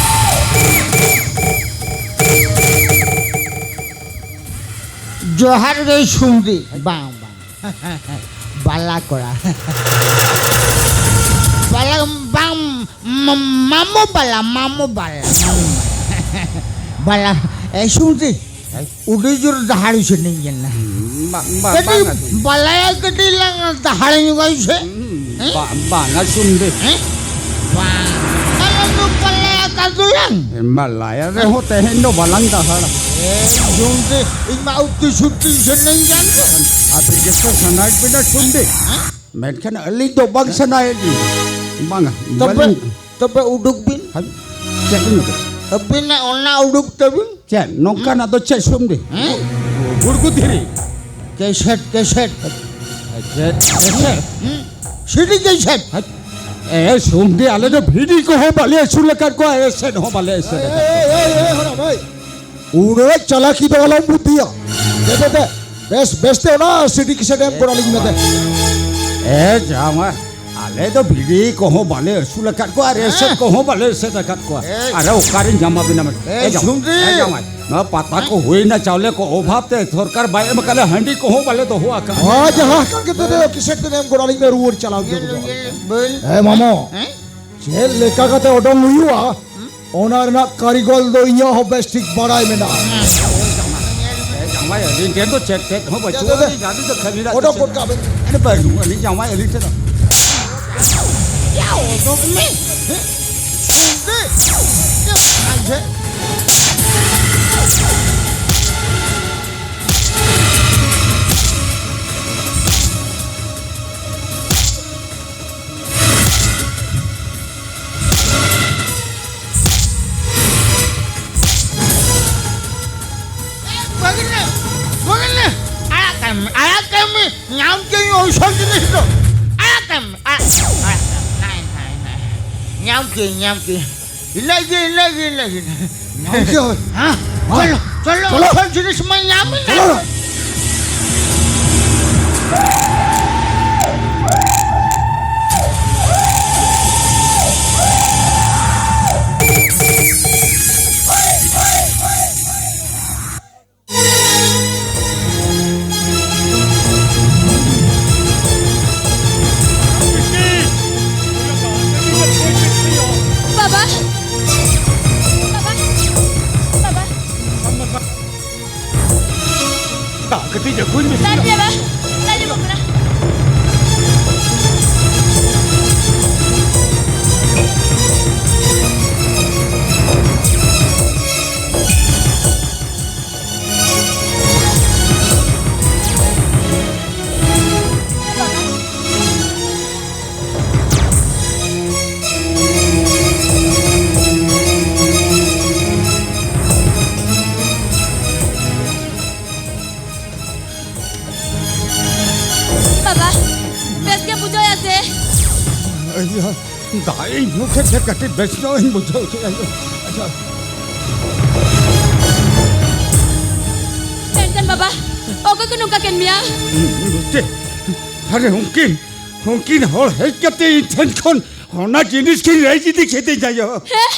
ᱡᱚᱦᱟᱨ ᱜᱮ ᱥᱩᱢᱫᱤ᱾ ᱵᱟᱝ, ᱵᱟᱝ᱾ ᱵᱟᱞᱟ ᱠᱚᱲᱟ᱾ ᱵᱟᱞᱟ, ᱵᱟᱝ, ᱢᱟ-, ᱢᱟᱢᱚ ᱵᱟᱞᱟ, ᱢᱟᱢᱚ ᱵᱟᱞᱟ, ᱢᱟᱢᱚ ᱵᱟᱞᱟ᱾ ᱵᱟᱞᱟ, ᱮ, ᱥᱩᱢᱫᱤ, ᱟᱹᱰᱤ ᱡᱳᱨ ᱫᱟᱦᱟᱲ ᱥᱟᱱᱟᱧ ᱠᱟᱱᱟ᱾ ᱦᱩᱸ, ᱵᱟ-, ᱵᱟ-, ᱠᱟᱹᱴᱤᱡ ᱵᱟᱝᱟ᱾ ᱵᱟᱞᱟᱭᱟ, ᱠᱟᱹᱴᱤᱡ ᱞᱟᱝ ᱫᱟᱦᱟᱲ ᱧᱚᱜᱟᱭ ᱥᱮ᱾ ᱦᱩᱸ, ᱦᱮᱸ? ᱵᱟ-, ᱵᱟᱝᱟ, ᱥᱩᱢᱫᱤ᱾ ᱦᱮᱸ? ᱵᱟᱝ᱾ ᱟᱞᱟᱝ ᱫᱚ ᱵᱟᱞᱟᱭᱟ ᱠᱟᱱ ᱫᱚᱞᱟᱝ᱾ ᱮ, ᱵᱟᱞᱟᱭᱟ ᱨᱮᱦᱚᱸ ᱛᱮᱦᱮᱧ ᱫᱚ ᱵᱟᱞᱟᱝ ᱫᱟᱦᱟᱲᱟ᱾ ᱮ, ᱥᱩᱢᱫᱤ, ᱤᱧ ᱢᱟ ᱩᱛᱤ ᱥᱩᱛᱤ ᱥᱟᱱᱟᱧ ᱠᱟᱱ ᱫᱚ᱾ ᱟᱯᱮ ᱜᱮᱯᱮ ᱥᱟᱱᱟᱭᱮᱫ ᱵᱮᱱᱟ, ᱥᱩᱢᱫᱤ᱾ ᱦᱮᱸ? ᱢᱮᱱᱠᱷᱟᱱ ᱟᱹᱞᱤᱧ ᱫᱚ ᱵᱟᱝ ᱥᱟᱱᱟᱭᱮᱫ ᱞᱤᱧᱟ᱾ ᱵᱟᱝᱟ, ᱛᱚᱵᱮ, ᱵᱟᱹᱞᱤᱧ ᱛᱚᱵᱮ ᱩᱰᱩᱠ ᱵᱤᱱ᱾ ᱦᱟᱡ, ᱪᱮᱫ ᱵᱤᱱ ᱩᱰᱩᱠ? ᱟᱹᱵᱤᱱᱟᱜ ᱚᱱᱟ ᱩᱰᱩᱠ ᱛᱟᱹᱵᱤᱱ᱾ ᱪᱮᱫ? ᱱᱚᱝᱠᱟᱱᱟᱜ ᱫᱚ ᱪᱮᱫ ᱥᱩᱢᱫᱤ? ᱦᱮᱸ? ᱜᱩᱲᱜᱩ ᱫᱷᱤᱨᱤ᱾ Cassette, cassette. ᱪᱮᱫ? ᱠᱮᱥᱮᱴ? ᱦᱩᱸ, ᱥᱤᱰᱤ ᱠᱮᱥᱮᱴ᱾ ᱦᱟᱡ, ᱮ, ᱥᱩᱢᱫᱤ, ᱟᱞᱮ ᱫᱚ ᱵᱷᱤᱰᱤ ᱠᱚᱦᱚᱸ ᱵᱟᱞᱮ ᱟᱹᱥᱩᱞ ᱟᱠᱟᱫ ᱠᱚᱣᱟ, ᱮ, ᱥᱮᱫ ᱦᱚᱸ ᱵᱟᱞᱮ ᱮᱥᱮᱫ ᱟᱠᱟᱫ ᱠᱚᱣᱟ᱾ ᱮ, ᱮ, ᱮ, ᱦᱚᱲ ᱵᱷᱟᱭ᱾ ᱩᱱᱟᱹᱜ ᱪᱟᱞᱟᱠᱤ ᱫᱚ ᱟᱞᱚᱢ ᱵᱩᱫᱽᱫᱷᱤᱭᱟ᱾ ᱫᱮ, ᱫᱮ, ᱫᱮ᱾ ᱵᱮᱥ, ᱵᱮᱥ ᱛᱮ ᱚᱱᱟ ᱥᱤᱰᱤ ᱠᱮᱥᱮᱴ ᱮᱢ ᱜᱚᱫ ᱟᱹᱞᱤᱧ ᱢᱮ ᱫᱮ᱾ ᱮ ᱡᱟᱶᱟᱭ, ᱟᱞᱮ ᱫᱚ ᱵᱷᱤᱰᱤ ᱠᱚᱦᱚᱸ ᱵᱟᱞᱮ ᱟᱹᱥᱩᱞ ᱟᱠᱟᱫ ᱠᱚᱣᱟ ᱟᱨ ᱮᱥᱮᱫ ᱦᱮᱸ᱾ ᱠᱚᱦᱚᱸ ᱵᱟᱞᱮ ᱮᱥᱮᱫ ᱟᱠᱟᱫ ᱠᱚᱣᱟ᱾ ᱮ᱾ ᱟᱨ ᱚᱠᱟᱨᱮ ᱧᱟᱢ ᱟᱵᱤᱱᱟ ᱢᱮ? ᱮ, ᱮ ᱡᱟᱶᱟᱭ, ᱥᱩᱱᱫᱨᱤ᱾ ᱮ ᱡᱟᱶᱟᱭ, ᱱᱚᱣᱟ ᱯᱟᱛᱟ ᱠᱚ ᱦᱩᱭᱱᱟ, ᱪᱟᱣᱞᱮ ᱠᱚ ᱚᱵᱷᱟᱵ ᱛᱮ ᱥᱚᱨᱠᱟᱨ ᱵᱟᱭ ᱮᱢ ᱟᱠᱟᱫ ᱞᱮ, ᱦᱟᱺᱰᱤ ᱠᱚᱦᱚᱸ ᱵᱟᱞᱮ ᱫᱚᱦᱚ ᱟᱠᱟᱫ᱾ ᱦᱳᱭ, ᱡᱟᱦᱟᱸ ᱠᱟᱱ ᱜᱮ ᱛᱚᱵᱮ ᱠᱮᱥᱮᱴ ᱛᱮ ᱮᱢ ᱜᱚᱫ ᱟᱹᱞᱤᱧ ᱢᱮ, ᱨᱩᱣᱟᱹᱲ ᱪᱟᱞᱟᱣ ᱜᱮ ᱵᱚᱞᱚ᱾ ᱵᱟᱹᱞ᱾ ᱮ ᱢᱟᱢᱚ, ᱦᱮᱸ? ᱪᱮᱫ ᱞᱮᱠᱟ ᱠᱟᱛᱮ ᱚᱰᱚᱝ ᱦᱩᱭᱩᱜᱼᱟ? ᱚᱱᱟ ᱨᱮᱱᱟᱜ ᱠᱟᱹᱨᱤᱜᱚᱞ ᱫᱚ ᱤᱧᱟᱹᱜ ᱦᱚᱸ ᱵᱮᱥ ᱴᱷᱤᱠ ᱵᱟᱲᱟᱭ ᱢᱮᱱᱟᱜᱼᱟ᱾ ᱮ ᱡᱟᱶᱟᱭ, ᱟᱹᱞᱤᱧ ᱴᱷᱮᱱ ᱫᱚ ᱪᱮᱫ ᱪᱮᱫ ᱦᱚᱸ ᱵᱟᱹᱪᱩᱜ ᱫᱮ, ᱫᱮ᱾ ᱟᱹᱱᱤᱡ, ᱡᱟᱹᱫᱩ ᱫᱚ ᱠᱷᱟᱹᱞᱤ ᱨᱟᱜ ᱚᱰᱚᱠ ᱠᱟᱛᱮ ᱜᱚᱫ ᱠᱟᱜ ᱵᱮᱱ᱾ ᱟᱹᱞᱤᱧ ᱵᱟᱹᱱᱩᱜ ᱟᱹᱱᱤᱡ ᱡᱟᱶᱟᱭ ᱟᱹᱞᱤᱧ ᱴᱷᱮᱱ ᱫᱚ᱾ ᱭᱟ, ᱚᱰᱚᱠ ᱢᱮ᱾ ᱦᱮᱸ? ᱫᱮ᱾ ᱟᱡ ᱴᱷᱮᱱ᱾ ᱵᱟᱹᱜᱤ ᱢᱮ, ᱵᱟᱹᱜᱤ ᱢᱮ᱾ ᱟᱲᱟᱜ ᱠᱟᱭ ᱢᱮ, ᱟᱲᱟᱜ ᱠᱟᱭ ᱢᱮ᱾ ᱧᱟᱢ ᱠᱮᱫᱟᱹᱧ ᱳᱭᱥᱚᱵ ᱡᱤᱱᱤᱥ ᱫᱚ᱾ ᱟᱲᱟᱜ ᱠᱟᱭ ᱢᱮ, ᱟᱲᱟᱜ, ᱟᱲᱟᱜ ᱠᱟᱭ ᱢᱮ᱾ ᱱᱟᱭ, ᱱᱟᱭ, ᱱᱟᱭ᱾ ᱧᱟᱢ ᱠᱮᱫᱟᱹᱧ, ᱧᱟᱢ ᱠᱮᱫᱟᱹᱧ᱾ ᱤᱱᱟᱹᱜ ᱜᱮ, ᱤᱱᱟᱹᱜ ᱜᱮ, ᱤᱱᱟᱹᱜ ᱜᱮ᱾ ᱧᱟᱢ ᱠᱮᱫᱟᱹᱧ᱾ ᱦᱮᱸ? ᱦᱮᱸ? ᱪᱚᱞᱚ, ᱪᱚᱞᱚ, ᱪᱚᱞᱚ᱾ ᱳᱭᱥᱚᱵ ᱡᱤᱱᱤᱥ ᱢᱟ ᱧᱟᱢ ᱮᱱᱟ᱾ ᱪᱚᱞᱚ᱾ ᱵᱟᱵᱟ! ᱵᱟᱵᱟ! ᱵᱟᱵᱟ! ᱫᱟᱜ ᱠᱟᱹᱴᱤᱡ ᱟᱹᱜᱩᱧ ᱢᱮᱥᱮ᱾ ᱫᱟᱜ ᱯᱮ ᱵᱟᱵᱟ! ᱫᱟᱜ ᱧᱟᱢᱚᱜ ᱠᱟᱱᱟ᱾ ᱵᱟᱵᱟ, ᱵᱮᱥ ᱜᱮ ᱵᱩᱡᱷᱟᱹᱣᱮᱫᱼᱟ ᱥᱮ? ᱤᱭᱟᱹ, ᱫᱟᱜ ᱤᱧ ᱧᱩ ᱠᱮᱫ ᱛᱮ ᱠᱟᱹᱴᱤᱡ ᱵᱮᱥ ᱧᱚᱜ ᱤᱧ ᱵᱩᱡᱷᱟᱹᱣ ᱠᱮᱫᱼᱟ᱾ ᱟᱪᱪᱷᱟ᱾ ᱢᱮᱱᱠᱷᱟᱱ ᱵᱟᱵᱟ, ᱚᱠᱚᱭ ᱠᱚ ᱱᱚᱝᱠᱟ ᱠᱮᱫ ᱢᱮᱭᱟ? ᱪᱮᱫ? ᱟᱨᱮ ᱩᱱᱠᱤᱱ, ᱩᱱᱠᱤᱱ ᱦᱚᱲ ᱦᱮᱡ ᱠᱟᱛᱮ ᱤᱧ ᱴᱷᱮᱱ ᱠᱷᱚᱱ ᱚᱱᱟ ᱡᱤᱱᱤᱥ ᱠᱤᱱ ᱨᱮᱡ ᱤᱫᱤ ᱠᱮᱫᱤᱧᱟ ᱭᱳ᱾ ᱦᱮᱸ?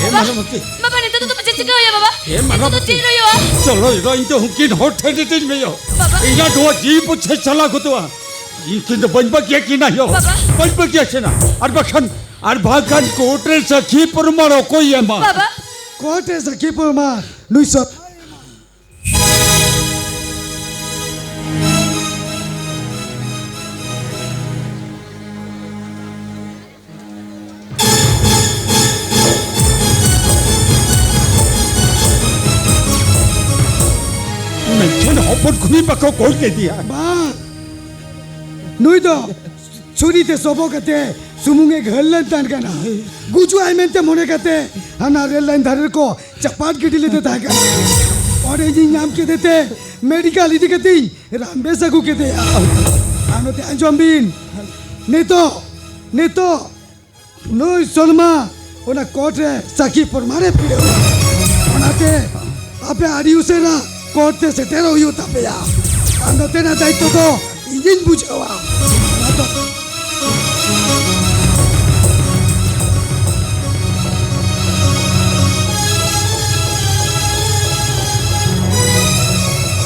ᱮ ᱵᱟᱵᱟ, ᱢᱟᱱᱚᱢᱚᱛᱤ᱾ ᱵᱟᱵᱟ, ᱱᱤᱛᱚᱜ ᱫᱚ ᱪᱮᱫ ᱪᱤᱠᱟᱹ ᱦᱩᱭᱩᱜᱼᱟ ᱵᱟᱵᱟ? ᱮ ᱱᱤᱛᱚᱜ ᱫᱚ ᱢᱟᱱᱚᱢᱚᱛᱤ᱾ ᱪᱮᱫ ᱦᱩᱭᱩᱜᱼᱟ? ᱪᱚᱞᱚ ᱭᱳ, ᱤᱧ ᱫᱚ ᱩᱱᱠᱤᱱ ᱦᱚᱲ ᱴᱷᱮᱱ ᱤᱫᱤᱧ ᱢᱮ ᱭᱳ᱾ ᱵᱟᱵᱟ᱾ ᱤᱧᱟᱜ ᱱᱚᱣᱟ ᱡᱤᱣᱤ ᱯᱩᱪᱷᱮ ᱪᱟᱞᱟᱣ ᱜᱚᱫᱚᱜᱼᱟ᱾ ᱤᱧ ᱠᱤᱱ ᱫᱚ ᱵᱟᱹᱧ ᱵᱟᱹᱜᱤᱭᱟ ᱠᱤᱱᱟ ᱭᱳ᱾ ᱵᱟᱵᱟ᱾ ᱵᱟᱹᱧ ᱵᱟᱹᱜᱤᱭᱟ ᱠᱤᱱᱟ᱾ ᱟᱨ ᱵᱟᱠᱷᱟᱱ, ᱟᱨ ᱵᱟᱝᱠᱷᱟᱱ ᱠᱳᱨᱴ ᱨᱮ ᱥᱟᱹᱠᱷᱤ ᱯᱨᱚᱢᱟᱬ ᱚᱠᱚᱭ ᱮᱢᱟ? ᱵᱟᱵᱟ᱾ ᱠᱳᱨᱴ ᱨᱮ ᱥᱟᱹᱠᱷᱤ ᱯᱨᱚᱢᱟᱬ ᱱᱩᱭ ᱥᱚᱛ ᱢᱮᱱᱠᱷᱟᱱ ᱦᱚᱯᱚᱱ ᱠᱩᱲᱤ ᱵᱟᱠᱚ ᱜᱚᱡ ᱞᱮᱫᱮᱭᱟ᱾ ᱵᱟᱝ, ᱱᱩᱭ ᱫᱚ ᱪᱷᱩᱨᱤ ᱛᱮ ᱥᱚᱵᱚᱜ ᱠᱟᱛᱮ ᱥᱩᱢᱩᱝ ᱮ ᱜᱷᱟᱹᱞ ᱞᱮᱱ ᱛᱟᱦᱮᱸ ᱠᱟᱱᱟ᱾ ᱜᱩᱡᱩᱜ ᱟᱭ ᱢᱮᱱᱛᱮ ᱢᱚᱱᱮ ᱠᱟᱛᱮ ᱦᱟᱱᱟ ᱨᱮᱞ ᱞᱟᱭᱤᱱ ᱫᱷᱟᱨᱮ ᱨᱮᱠᱚ ᱪᱟᱯᱟᱫ ᱜᱤᱰᱤ ᱞᱮᱫᱮ ᱛᱟᱦᱮᱸ ᱠᱟᱱᱟ᱾ ᱚᱸᱰᱮ ᱤᱧᱤᱧ ᱧᱟᱢ ᱠᱮᱫᱮ ᱛᱮ ᱢᱮᱰᱤᱠᱟᱞ ᱤᱫᱤ ᱠᱟᱛᱮᱧ ᱨᱟᱱ ᱵᱮᱥ ᱟᱹᱜᱩ ᱠᱮᱫᱮᱭᱟ᱾ ᱟᱨ ᱱᱚᱛᱮ ᱟᱸᱡᱚᱢ ᱵᱤᱱ, ᱱᱤᱛᱚᱜ, ᱱᱤᱛᱚᱜ ᱱᱩᱭ ᱥᱚᱞᱢᱟ ᱚᱱᱟ ᱠᱳᱨᱴ ᱨᱮ ᱥᱟᱹᱠᱷᱤ ᱯᱨᱚᱢᱟᱬᱮ ᱵᱷᱤᱲᱟᱹᱣᱟ᱾ ᱚᱱᱟᱛᱮ ᱟᱯᱮ ᱟᱹᱰᱤ ᱩᱥᱟᱹᱨᱟ ᱠᱳᱨᱴ ᱛᱮ ᱥᱮᱴᱮᱨᱚᱜ ᱦᱩᱭᱩᱜ ᱛᱟᱯᱮᱭᱟ᱾ ᱟᱨ ᱱᱚᱛᱮᱱᱟᱜ ᱫᱟᱭᱤᱛᱛᱚ ᱫᱚ ᱤᱧᱤᱧ ᱵᱩᱡᱷᱟᱹᱣᱟ᱾ ᱟᱫᱚ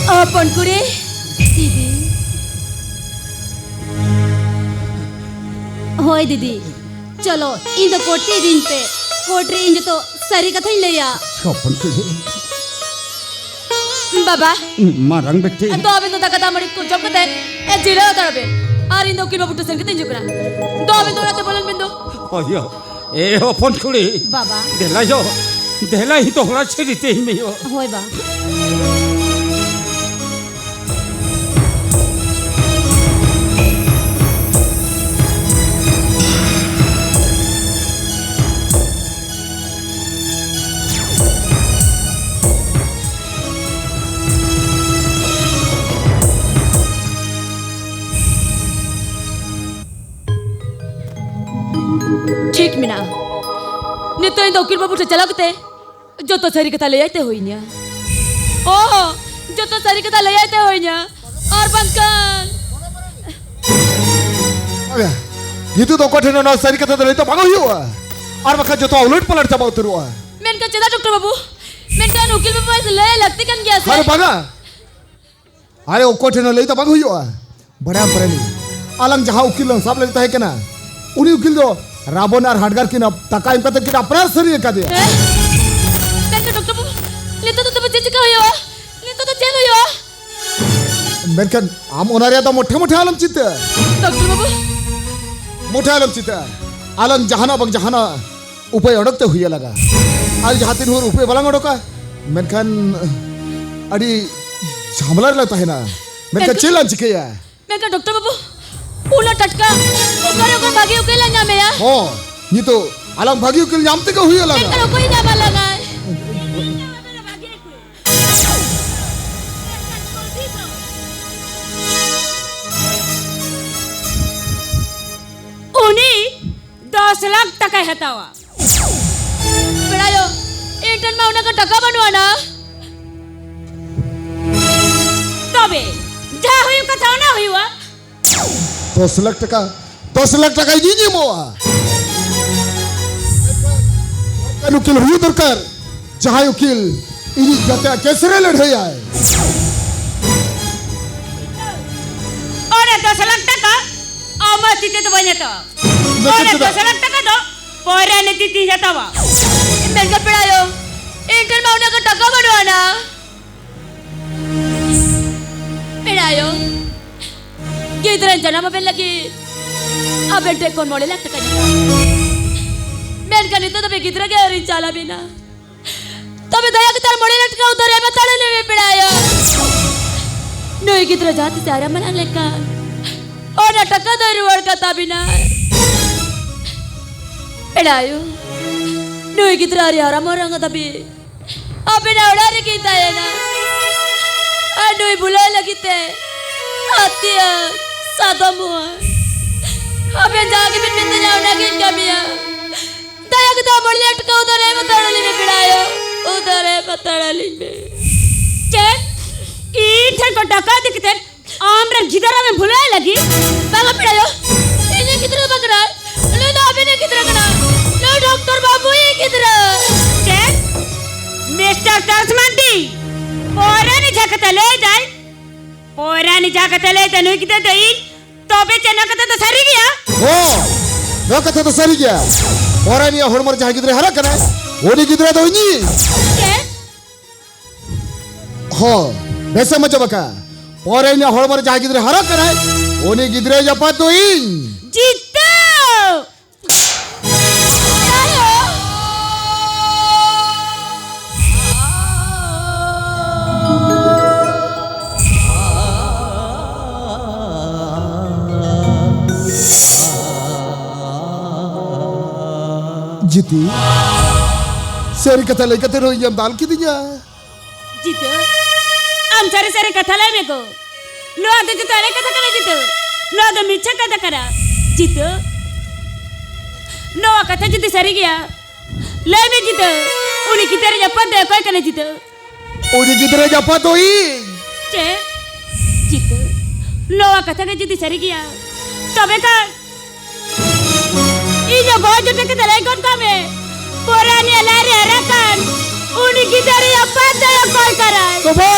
ᱦᱚᱯᱚᱱ ᱠᱩᱲᱤ᱾ ᱫᱤᱫᱤ᱾ ᱮ ᱫᱤᱫᱤ, ᱪᱚᱞᱚ, ᱤᱧ ᱫᱚ ᱠᱳᱨᱴ ᱛᱮ ᱤᱫᱤᱧ ᱯᱮ᱾ ᱠᱳᱨᱴ ᱨᱮ ᱤᱧ ᱡᱚᱛᱚ ᱥᱟᱹᱨᱤ ᱠᱟᱛᱷᱟᱧ ᱞᱟᱹᱭᱟ᱾ ᱦᱚᱯᱚᱱ ᱠᱩᱲᱤ᱾ ᱵᱟᱵᱟ᱾ ᱢᱟᱨᱟᱝ ᱵᱤᱴᱤ᱾ ᱫᱚ ᱟᱵᱮᱱ ᱫᱚ ᱫᱟᱠᱟ ᱫᱟᱜ ᱢᱟᱹᱲᱤ ᱠᱚ ᱡᱚᱢ ᱠᱟᱛᱮ, ᱮ, ᱡᱤᱨᱟᱹᱣ ᱦᱟᱛᱟᱲ ᱵᱮᱱ᱾ ᱟᱨ ᱤᱧ ᱫᱚ ᱩᱠᱤᱞ ᱵᱟᱹᱵᱩ ᱴᱷᱮᱱ ᱥᱮᱱ ᱠᱟᱛᱮ ᱤᱧ ᱦᱤᱡᱩᱜ ᱠᱟᱱᱟ᱾ ᱫᱚ ᱟᱵᱮᱱ ᱫᱚ ᱚᱲᱟᱜ ᱛᱮ ᱵᱚᱞᱚᱱ ᱵᱮᱱ ᱫᱚ᱾ ᱦᱳᱭ ᱭᱳ᱾ ᱮ ᱦᱚᱯᱚᱱ ᱠᱩᱲᱤ᱾ ᱵᱟᱵᱟ᱾ ᱫᱮᱞᱟ ᱭᱳ᱾ ᱫᱮᱞᱟ ᱦᱤᱛᱚ ᱦᱚᱲᱟ ᱪᱷᱮᱨᱤ ᱛᱮ ᱦᱤᱢᱮᱭᱳ᱾ ᱦᱳᱭ ᱵᱟ᱾ ᱴᱷᱤᱠ ᱢᱮᱱᱟᱜᱼᱟ᱾ ᱱᱤᱛᱚᱜ ᱤᱧ ᱫᱚ ᱩᱠᱤᱞ ᱵᱟᱹᱵᱩ ᱴᱷᱮᱱ ᱪᱟᱞᱟᱣ ᱠᱟᱛᱮ ᱡᱚᱛᱚ ᱥᱟᱹᱨᱤ ᱠᱟᱛᱷᱟ ᱞᱟᱹᱭᱟᱭ ᱛᱮ ᱦᱩᱭ ᱤᱧᱟ᱾ ᱚ, ᱡᱚᱛᱚ ᱥᱟᱹᱨᱤ ᱠᱟᱛᱷᱟ ᱞᱟᱹᱭᱟᱭ ᱛᱮ ᱦᱩᱭ ᱤᱧᱟ᱾ ᱟᱨ ᱵᱟᱝᱠᱷᱟᱱ ᱱᱤᱛᱚᱜ ᱫᱚ ᱚᱠᱚᱭ ᱴᱷᱮᱱ ᱦᱚᱸ ᱱᱚᱣᱟ ᱥᱟᱹᱨᱤ ᱠᱟᱛᱷᱟ ᱫᱚ ᱞᱟᱹᱭ ᱫᱚ ᱵᱟᱝ ᱦᱩᱭᱩᱜᱼᱟ, ᱟᱨ ᱵᱟᱠᱷᱟᱱ ᱡᱚᱛᱚ ᱩᱞᱟᱹᱴ ᱯᱟᱞᱟᱴ ᱪᱟᱵᱟ ᱩᱛᱟᱹᱨᱚᱜᱼᱟ᱾ ᱢᱮᱱᱠᱷᱟᱱ ᱪᱮᱫᱟᱜ ᱰᱚᱠᱴᱚᱨ ᱵᱟᱹᱵᱩ? ᱢᱮᱱᱠᱷᱟᱱ ᱩᱠᱤᱞ ᱵᱟᱹᱵᱩ ᱞᱟᱹᱭ ᱞᱟᱹᱠᱛᱤ ᱠᱟᱱ ᱜᱮᱭᱟ ᱥᱮ? ᱟᱨᱮ ᱵᱟᱝᱟ, ᱟᱨᱮ ᱚᱠᱚᱭ ᱴᱷᱮᱱ ᱦᱚᱸ ᱞᱟᱹᱭ ᱫᱚ ᱵᱟᱝ ᱦᱩᱭᱩᱜᱼᱟ᱾ ᱵᱟᱲᱟᱭᱟᱢ ᱯᱨᱮᱢᱤ, ᱟᱞᱟᱝ ᱡᱟᱦᱟᱸ ᱩᱠᱤᱞ ᱞᱟᱝ ᱥᱟᱵ ᱞᱮᱫᱮ ᱛᱟᱦᱮᱸ ᱠᱟᱱᱟ, ᱩᱱᱤ ᱩᱠᱤᱞ ᱫᱚ ᱨᱟᱵᱚᱱ ᱟᱨ ᱦᱟᱰᱜᱟᱨ ᱠᱤᱱ ᱟᱯ-, ᱴᱟᱠᱟ ᱮᱢ ᱠᱟᱛᱮ ᱠᱤᱱ ᱟᱯᱱᱟᱨ ᱥᱟᱹᱨᱤ ᱟᱠᱟᱫᱮᱭᱟ᱾ ᱦᱮᱸ? ᱢᱮᱱᱠᱷᱟᱱ ᱰᱚᱠᱴᱚᱨ ᱵᱟᱹᱵᱩ, ᱱᱤᱛᱚᱜ ᱫᱚ ᱛᱚᱵᱮ ᱪᱮᱫ ᱪᱤᱠᱟ ᱦᱩᱭᱩᱜᱼᱟ? ᱱᱤᱛᱚᱜ ᱫᱚ ᱪᱮᱫ ᱦᱩᱭᱩᱜᱼᱟ? ᱢᱮᱱᱠᱷᱟᱱ ᱟᱢ ᱚᱱᱟ ᱨᱮᱭᱟᱜ ᱫᱚ ᱢᱚᱴᱷᱮ ᱢᱚᱴᱷᱮ ᱟᱞᱚᱢ ᱪᱤᱱᱛᱟᱹ᱾ ᱰᱚᱠᱴᱚᱨ ᱵᱟᱹᱵᱩ᱾ ᱢᱚᱴᱷᱮ ᱟᱞᱚᱢ ᱪᱤᱱᱛᱟᱹ᱾ ᱟᱞᱟᱝ ᱡᱟᱦᱟᱱᱟᱜ ᱵᱟᱝ ᱡᱟᱦᱟᱱᱟᱜ ᱩᱯᱟᱹᱭ ᱚᱰᱚᱠ ᱛᱮ ᱦᱩᱭ ᱟᱞᱟᱝᱟ᱾ ᱟᱨ ᱡᱟᱦᱟᱸ ᱛᱤᱱ ᱵᱷᱳᱨ ᱩᱯᱟᱹᱭ ᱵᱟᱞᱟᱝ ᱚᱰᱚᱠᱟ, ᱢᱮᱱᱠᱷᱟᱱ ᱟᱹᱰᱤ ᱡᱷᱟᱢᱮᱞᱟ ᱨᱮᱞᱟᱝ ᱛᱟᱦᱮᱱᱟ᱾ ᱢᱮᱱᱠᱷᱟᱱ ᱢᱮᱱᱠᱷᱟᱱ ᱪᱮᱫ ᱞᱟᱝ ᱪᱤᱠᱟᱹᱭᱟ? ᱢᱮᱱᱠᱷᱟᱱ ᱰᱚᱠᱴᱚᱨ ᱵᱟᱹᱵᱩ, ᱩᱱᱟᱹᱜ ᱴᱟᱴᱠᱟ ᱚᱠᱟᱨᱮ ᱚᱠᱟ ᱵᱷᱟᱹᱜᱤ ᱩᱠᱤᱞ ᱞᱟᱝ ᱧᱟᱢᱮᱭᱟ? ᱦᱚᱸ, ᱱᱤᱛᱚᱜ ᱟᱞᱟᱝ ᱵᱷᱟᱹᱜᱤ ᱩᱠᱤᱞ ᱧᱟᱢ ᱛᱮᱜᱮ ᱦᱩᱭ ᱟᱞᱟᱝᱟ᱾ ᱢᱮᱱᱠᱷᱟᱱ ᱚᱠᱚᱭ ᱧᱟᱢ ᱟᱞᱟᱝᱟᱭ? ᱩᱱᱤ ᱫᱚᱥ ᱞᱟᱠᱷ ᱴᱟᱠᱟᱭ ᱦᱟᱛᱟᱣᱟ᱾ ᱯᱮᱲᱟᱭᱚ, ᱤᱧ ᱴᱷᱮᱱ ᱢᱟ ᱩᱱᱟᱹᱜ ᱜᱟᱱ ᱴᱟᱠᱟ ᱵᱟᱹᱱᱩᱜ ᱟᱱᱟ᱾ ᱛᱚᱵᱮ ᱡᱟᱦᱟᱸ ᱦᱩᱭᱩᱜ ᱠᱟᱛᱷᱟ ᱚᱱᱟ ᱦᱩᱭᱩᱜᱼᱟ᱾ ᱫᱚᱥ ᱞᱟᱠᱷ ᱴᱟᱠᱟ, ᱫᱚᱥ ᱞᱟᱠᱷ ᱴᱟᱠᱟ ᱤᱧᱤᱧ ᱮᱢᱚᱜᱼᱟ᱾ ᱚᱱᱠᱟᱱ ᱩᱠᱤᱞ ᱦᱩᱭᱩᱜ ᱫᱚᱨᱠᱟᱨ, ᱡᱟᱦᱟᱸᱭ ᱩᱠᱤᱞ ᱤᱧᱤᱡ ᱜᱟᱛᱮ ᱟᱜ ᱠᱮᱥ ᱨᱮ ᱞᱟᱹᱲᱦᱟᱹᱭᱟᱭ᱾ ᱚᱱᱟ ᱫᱚᱥ ᱞᱟᱠᱷ ᱴᱟᱠᱟ ᱟᱢᱟᱜ ᱛᱤ ᱛᱮᱫᱚ ᱵᱟᱹᱧ ᱦᱟᱛᱟᱣᱟ᱾ ᱚᱱᱟ ᱫᱚᱥ ᱞᱟᱠᱷ ᱴᱟᱠᱟ ᱫᱚ ᱯᱚᱨᱮ ᱱᱤᱛᱤ ᱛᱤᱧ ᱦᱟᱛᱟᱣᱟ᱾ ᱢᱮᱱᱠᱷᱟᱱ ᱯᱮᱲᱟᱭᱳ, ᱤᱧ ᱴᱷᱮᱱ ᱢᱟ ᱩᱱᱟᱹᱜ ᱜᱟᱱ ᱴᱟᱠᱟ ᱵᱟᱹᱱᱩᱜ ᱟᱱᱟ᱾ ᱯᱮᱲᱟᱭᱳ, ᱜᱤᱫᱽᱨᱟᱹ ᱡᱟᱱᱟᱢ ᱟᱵᱮᱱ ᱞᱟᱹᱜᱤᱫ ᱟᱵᱮᱱ ᱴᱷᱮᱱ ᱠᱷᱚᱱ ᱢᱚᱬᱮ ᱞᱟᱠᱷ ᱴᱟᱠᱟ ᱧᱟᱢᱟ᱾ ᱢᱮᱱᱠᱷᱟᱱ ᱱᱤᱛᱚᱜ ᱫᱷᱟᱹᱵᱤᱡ ᱜᱤᱫᱽᱨᱟᱹ ᱜᱮ ᱟᱹᱣᱨᱤᱧ ᱪᱟᱞ ᱟᱵᱤᱱᱟ᱾ ᱛᱚᱵᱮ ᱫᱟᱭᱟ ᱠᱟᱛᱮ ᱟᱨ ᱢᱚᱬᱮ ᱞᱟᱠᱷ ᱴᱟᱠᱟ ᱩᱫᱷᱟᱹᱨ ᱮᱢ ᱦᱟᱛᱟᱲ ᱟᱹᱞᱤᱧ ᱢᱮ ᱯᱮᱲᱟᱭᱳ᱾ ᱱᱩᱭ ᱜᱤᱫᱽᱨᱟᱹ ᱡᱟᱦᱟᱸ ᱛᱤᱥ ᱮ ᱦᱟᱨᱟ ᱢᱟᱨᱟᱝ ᱞᱮᱱᱠᱷᱟᱱ ᱚᱱᱟ ᱴᱟᱠᱟ ᱫᱚᱭ ᱨᱩᱣᱟᱹᱲ ᱠᱟᱛᱟ ᱵᱤᱱᱟ᱾ ᱯᱮᱲᱟᱭᱳ, ᱱᱩᱭ ᱜᱤᱫᱽᱨᱟᱹ ᱟᱹᱣᱨᱤ ᱦᱟᱨᱟ ᱢᱟᱨᱟᱝ ᱫᱷᱟᱹᱵᱤᱡ ᱟᱵᱮᱱᱟᱜ ᱚᱲᱟᱜ ᱨᱮᱜᱮᱭ ᱛᱟᱦᱮᱱᱟ᱾ ᱟᱨ ᱱᱩᱭ ᱵᱷᱩᱞᱟᱹᱣ ᱞᱟᱹᱜᱤᱫ ᱛᱮ ᱦᱟᱹᱛᱤᱭᱟᱹ ᱥᱟᱫᱚᱢᱚᱜᱼᱟ᱾ ᱟᱵᱮᱱ ᱡᱟᱦᱟᱸ ᱜᱮᱵᱮᱱ ᱢᱮᱛᱟᱹᱧᱟ ᱚᱱᱟᱜᱤᱧ ᱠᱟᱹᱢᱤᱭᱟ᱾ ᱫᱟᱭᱟ ᱠᱟᱛᱮ ᱢᱚᱬᱮ ᱞᱟᱠᱷ ᱴᱟᱠᱟ ᱩᱫᱷᱟᱹᱨ ᱮᱢ ᱦᱟᱛᱟᱲ ᱟᱹᱞᱤᱧ ᱢᱮ ᱯᱮᱲᱟᱭᱳ᱾ ᱩᱫᱷᱟᱹᱨ ᱮᱢ ᱦᱟᱛᱟᱲ ᱟᱹᱞᱤᱧ ᱢᱮ᱾ ᱪᱮᱫ? ᱤᱧ ᱴᱷᱮᱱ ᱠᱷᱚᱱ ᱴᱟᱠᱟ ᱤᱫᱤ ᱠᱟᱛᱮ ᱟᱢ ᱨᱮᱱ ᱜᱤᱫᱽᱨᱟᱹ ᱢᱮ ᱵᱷᱩᱞᱟᱹᱣ ᱞᱟᱹᱜᱤᱫ? ᱵᱟᱝᱟ ᱯᱮᱲᱟᱭᱳ, ᱤᱧᱤᱡ ᱜᱤᱫᱽᱨᱟᱹ ᱵᱟᱝ ᱠᱟᱱᱟᱭ᱾ ᱱᱩᱭ ᱫᱚ ᱟᱵᱮᱱᱤᱡ ᱜᱤᱫᱽᱨᱟᱹ ᱠᱟᱱᱟᱭ᱾ ᱱᱩᱭ ᱰᱚᱠᱴᱚᱨ ᱵᱟᱹᱵᱩᱭᱤᱡ ᱜᱤᱫᱽᱨᱟᱹ᱾ ᱪᱮᱫ? ᱢᱤᱥᱴᱟᱨ ᱫᱟᱥ ᱢᱟᱱᱰᱤ, ᱯᱚᱨᱟᱱᱤ ᱡᱟᱦᱟᱸ ᱠᱟᱛᱷᱟ ᱞᱟᱹᱭ ᱫᱟᱭ, ᱯᱚᱨᱟᱱᱤ ᱡᱟᱦᱟᱸ ᱠᱟᱛᱷᱟ ᱞᱟᱹᱭ ᱫᱟᱭ, ᱱᱩᱭ ᱜᱤᱫᱽᱨᱟᱹ ᱫᱚ ᱤᱧ᱾ ᱛᱚᱵᱮ ᱪᱮᱫ ᱱᱚᱣᱟ ᱠᱟᱛᱷᱟ ᱫᱚ ᱥᱟᱹᱨᱤ ᱜᱮᱭᱟ? ᱦᱚᱸ, ᱱᱚᱣᱟ ᱠᱟᱛᱷᱟ ᱫᱚ ᱥᱟᱹᱨᱤ ᱜᱮᱭᱟ᱾ ᱯᱚᱨᱟᱱᱤᱭᱟᱜ ᱦᱚᱲᱢᱚ ᱨᱮ ᱡᱟᱦᱟᱸᱭ ᱜᱤᱫᱽᱨᱟᱹ ᱦᱟᱨᱟᱜ ᱠᱟᱱᱟᱭ, ᱩᱱᱤ ᱜᱤᱫᱽᱨᱟᱹ ᱫᱚ ᱤᱧᱤᱡ᱾ ᱪᱮᱫ? ᱦᱚᱸ, ᱵᱮᱥᱮᱢ ᱟᱸᱡᱚᱢ ᱟᱠᱟᱫᱼᱟ᱾ ᱯᱚᱨᱟᱱᱤᱭᱟᱜ ᱦᱚᱲᱢᱚ ᱨᱮ ᱡᱟᱦᱟᱸᱭ ᱜᱤᱫᱽᱨᱟᱹ ᱦᱟᱨᱟᱜ ᱠᱟᱱᱟᱭ, ᱩᱱᱤ ᱜᱤᱫᱽᱨᱟᱹ ᱟᱯᱟᱛ ᱫᱚ ᱤᱧ᱾ ᱡᱤᱛᱟᱹ! ᱡᱤᱛᱤ, ᱥᱟᱹᱨᱤ ᱠᱟᱛᱷᱟ ᱞᱟᱹᱭ ᱠᱟᱛᱮ ᱨᱮᱦᱚᱸ ᱤᱧᱮᱢ ᱫᱟᱞ ᱠᱤᱫᱤᱧᱟ᱾ ᱡᱤᱛᱟᱹ, ᱟᱢ ᱥᱟᱹᱨᱤ ᱥᱟᱹᱨᱤ ᱠᱟᱛᱷᱟ ᱞᱟᱹᱭ ᱢᱮ ᱜᱚ᱾ ᱱᱚᱣᱟ ᱫᱚ ᱡᱚᱛᱚ ᱮᱲᱮ ᱠᱟᱛᱷᱟ ᱠᱟᱱᱟ ᱡᱤᱛᱟᱹ᱾ ᱱᱚᱣᱟ ᱫᱚ ᱢᱤᱪᱷᱟᱹ ᱠᱟᱛᱷᱟ ᱠᱟᱱᱟ᱾ ᱡᱤᱛᱟᱹ, ᱱᱚᱣᱟ ᱠᱟᱛᱷᱟ ᱡᱩᱫᱤ ᱥᱟᱹᱨᱤ ᱜᱮᱭᱟ, ᱞᱟᱹᱭ ᱢᱮ ᱡᱤᱛᱟᱹ, ᱩᱱᱤ ᱜᱤᱫᱟᱹᱨ ᱟᱯᱟᱛ ᱫᱚ ᱚᱠᱚᱭ ᱠᱟᱱᱟ ᱡᱤᱛᱟᱹ? ᱩᱱᱤ ᱜᱤᱫᱽᱨᱟᱹ ᱟᱯᱟᱛ ᱫᱚ ᱤᱧ᱾ ᱪᱮᱫ? ᱡᱤᱛᱟᱹ, ᱱᱚᱣᱟ ᱠᱟᱛᱷᱟ ᱜᱮ ᱡᱩᱫᱤ ᱥᱟᱹᱨᱤ ᱜᱮᱭᱟ, ᱛᱚᱵᱮ ᱠᱷᱟᱱ ᱤᱧ ᱦᱚᱸ ᱜᱚᱡ ᱡᱚᱴᱮ ᱠᱟᱛᱮ ᱞᱟᱹᱭ ᱜᱚᱫ ᱠᱟᱜ ᱢᱮ, ᱯᱚᱨᱟᱱᱤᱭᱟᱹ ᱞᱟᱡ ᱨᱮ ᱦᱟᱨᱟ ᱠᱟᱱ ᱩᱱᱤ ᱜᱤᱫᱟᱹᱨ ᱟᱯᱟᱛ ᱫᱚ ᱚᱠᱚᱭ ᱠᱟᱱᱟᱭ? ᱛᱚᱵᱮ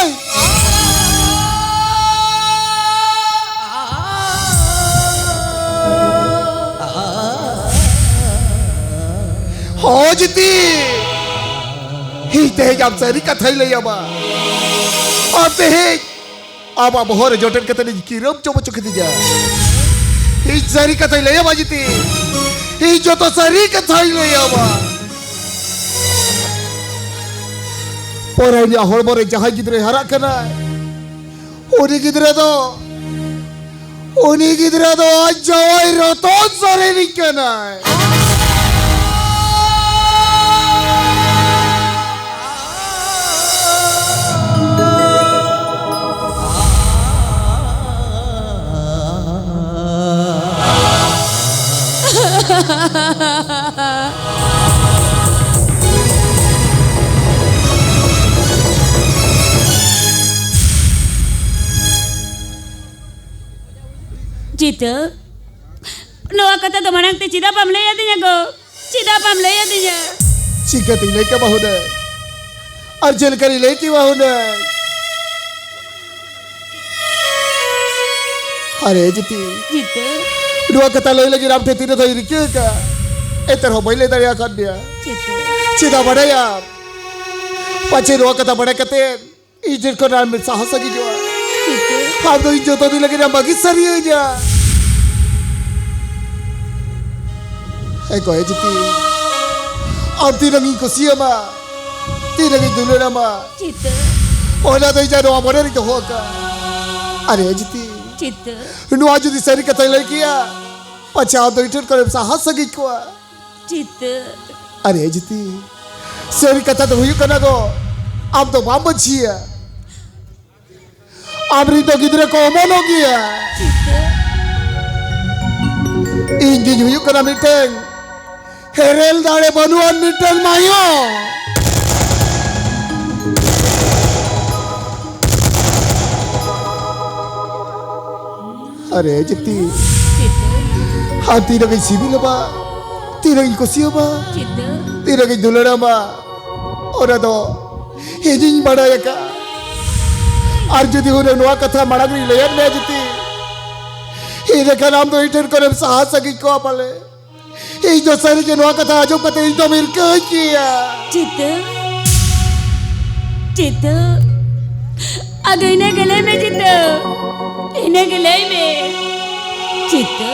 ᱚ ᱡᱤᱛᱤ, ᱤᱧ ᱛᱮᱦᱮᱧ ᱟᱢ ᱥᱟᱹᱨᱤ ᱠᱟᱛᱷᱟᱧ ᱞᱟᱹᱭ ᱟᱢᱟ᱾ ᱟᱢ ᱛᱮᱦᱮᱧ ᱟᱢᱟᱜ ᱵᱚᱦᱚᱜ ᱨᱮ ᱡᱚᱴᱮᱫ ᱠᱟᱛᱮ ᱤᱧ ᱠᱤᱨᱟᱹᱢ ᱪᱚᱢ ᱦᱚᱪᱚ ᱠᱤᱫᱤᱧᱟ᱾ ᱤᱧ ᱥᱟᱹᱨᱤ ᱠᱟᱛᱷᱟᱧ ᱞᱟᱹᱭ ᱟᱢᱟ ᱡᱤᱛᱤ, ᱤᱧ ᱡᱚᱛᱚ ᱥᱟᱹᱨᱤ ᱠᱟᱛᱷᱟᱧ ᱞᱟᱹᱭ ᱟᱢᱟ᱾ ᱯᱚᱨᱮ ᱤᱧᱟᱹᱜ ᱦᱚᱲᱢᱚ ᱨᱮ ᱡᱟᱦᱟᱸᱭ ᱜᱤᱫᱽᱨᱟᱹᱭ ᱦᱟᱨᱟᱜ ᱠᱟᱱᱟᱭ, ᱩᱱᱤ ᱜᱤᱫᱽᱨᱟᱹ ᱫᱚ, ᱩᱱᱤ ᱜᱤᱫᱽᱨᱟᱹ ᱫᱚ ᱟᱡ ᱡᱟᱶᱟᱭ ᱨᱚᱛᱚᱱ ᱥᱚᱨᱮᱱᱤᱡ ᱠᱟᱱᱟᱭ᱾ ᱡᱤᱛᱟᱹ, ᱱᱚᱣᱟ ᱠᱟᱛᱷᱟ ᱫᱚ ᱢᱟᱲᱟᱝ ᱛᱮ ᱪᱮᱫᱟᱜ ᱵᱟᱢ ᱞᱟᱹᱭ ᱟᱹᱫᱤᱧᱟ ᱜᱚ? ᱪᱮᱫᱟᱜ ᱵᱟᱢ ᱞᱟᱹᱭ ᱟᱹᱫᱤᱧᱟ? ᱪᱤᱠᱟᱹᱛᱤᱧ ᱞᱟᱹᱭ ᱠᱮᱭᱟ ᱦᱩᱱᱟᱹᱝ? ᱟᱨ ᱪᱮᱫ ᱞᱮᱠᱟᱨᱤᱧ ᱞᱟᱹᱭ ᱠᱮᱭᱟ ᱦᱩᱱᱟᱹᱝ? ᱟᱨᱮ ᱡᱤᱛᱤ, ᱡᱤᱛᱟᱹ᱾ ᱱᱚᱣᱟ ᱠᱟᱛᱷᱟ ᱞᱟᱹᱭ ᱞᱟᱹᱜᱤᱫ ᱟᱢ ᱴᱷᱮᱱ ᱛᱤᱱᱟᱹᱜ ᱫᱷᱟᱣ ᱤᱧ ᱨᱤᱠᱟᱹ ᱟᱠᱟᱫᱼᱟ, ᱮᱱᱛᱮ ᱨᱮᱦᱚᱸ ᱵᱟᱹᱧ ᱞᱟᱹᱭ ᱫᱟᱲᱮ ᱟᱠᱟᱫ ᱢᱮᱭᱟ᱾ ᱡᱤᱛᱟᱹ᱾ ᱪᱮᱫᱟᱜ ᱵᱟᱰᱟᱭᱟᱢ? ᱯᱟᱪᱮ ᱱᱚᱣᱟ ᱠᱟᱛᱷᱟ ᱵᱟᱰᱟᱭ ᱠᱟᱛᱮ ᱤᱧ ᱴᱷᱮᱱ ᱠᱷᱚᱱ ᱟᱢ ᱥᱟᱦᱟ ᱥᱟᱺᱜᱤᱧᱚᱜᱼᱟ᱾ ᱡᱤᱛᱟᱹ᱾ ᱟᱢ ᱫᱚ ᱤᱧ ᱡᱚᱛᱚ ᱫᱤᱱ ᱞᱟᱹᱜᱤᱫ ᱮᱢ ᱵᱟᱹᱜᱤ ᱥᱟᱹᱨᱤᱭᱟᱹᱧᱟ᱾ ᱦᱮᱸ ᱜᱚ, ᱦᱮᱸ ᱡᱤᱛᱤ, ᱟᱢ ᱛᱤᱱᱟᱹᱜ ᱤᱧ ᱠᱩᱥᱤᱭᱟᱢᱟ, ᱛᱤᱱᱟᱹᱜ ᱤᱧ ᱫᱩᱞᱟᱹᱲᱟᱢᱟ, ᱡᱤᱛᱟᱹ᱾ ᱚᱱᱟ ᱫᱚ ᱤᱧᱟᱹᱜ ᱱᱚᱣᱟ ᱢᱚᱱᱮ ᱨᱮᱧ ᱫᱚᱦᱚ ᱟᱠᱟᱫᱼᱟ᱾ ᱟᱨᱮ ᱡᱤᱛᱤ, ᱡᱤᱛᱟᱹ᱾ ᱱᱚᱣᱟ ᱡᱩᱫᱤ ᱥᱟᱹᱨᱤ ᱠᱟᱛᱷᱟᱧ ᱞᱟᱹᱭ ᱠᱮᱭᱟ, ᱯᱟᱪᱷᱮ ᱟᱢ ᱫᱚ ᱤᱧ ᱴᱷᱮᱱ ᱠᱷᱚᱱᱮᱢ ᱥᱟᱦᱟ ᱥᱟᱺᱜᱤᱧ ᱠᱚᱜᱼᱟ᱾ ᱡᱤᱛᱟᱹ᱾ ᱟᱨᱮ ᱡᱤᱛᱤ, ᱥᱟᱹᱨᱤ ᱠᱟᱛᱷᱟ ᱫᱚ ᱦᱩᱭᱩᱜ ᱠᱟᱱᱟ ᱜᱚ, ᱟᱢ ᱫᱚ ᱵᱟᱢ ᱢᱟᱹᱡᱷᱤᱭᱟ᱾ ᱟᱢᱨᱤᱱ ᱫᱚ ᱜᱤᱫᱽᱨᱟᱹ ᱠᱚ ᱚᱢᱚᱱᱚᱜ ᱜᱮᱭᱟ᱾ ᱡᱤᱛᱟᱹ᱾ ᱤᱧ ᱜᱤᱧ ᱦᱩᱭᱩᱜ ᱠᱟᱱᱟ ᱢᱤᱫᱴᱟᱝ ᱦᱮᱨᱮᱞ ᱫᱟᱲᱮ ᱵᱟᱹᱱᱩᱜ ᱟᱱ ᱢᱤᱫᱴᱟᱝ ᱢᱟᱭᱚ᱾ ᱟᱨᱮ ᱡᱤᱛᱤ, ᱡᱤᱛᱟᱹ᱾ ᱟᱢ ᱛᱤᱱᱟᱹᱜ ᱤᱧ ᱥᱤᱵᱤᱞᱟᱢᱟ, ᱛᱤᱱᱟᱹᱜ ᱤᱧ ᱠᱩᱥᱤᱭᱟᱢᱟ, ᱡᱤᱛᱟᱹ᱾ ᱛᱤᱱᱟᱹᱜ ᱤᱧ ᱫᱩᱞᱟᱹᱲᱟᱢᱟ, ᱚᱱᱟ ᱫᱚ ᱤᱧᱤᱧ ᱵᱟᱲᱟᱭ ᱟᱠᱟᱫᱼᱟ᱾ ᱟᱨ ᱡᱩᱫᱤ ᱦᱩᱱᱟᱹᱝ ᱱᱚᱣᱟ ᱠᱟᱛᱷᱟ ᱢᱟᱲᱟᱝ ᱨᱤᱧ ᱞᱟᱹᱭᱟᱫ ᱢᱮᱭᱟ ᱡᱤᱛᱤ, ᱤᱱᱟᱹᱠᱷᱟᱱ ᱟᱢ ᱫᱚ ᱤᱧ ᱴᱷᱮᱱ ᱠᱷᱚᱱᱮᱢ ᱥᱟᱦᱟ ᱥᱟᱺᱜᱤᱧ ᱠᱚᱜᱼᱟ ᱯᱟᱞᱮ᱾ ᱤᱧ ᱫᱚ ᱥᱟᱹᱨᱤ ᱜᱮ ᱱᱚᱣᱟ ᱠᱟᱛᱷᱟ ᱟᱸᱡᱚᱢ ᱠᱟᱛᱮ ᱤᱧ ᱫᱚᱢ ᱦᱤᱨᱠᱟᱹᱧ ᱜᱮᱭᱟ᱾ ᱪᱤᱛᱟᱹ, ᱪᱤᱛᱟᱹ, ᱟᱫᱚ ᱤᱱᱟᱹ ᱜᱮ ᱞᱟᱹᱭ ᱢᱮ ᱪᱤᱛᱟᱹ, ᱤᱱᱟᱹ ᱜᱮ ᱞᱟᱹᱭ ᱢᱮ ᱪᱤᱛᱟᱹ᱾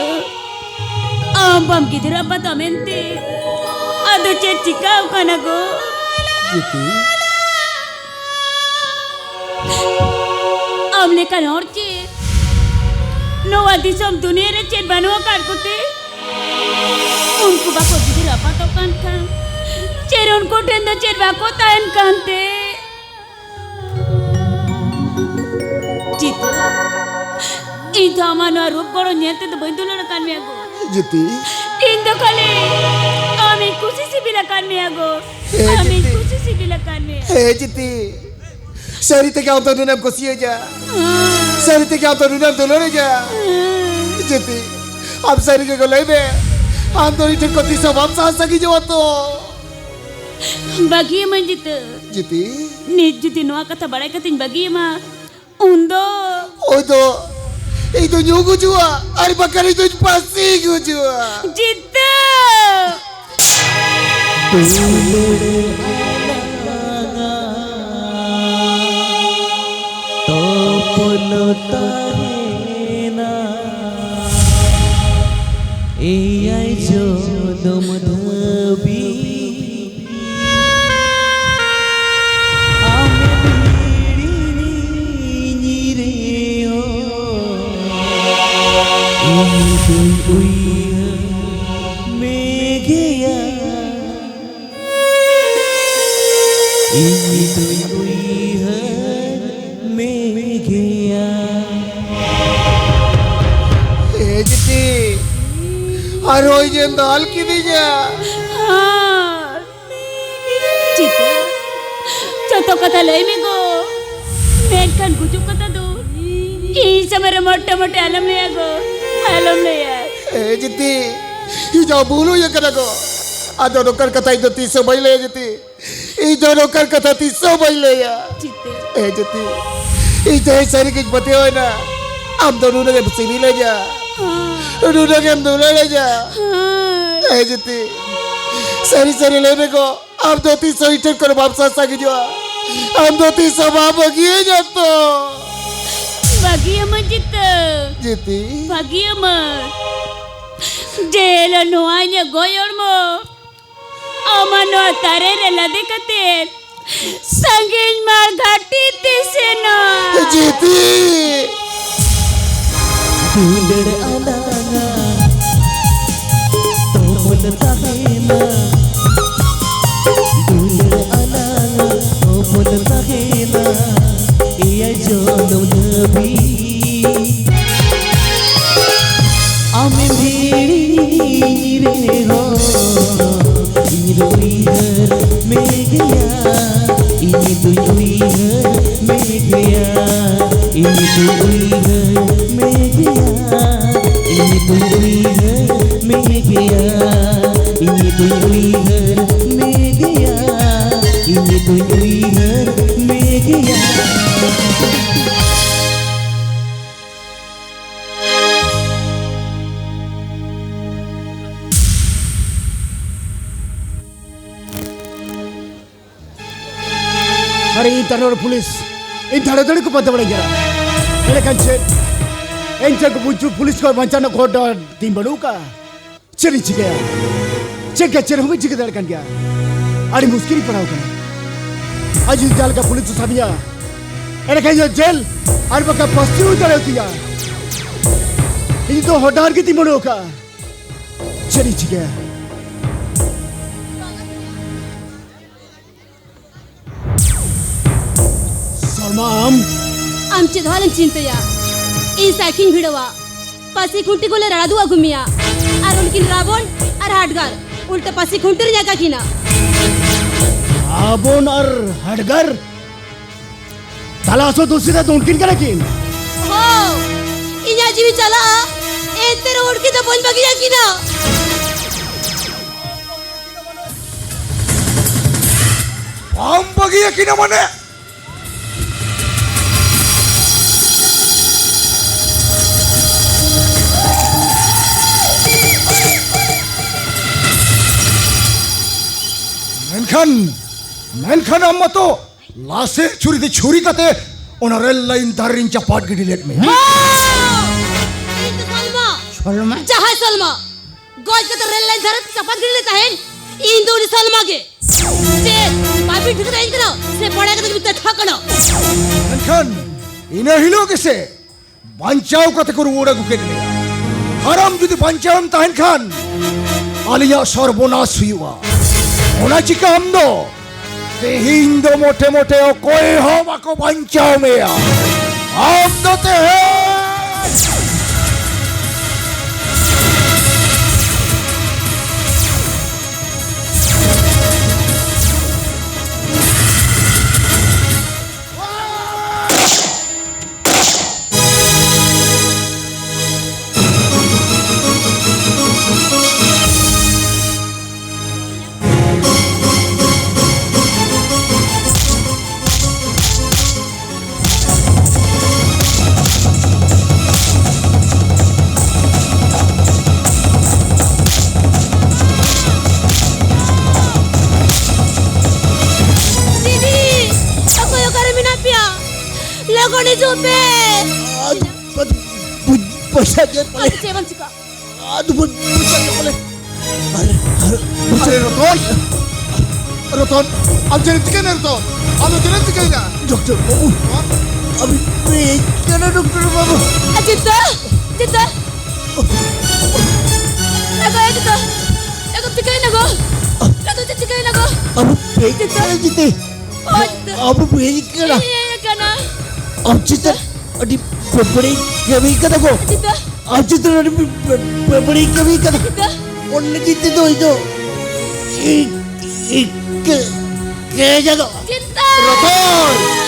ᱟᱢ ᱵᱟᱢ ᱜᱤᱫᱽᱨᱟᱹ ᱟᱯᱟᱛ ᱢᱮᱱᱛᱮ ᱟᱫᱚ ᱪᱮᱫ ᱪᱤᱠᱟᱹᱣ ᱠᱟᱱᱟ ᱜᱚ? ᱡᱤᱛᱤ᱾ ᱟᱢ ᱞᱮᱠᱟᱱ ᱦᱚᱲ ᱪᱮᱫ ᱱᱚᱣᱟ ᱫᱤᱥᱚᱢ ᱫᱩᱱᱤᱭᱟᱹ ᱨᱮ ᱪᱮᱫ ᱵᱟᱹᱱᱩᱜ ᱟᱠᱟᱫ ᱠᱚᱛᱮ? ᱩᱱᱠᱩ ᱵᱟᱠᱚ ᱜᱤᱫᱽᱨᱟᱹ ᱟᱯᱟᱛᱚᱜ ᱠᱟᱱ ᱠᱷᱟᱱ ᱪᱮᱫ ᱩᱱᱠᱩ ᱴᱷᱮᱱ ᱫᱚ ᱪᱮᱫ ᱵᱟᱠᱚ ᱛᱟᱦᱮᱱ ᱠᱟᱱᱛᱮ? ᱡᱤᱛᱩ, ᱤᱧ ᱫᱚ ᱟᱢᱟᱜ ᱱᱚᱣᱟ ᱨᱩᱯ ᱜᱚᱲᱚ ᱧᱮᱞ ᱛᱮᱫᱚ ᱵᱟᱹᱧ ᱫᱩᱞᱟᱹᱲ ᱟᱠᱟᱱ ᱢᱮᱭᱟ ᱜᱚ᱾ ᱡᱤᱛᱤ᱾ ᱤᱧ ᱫᱚ ᱠᱷᱟᱹᱞᱤ ᱟᱢᱤᱧ ᱠᱩᱥᱤ ᱥᱤᱵᱤᱞ ᱟᱠᱟᱱ ᱢᱮᱭᱟ ᱜᱚ᱾ ᱦᱮᱸ, ᱟᱢᱤᱧ ᱡᱤᱛᱤ᱾ ᱠᱩᱥᱤ ᱥᱤᱵᱤᱞ ᱟᱠᱟᱱ ᱢᱮᱭᱟ᱾ ᱦᱮᱸ, ᱡᱤᱛᱤ᱾ ᱥᱟᱹᱨᱤ ᱛᱮᱜᱮ ᱟᱢ ᱫᱚ ᱱᱩᱱᱟᱹᱜ ᱮᱢ ᱠᱩᱥᱤᱭᱟᱹᱧᱟ? ᱦᱮᱸ᱾ ᱥᱟᱹᱨᱤ ᱛᱮᱜᱮ ᱟᱢ ᱫᱚ ᱱᱩᱱᱟᱹᱜ ᱮᱢ ᱫᱩᱞᱟᱹᱲᱤᱧᱟ? ᱦᱮᱸ᱾ ᱡᱤᱛᱤ, ᱟᱢ ᱥᱟᱹᱨᱤ ᱜᱮ ᱞᱟᱹᱭ ᱢᱮ, ᱟᱢ ᱫᱚ ᱤᱧ ᱴᱷᱮᱱ ᱠᱷᱚᱱ ᱛᱤᱥ ᱦᱚᱸ ᱵᱟᱢ ᱥᱟᱦᱟ ᱥᱟᱺᱜᱤᱧᱚᱜᱼᱟ ᱛᱚ? ᱵᱟᱹᱜᱤᱭᱟᱢᱟᱹᱧ ᱡᱤᱛᱟᱹ᱾ ᱡᱤᱛᱤ᱾ ᱱᱤᱛ ᱡᱩᱫᱤ ᱱᱚᱣᱟ ᱠᱟᱛᱷᱟ ᱵᱟᱲᱟᱭ ᱠᱟᱛᱮᱧ ᱵᱟᱹᱜᱤᱭᱟᱢᱟ, ᱩᱱᱫᱚ ᱳᱭ ᱫᱚ, ᱤᱧ ᱫᱚ ᱧᱩ ᱜᱩᱡᱩᱜᱼᱟ, ᱟᱨ ᱵᱟᱠᱷᱟᱱ ᱤᱧ ᱫᱚᱧ ᱯᱟᱹᱥᱤ ᱜᱩᱡᱩᱜᱼᱟ᱾ ᱡᱤᱛᱟᱹ! ᱫᱩᱞᱟᱹᱲ ᱟᱞᱟᱝᱟᱜ ᱛᱚᱯᱚᱞ ᱛᱟᱦᱮᱱᱟ ᱮᱭᱟᱭ ᱡᱚᱱᱚᱢ ᱫᱷᱟᱹᱵᱤᱡ᱾ ᱟᱢᱮᱢ ᱦᱤᱲᱤᱧᱤᱧ ᱨᱮᱦᱚᱸ, ᱤᱧ ᱫᱚᱧ ᱩᱭᱦᱟᱹᱨ ᱢᱮᱜᱮᱭᱟ᱾ ᱤᱧ ᱫᱚᱧ ᱩᱭᱦᱟᱹᱨ ᱢᱮᱜᱮᱭᱟ᱾ ᱮ ᱡᱤᱛᱤ, ᱟᱨᱦᱚᱸ ᱤᱧᱮᱢ ᱫᱟᱞ ᱠᱤᱫᱤᱧᱟ᱾ ᱦᱮᱸ᱾ ᱪᱤᱛᱟᱹ, ᱡᱚᱛᱚ ᱠᱟᱛᱷᱟ ᱞᱟᱹᱭ ᱢᱮ ᱜᱚ᱾ ᱢᱮᱱᱠᱷᱟᱱ ᱜᱩᱡᱩᱜ ᱠᱟᱛᱷᱟ ᱫᱚ ᱤᱧ ᱥᱟᱢᱟᱝ ᱨᱮ ᱢᱚᱴᱮ ᱢᱚᱴᱮ ᱟᱞᱚᱢ ᱞᱟᱹᱭᱟ ᱜᱚ, ᱟᱞᱚᱢ ᱞᱟᱹᱭᱟ᱾ ᱮ ᱡᱤᱛᱤ, ᱤᱧᱟᱜ ᱵᱷᱩᱞ ᱦᱩᱭ ᱟᱠᱟᱱᱟ ᱜᱚ᱾ ᱟᱫᱚ ᱱᱚᱝᱠᱟᱱ ᱠᱟᱛᱷᱟ ᱤᱧ ᱫᱚ ᱛᱤᱥ ᱦᱚᱸ ᱵᱟᱹᱧ ᱞᱟᱹᱭᱟ ᱡᱤᱛᱤ᱾ ᱤᱧ ᱫᱚ ᱱᱚᱝᱠᱟᱱ ᱠᱟᱛᱷᱟ ᱛᱤᱥ ᱦᱚᱸ ᱵᱟᱹᱧ ᱞᱟᱹᱭᱟ᱾ ᱪᱤᱛᱟᱹ᱾ ᱮ ᱡᱤᱛᱤ, ᱤᱧ ᱛᱮᱦᱮᱧ ᱥᱟᱹᱨᱤ ᱜᱤᱧ ᱯᱟᱹᱛᱭᱟᱹᱣ ᱮᱱᱟ᱾ ᱟᱢ ᱫᱚ ᱱᱩᱱᱟᱹᱜ ᱮᱢ ᱥᱤᱵᱤᱞᱤᱧᱟ᱾ ᱱᱩᱱᱟᱹᱜ ᱮᱢ ᱫᱩᱞᱟᱹᱲ ᱟᱹᱧᱟ᱾ ᱦᱮᱸ᱾ ᱮ ᱡᱤᱛᱤ, ᱥᱟᱹᱨᱤ ᱥᱟᱹᱨᱤ ᱞᱟᱹᱭ ᱢᱮ ᱜᱚ, ᱟᱢ ᱫᱚ ᱛᱤᱥ ᱦᱚᱸ ᱤᱧ ᱴᱷᱮᱱ ᱠᱷᱚᱱ ᱵᱟᱢ ᱥᱟᱦᱟ ᱥᱟᱺᱜᱤᱧᱚᱜᱼᱟ? ᱟᱢ ᱫᱚ ᱛᱤᱥ ᱦᱚᱸ ᱵᱟᱢ ᱵᱟᱹᱜᱤᱭᱟᱹᱧᱟ ᱛᱚ? ᱵᱟᱹᱜᱤᱭᱟᱢᱟᱹᱧ ᱡᱤᱛᱟᱹ᱾ ᱡᱤᱛᱤ᱾ ᱵᱟᱹᱜᱤᱭᱟᱢᱟᱹᱧ᱾ ᱡᱮ ᱦᱤᱞᱳᱜ ᱱᱚᱣᱟ ᱤᱧᱟᱹᱜ ᱜᱚᱡ ᱦᱚᱲᱢᱚ ᱟᱢᱟᱜ ᱱᱚᱣᱟ ᱛᱟᱨᱮ ᱨᱮ ᱞᱟᱫᱮ ᱠᱟᱛᱮ ᱥᱟᱺᱜᱤᱧ ᱢᱟᱲ ᱜᱷᱟᱴᱤ ᱛᱮ ᱥᱮᱱᱚᱜ᱾ ᱡᱤᱛᱤ! ᱫᱩᱞᱟᱹᱲ ᱟᱞᱟᱝᱟ ᱛᱚᱯᱚᱞ ᱛᱟᱦᱮᱱᱟ, ᱫᱩᱞᱟᱹᱲ ᱟᱞᱟᱝᱟ ᱛᱚᱯᱚᱞ ᱛᱟᱦᱮᱱᱟ, ᱮᱭᱟᱭ ᱡᱚᱱᱚᱢ ᱫᱷᱟᱹᱵᱤᱡ᱾ ᱟᱢᱮᱢ ᱦᱤᱲᱤᱧ ᱨᱮᱦᱚᱸ ᱤᱧ ᱫᱚ ᱩᱭᱦᱟᱹᱨ ᱢᱮᱜᱮᱭᱟ, ᱤᱧ ᱫᱚᱧ ᱩᱭᱦᱟᱹᱨ ᱢᱮᱜᱮᱭᱟ, ᱤᱧ ᱫᱚᱧ ᱩᱭᱦᱟᱹᱨ ᱢᱮᱜᱮᱭᱟ, ᱤᱧ ᱫᱚᱧ ᱩᱭᱦᱟᱹᱨ ᱢᱮᱜᱮᱭᱟ, ᱤᱧ ᱫᱚᱧ ᱩᱭᱦᱟᱹᱨ ᱢᱮᱜᱮᱭᱟ, ᱤᱧ ᱫᱚᱧ ᱩᱭᱦᱟᱹᱨ ᱢᱮᱜᱮᱭᱟ᱾ ᱟᱨᱮ, ᱤᱧ ᱛᱟᱭᱱᱚᱢ ᱨᱮ ᱯᱩᱞᱤᱥ, ᱤᱧ ᱫᱷᱟᱲᱮ ᱫᱷᱟᱲᱮ ᱠᱚ ᱯᱟᱱᱛᱮ ᱵᱟᱲᱟᱧ ᱠᱟᱱᱟ᱾ ᱮᱸᱰᱮᱠᱷᱟᱱ ᱪᱮᱫ? ᱤᱧ ᱪᱮᱫ ᱠᱚ ᱵᱩᱡᱷᱟᱹᱣ, ᱯᱩᱞᱤᱥ ᱠᱚ ᱵᱟᱧᱪᱟᱣ ᱨᱮᱱᱟᱜ ᱦᱚᱨ ᱰᱟᱦᱟᱨ ᱛᱤᱧ ᱵᱟᱹᱱᱩᱜ ᱟᱠᱟᱫᱼᱟ᱾ ᱪᱮᱫ ᱤᱧ ᱪᱤᱠᱟᱹᱭᱟ? ᱪᱮᱫ ᱠᱟ ᱪᱮᱫ ᱦᱚᱸ ᱵᱟᱹᱧ ᱪᱤᱠᱟᱹ ᱫᱟᱲᱮᱭᱟᱜ ᱠᱟᱱ ᱜᱮᱭᱟ᱾ ᱟᱹᱰᱤ ᱢᱩᱥᱠᱤᱞ ᱨᱤᱧ ᱯᱟᱲᱟᱣ ᱠᱟᱱᱟ᱾ ᱟᱨ ᱡᱩᱫᱤ ᱡᱟᱦᱟᱸ ᱞᱮᱠᱟ ᱯᱩᱞᱤᱥ ᱠᱚ ᱥᱟᱵᱤᱧᱟ, ᱮᱸᱰᱮᱠᱷᱟᱱ ᱤᱧ ᱫᱚ ᱡᱮᱞ ᱟᱨ ᱵᱟᱠᱷᱟᱱ ᱯᱟᱹᱥᱤ ᱦᱩᱭ ᱫᱟᱲᱮᱭᱟᱛᱤᱧᱟ᱾ ᱤᱧ ᱫᱚ ᱦᱚᱨ ᱰᱟᱦᱟᱨ ᱜᱮ ᱛᱤᱧ ᱵᱟᱹᱱᱩᱜ ᱟᱠᱟᱫᱼᱟ᱾ ᱪᱮᱫ ᱤᱧ ᱪᱤᱠᱟᱹᱭᱟ? ᱥᱚᱞᱢᱟ, ᱟᱢ? ᱟᱢ ᱪᱮᱫ ᱦᱚᱸ ᱟᱞᱚᱢ ᱪᱤᱱᱛᱟᱹᱭᱟ, ᱤᱧ ᱥᱟᱹᱠᱷᱤᱧ ᱵᱷᱤᱲᱟᱹᱣᱟ᱾ ᱯᱟᱹᱥᱤ ᱠᱷᱩᱱᱴᱤ ᱠᱚᱞᱮ ᱨᱟᱲᱟ ᱫᱩᱜ ᱟᱹᱜᱩ ᱢᱮᱭᱟ᱾ ᱟᱨ ᱩᱱᱠᱤᱱ ᱨᱟᱵᱚᱱ ᱟᱨ ᱦᱟᱰᱜᱟᱨ ᱩᱞᱴᱟᱹ ᱯᱟᱹᱥᱤ ᱠᱷᱩᱱᱴᱤ ᱨᱮᱧ ᱟᱠᱟ ᱠᱤᱱᱟ᱾ ᱨᱟᱵᱚᱱ ᱟᱨ ᱦᱟᱰᱜᱟᱨ? ᱛᱟᱦᱞᱮ ᱟᱥᱚᱞ ᱫᱳᱥᱤ ᱫᱚ ᱩᱱᱠᱤᱱ ᱠᱟᱱᱟ ᱠᱤᱱ? ᱦᱚᱸ, ᱤᱧᱟᱜ ᱡᱤᱣᱤ ᱪᱟᱞᱟᱜᱼᱟ, ᱮᱱᱛᱮ ᱨᱮᱦᱚᱸ ᱩᱱᱠᱤᱱ ᱫᱚ ᱵᱟᱹᱧ ᱵᱟᱹᱜᱤᱭᱟᱹᱠᱤᱱᱟ᱾ ᱵᱟᱢ ᱵᱟᱹᱜᱤᱭᱟᱹᱠᱤᱱᱟ ᱢᱟᱱᱮ? ᱢᱮᱱᱠᱷᱟᱱ ᱟᱢ ᱢᱟᱛᱚ ᱞᱟᱥᱮᱨ ᱪᱷᱩᱨᱤ ᱛᱮ ᱪᱷᱩᱨᱤ ᱠᱟᱛᱮ ᱚᱱᱟ ᱨᱮᱞ ᱞᱟᱭᱤᱱ ᱫᱷᱟᱨᱮ ᱨᱤᱧ ᱪᱟᱯᱟᱫ ᱜᱤᱰᱤ ᱞᱮᱫ ᱢᱮᱭᱟ᱾ ᱦᱚᱸ! ᱤᱧ ᱫᱚ ᱥᱚᱞᱢᱟ᱾ ᱥᱚᱞᱢᱟ? ᱡᱟᱦᱟᱸᱭ ᱥᱚᱞᱢᱟ? ᱜᱚᱡ ᱠᱟᱛᱮ ᱨᱮᱞ ᱞᱟᱭᱤᱱ ᱫᱷᱟᱨᱮ ᱛᱮ ᱪᱟᱯᱟᱫ ᱜᱤᱰᱤ ᱞᱮᱫ ᱛᱟᱦᱮᱱ, ᱤᱧ ᱫᱚ ᱩᱱᱤ ᱥᱚᱞᱢᱟ ᱜᱮ᱾ ᱪᱮᱫ? ᱵᱟᱭ ᱯᱤᱴᱷᱟᱹ ᱠᱟᱛᱮ ᱤᱧ ᱠᱟᱱᱟ? ᱥᱮ ᱵᱟᱲᱟᱭ ᱠᱟᱛᱮ ᱜᱮ ᱛᱮᱛᱷᱟ ᱠᱟᱱᱟ? ᱢᱮᱱᱠᱷᱟᱱ ᱤᱱᱟᱹ ᱦᱤᱞᱳᱜ ᱜᱮᱥᱮ ᱵᱟᱧᱪᱟᱣ ᱠᱟᱛᱮ ᱠᱚ ᱨᱩᱣᱟᱹᱲ ᱟᱹᱜᱩ ᱠᱮᱫ ᱢᱮᱭᱟ᱾ ᱟᱨ ᱟᱢ ᱡᱩᱫᱤ ᱵᱟᱧᱪᱟᱣ ᱮᱢ ᱛᱟᱦᱮᱱ ᱠᱷᱟᱱ, ᱟᱹᱞᱤᱧᱟᱜ ᱥᱚᱨᱵᱚᱱᱟᱥ ᱦᱩᱭᱩᱜᱼᱟ᱾ ᱚᱱᱟ ᱪᱤᱠᱟ ᱟᱢ ᱫᱚ ᱛᱮᱦᱮᱧ ᱫᱚ ᱢᱚᱴᱮ ᱢᱚᱴᱮ ᱚᱠᱚᱭ ᱦᱚᱸ ᱵᱟᱠᱚ ᱵᱟᱧᱪᱟᱣ ᱢᱮᱭᱟ᱾ ᱟᱢ ᱫᱚ ᱛᱮᱦᱮᱧ ᱫᱤᱫᱤ, ᱚᱠᱚᱭ ᱚᱠᱟᱨᱮ ᱢᱮᱱᱟᱜ ᱯᱮᱭᱟ? ᱞᱚᱜᱚᱱ ᱦᱤᱡᱩᱜ ᱯᱮ᱾ ᱟᱫᱚ, ᱟᱫᱚ, ᱵᱩᱡᱽ, ᱯᱚᱭᱥᱟ ᱜᱮ ᱯᱟᱞᱮ᱾ ᱟᱫᱚ ᱪᱮᱫ ᱵᱚᱱ ᱪᱤᱠᱟ? ᱟᱫᱚ ᱵᱚᱱ ᱵᱩᱡᱷᱟᱹᱣ ᱠᱮᱫ ᱵᱚᱞᱮ᱾ ᱟᱨᱮ, ᱟᱨᱮ, ᱟᱨᱮ ᱨᱚᱛᱚᱱ! ᱨᱚᱛᱚᱱ, ᱟᱢ ᱪᱮᱫ ᱮᱢ ᱪᱤᱠᱟᱹᱭᱮᱱᱟ ᱨᱚᱛᱚᱱ? ᱟᱢ ᱫᱚ ᱪᱮᱫ ᱮᱢ ᱪᱤᱠᱟᱹᱭᱮᱱᱟ? ᱰᱚᱠᱴᱚᱨ ᱵᱟᱹᱵᱩ, ᱦᱮᱸ? ᱟᱢᱤᱧ ᱯᱮᱨᱮᱡ ᱠᱟᱱᱟ ᱰᱚᱠᱴᱚᱨ ᱵᱟᱹᱵᱩ᱾ ᱟ, ᱪᱤᱱᱛᱟᱹ, ᱪᱤᱱᱛᱟᱹ᱾ ᱮ ᱜᱚ, ᱮ ᱪᱤᱱᱛᱟᱹ᱾ ᱮ ᱜᱚ, ᱪᱤᱠᱟᱹᱭᱮᱱᱟ ᱜᱚ? ᱨᱚᱛᱚᱱ ᱪᱮᱫ ᱪᱤᱠᱟᱹᱭᱮᱱᱟ ᱜᱚ? ᱟᱢ ᱯᱮᱨᱮᱡ ᱪᱤᱱᱛᱟᱹ᱾ ᱠᱟᱱᱟ ᱡᱤᱛᱮ᱾ ᱚ, ᱪᱤᱱᱛᱟᱹ᱾ ᱟᱢ ᱯᱮᱨᱮᱡ ᱠᱟᱱᱟ᱾ ᱤᱧ ᱦᱮᱡ ᱟᱠᱟᱱᱟ᱾ ᱟᱢ ᱪᱤᱱᱛᱟᱹ᱾ ᱟᱹᱰᱤ ᱵᱟᱹᱲᱤᱡ ᱠᱟᱹᱢᱤ ᱠᱟᱫᱟ ᱠᱚ᱾ ᱪᱤᱱᱛᱟᱹ᱾ ᱟᱢ ᱪᱤᱱᱛᱟᱹ ᱟᱹᱰᱤ ᱵᱟᱹᱲᱤᱡ ᱠᱟᱹᱢᱤ ᱠᱟᱫᱟ᱾ ᱪᱤᱱᱛᱟᱹ᱾ ᱚᱱᱟ ᱪᱤᱱᱛᱟᱹ ᱫᱚ ᱤᱧ ᱫᱚ ᱤ-, ᱤᱠᱟᱹ ᱜᱮ ᱡᱟᱫᱚ᱾ ᱪᱤᱱᱛᱟᱹ᱾ ᱨᱚᱛᱚᱱ᱾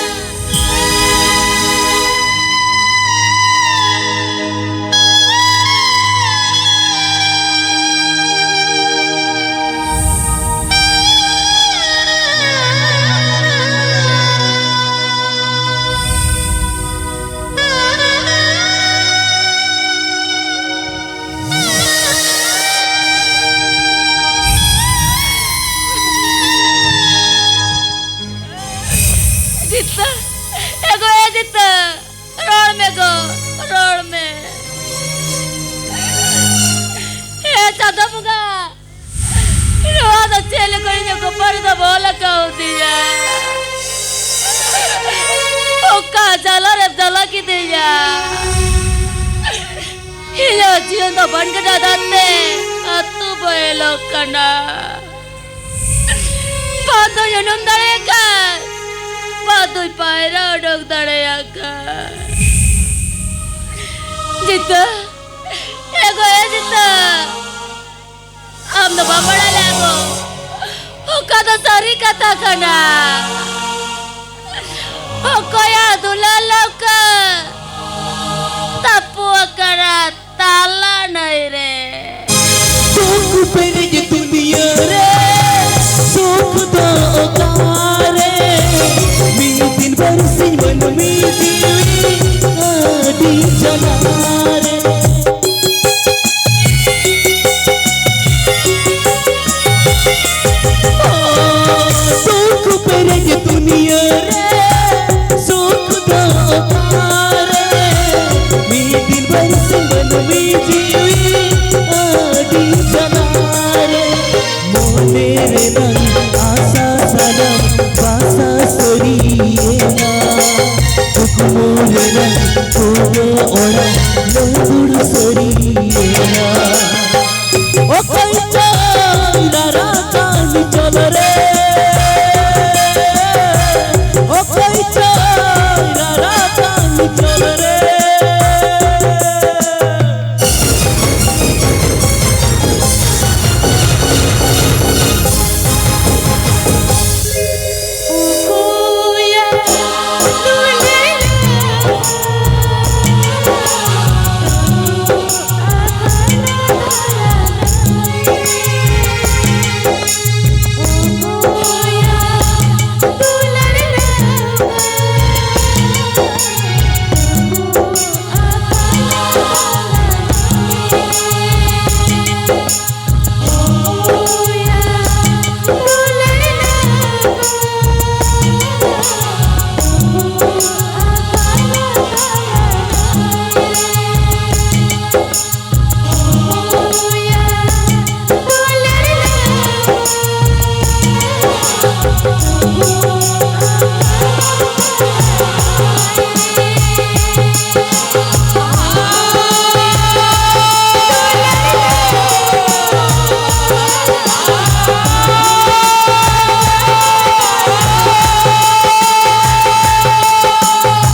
ᱵᱟᱹᱲᱤᱡ ᱫᱚ ᱵᱚᱞ ᱟᱠᱟᱣᱫᱤᱧᱟ᱾ ᱚᱠᱟ ᱡᱟᱞᱟ ᱨᱮᱢ ᱡᱟᱞᱟ ᱠᱤᱫᱤᱧᱟ᱾ ᱤᱧᱟᱹᱜ ᱡᱤᱭᱚᱱ ᱫᱚ ᱵᱟᱱ ᱜᱟᱰᱟ ᱫᱟᱜ ᱛᱮ ᱟᱹᱛᱩ ᱵᱚᱭᱮᱞᱚᱜ ᱠᱟᱱᱟ᱾ ᱵᱟᱝ ᱫᱚᱧ ᱩᱱᱩᱢ ᱫᱟᱲᱮᱭᱟᱜ ᱠᱟᱱ, ᱵᱟᱝ ᱫᱚᱧ ᱯᱟᱭᱨᱟ ᱚᱰᱚᱠ ᱫᱟᱲᱮᱭᱟᱜ ᱠᱟᱱ᱾ ᱡᱤᱛᱟᱹ, ᱮ ᱜᱚ, ᱮ ᱡᱤᱛᱟᱹ, ᱟᱢ ᱫᱚ ᱵᱟᱢ ᱵᱟᱲᱟᱭ ᱞᱮᱫ ᱜᱚ, ᱚᱠᱟ ᱫᱚ ᱥᱟᱹᱨᱤ ᱠᱟᱛᱷᱟ ᱠᱟᱱᱟ᱾ ᱚᱠᱚᱭᱟᱜ ᱫᱩᱞᱟᱹᱲ ᱞᱟᱹᱣᱠᱟᱹ ᱛᱟᱹᱯᱩ ᱟᱠᱟᱱᱟ ᱛᱟᱞᱟ ᱱᱟᱹᱭ ᱨᱮ᱾ ᱫᱩᱠ ᱯᱮᱨᱮᱡ ᱫᱩᱱᱤᱭᱟᱹ ᱨᱮ ᱥᱩᱠ ᱫᱚ ᱚᱠᱟᱨᱮ? ᱢᱤᱫ ᱫᱤᱱ ᱵᱟᱨᱥᱤᱧ ᱢᱟᱹᱱᱢᱤ ᱡᱤᱣᱤ ᱟᱹᱰᱤ ᱡᱟᱞᱟᱨᱮ᱾ ᱥᱩᱠ ᱯᱮᱨᱮᱡ ᱫᱩᱱᱤᱭᱟᱹ ᱨᱮ ᱥᱩᱠ ᱫᱚ ᱚᱠᱟᱨᱮ? ᱢᱤᱫ ᱫᱤᱱ ᱵᱟᱨᱥᱤᱧ ᱢᱟᱹᱱᱢᱤ ᱡᱤᱣᱤ ᱟᱹᱰᱤ ᱡᱟᱞᱟᱨᱮ᱾ ᱢᱚᱱᱮ ᱨᱮᱱᱟᱝ ᱟᱥᱟ ᱥᱟᱱᱟᱢ ᱵᱟᱥᱟ ᱥᱟᱹᱨᱤᱭᱮᱱᱟ᱾ ᱠᱩᱠᱢᱩ ᱨᱮᱱᱟᱝ ᱠᱩᱲᱟᱹ ᱚᱲᱟᱜ ᱞᱟᱹᱫᱩᱲ ᱥᱟᱹᱨᱤᱭᱮᱱᱟ᱾ ᱚᱠᱚᱭ ᱪᱚ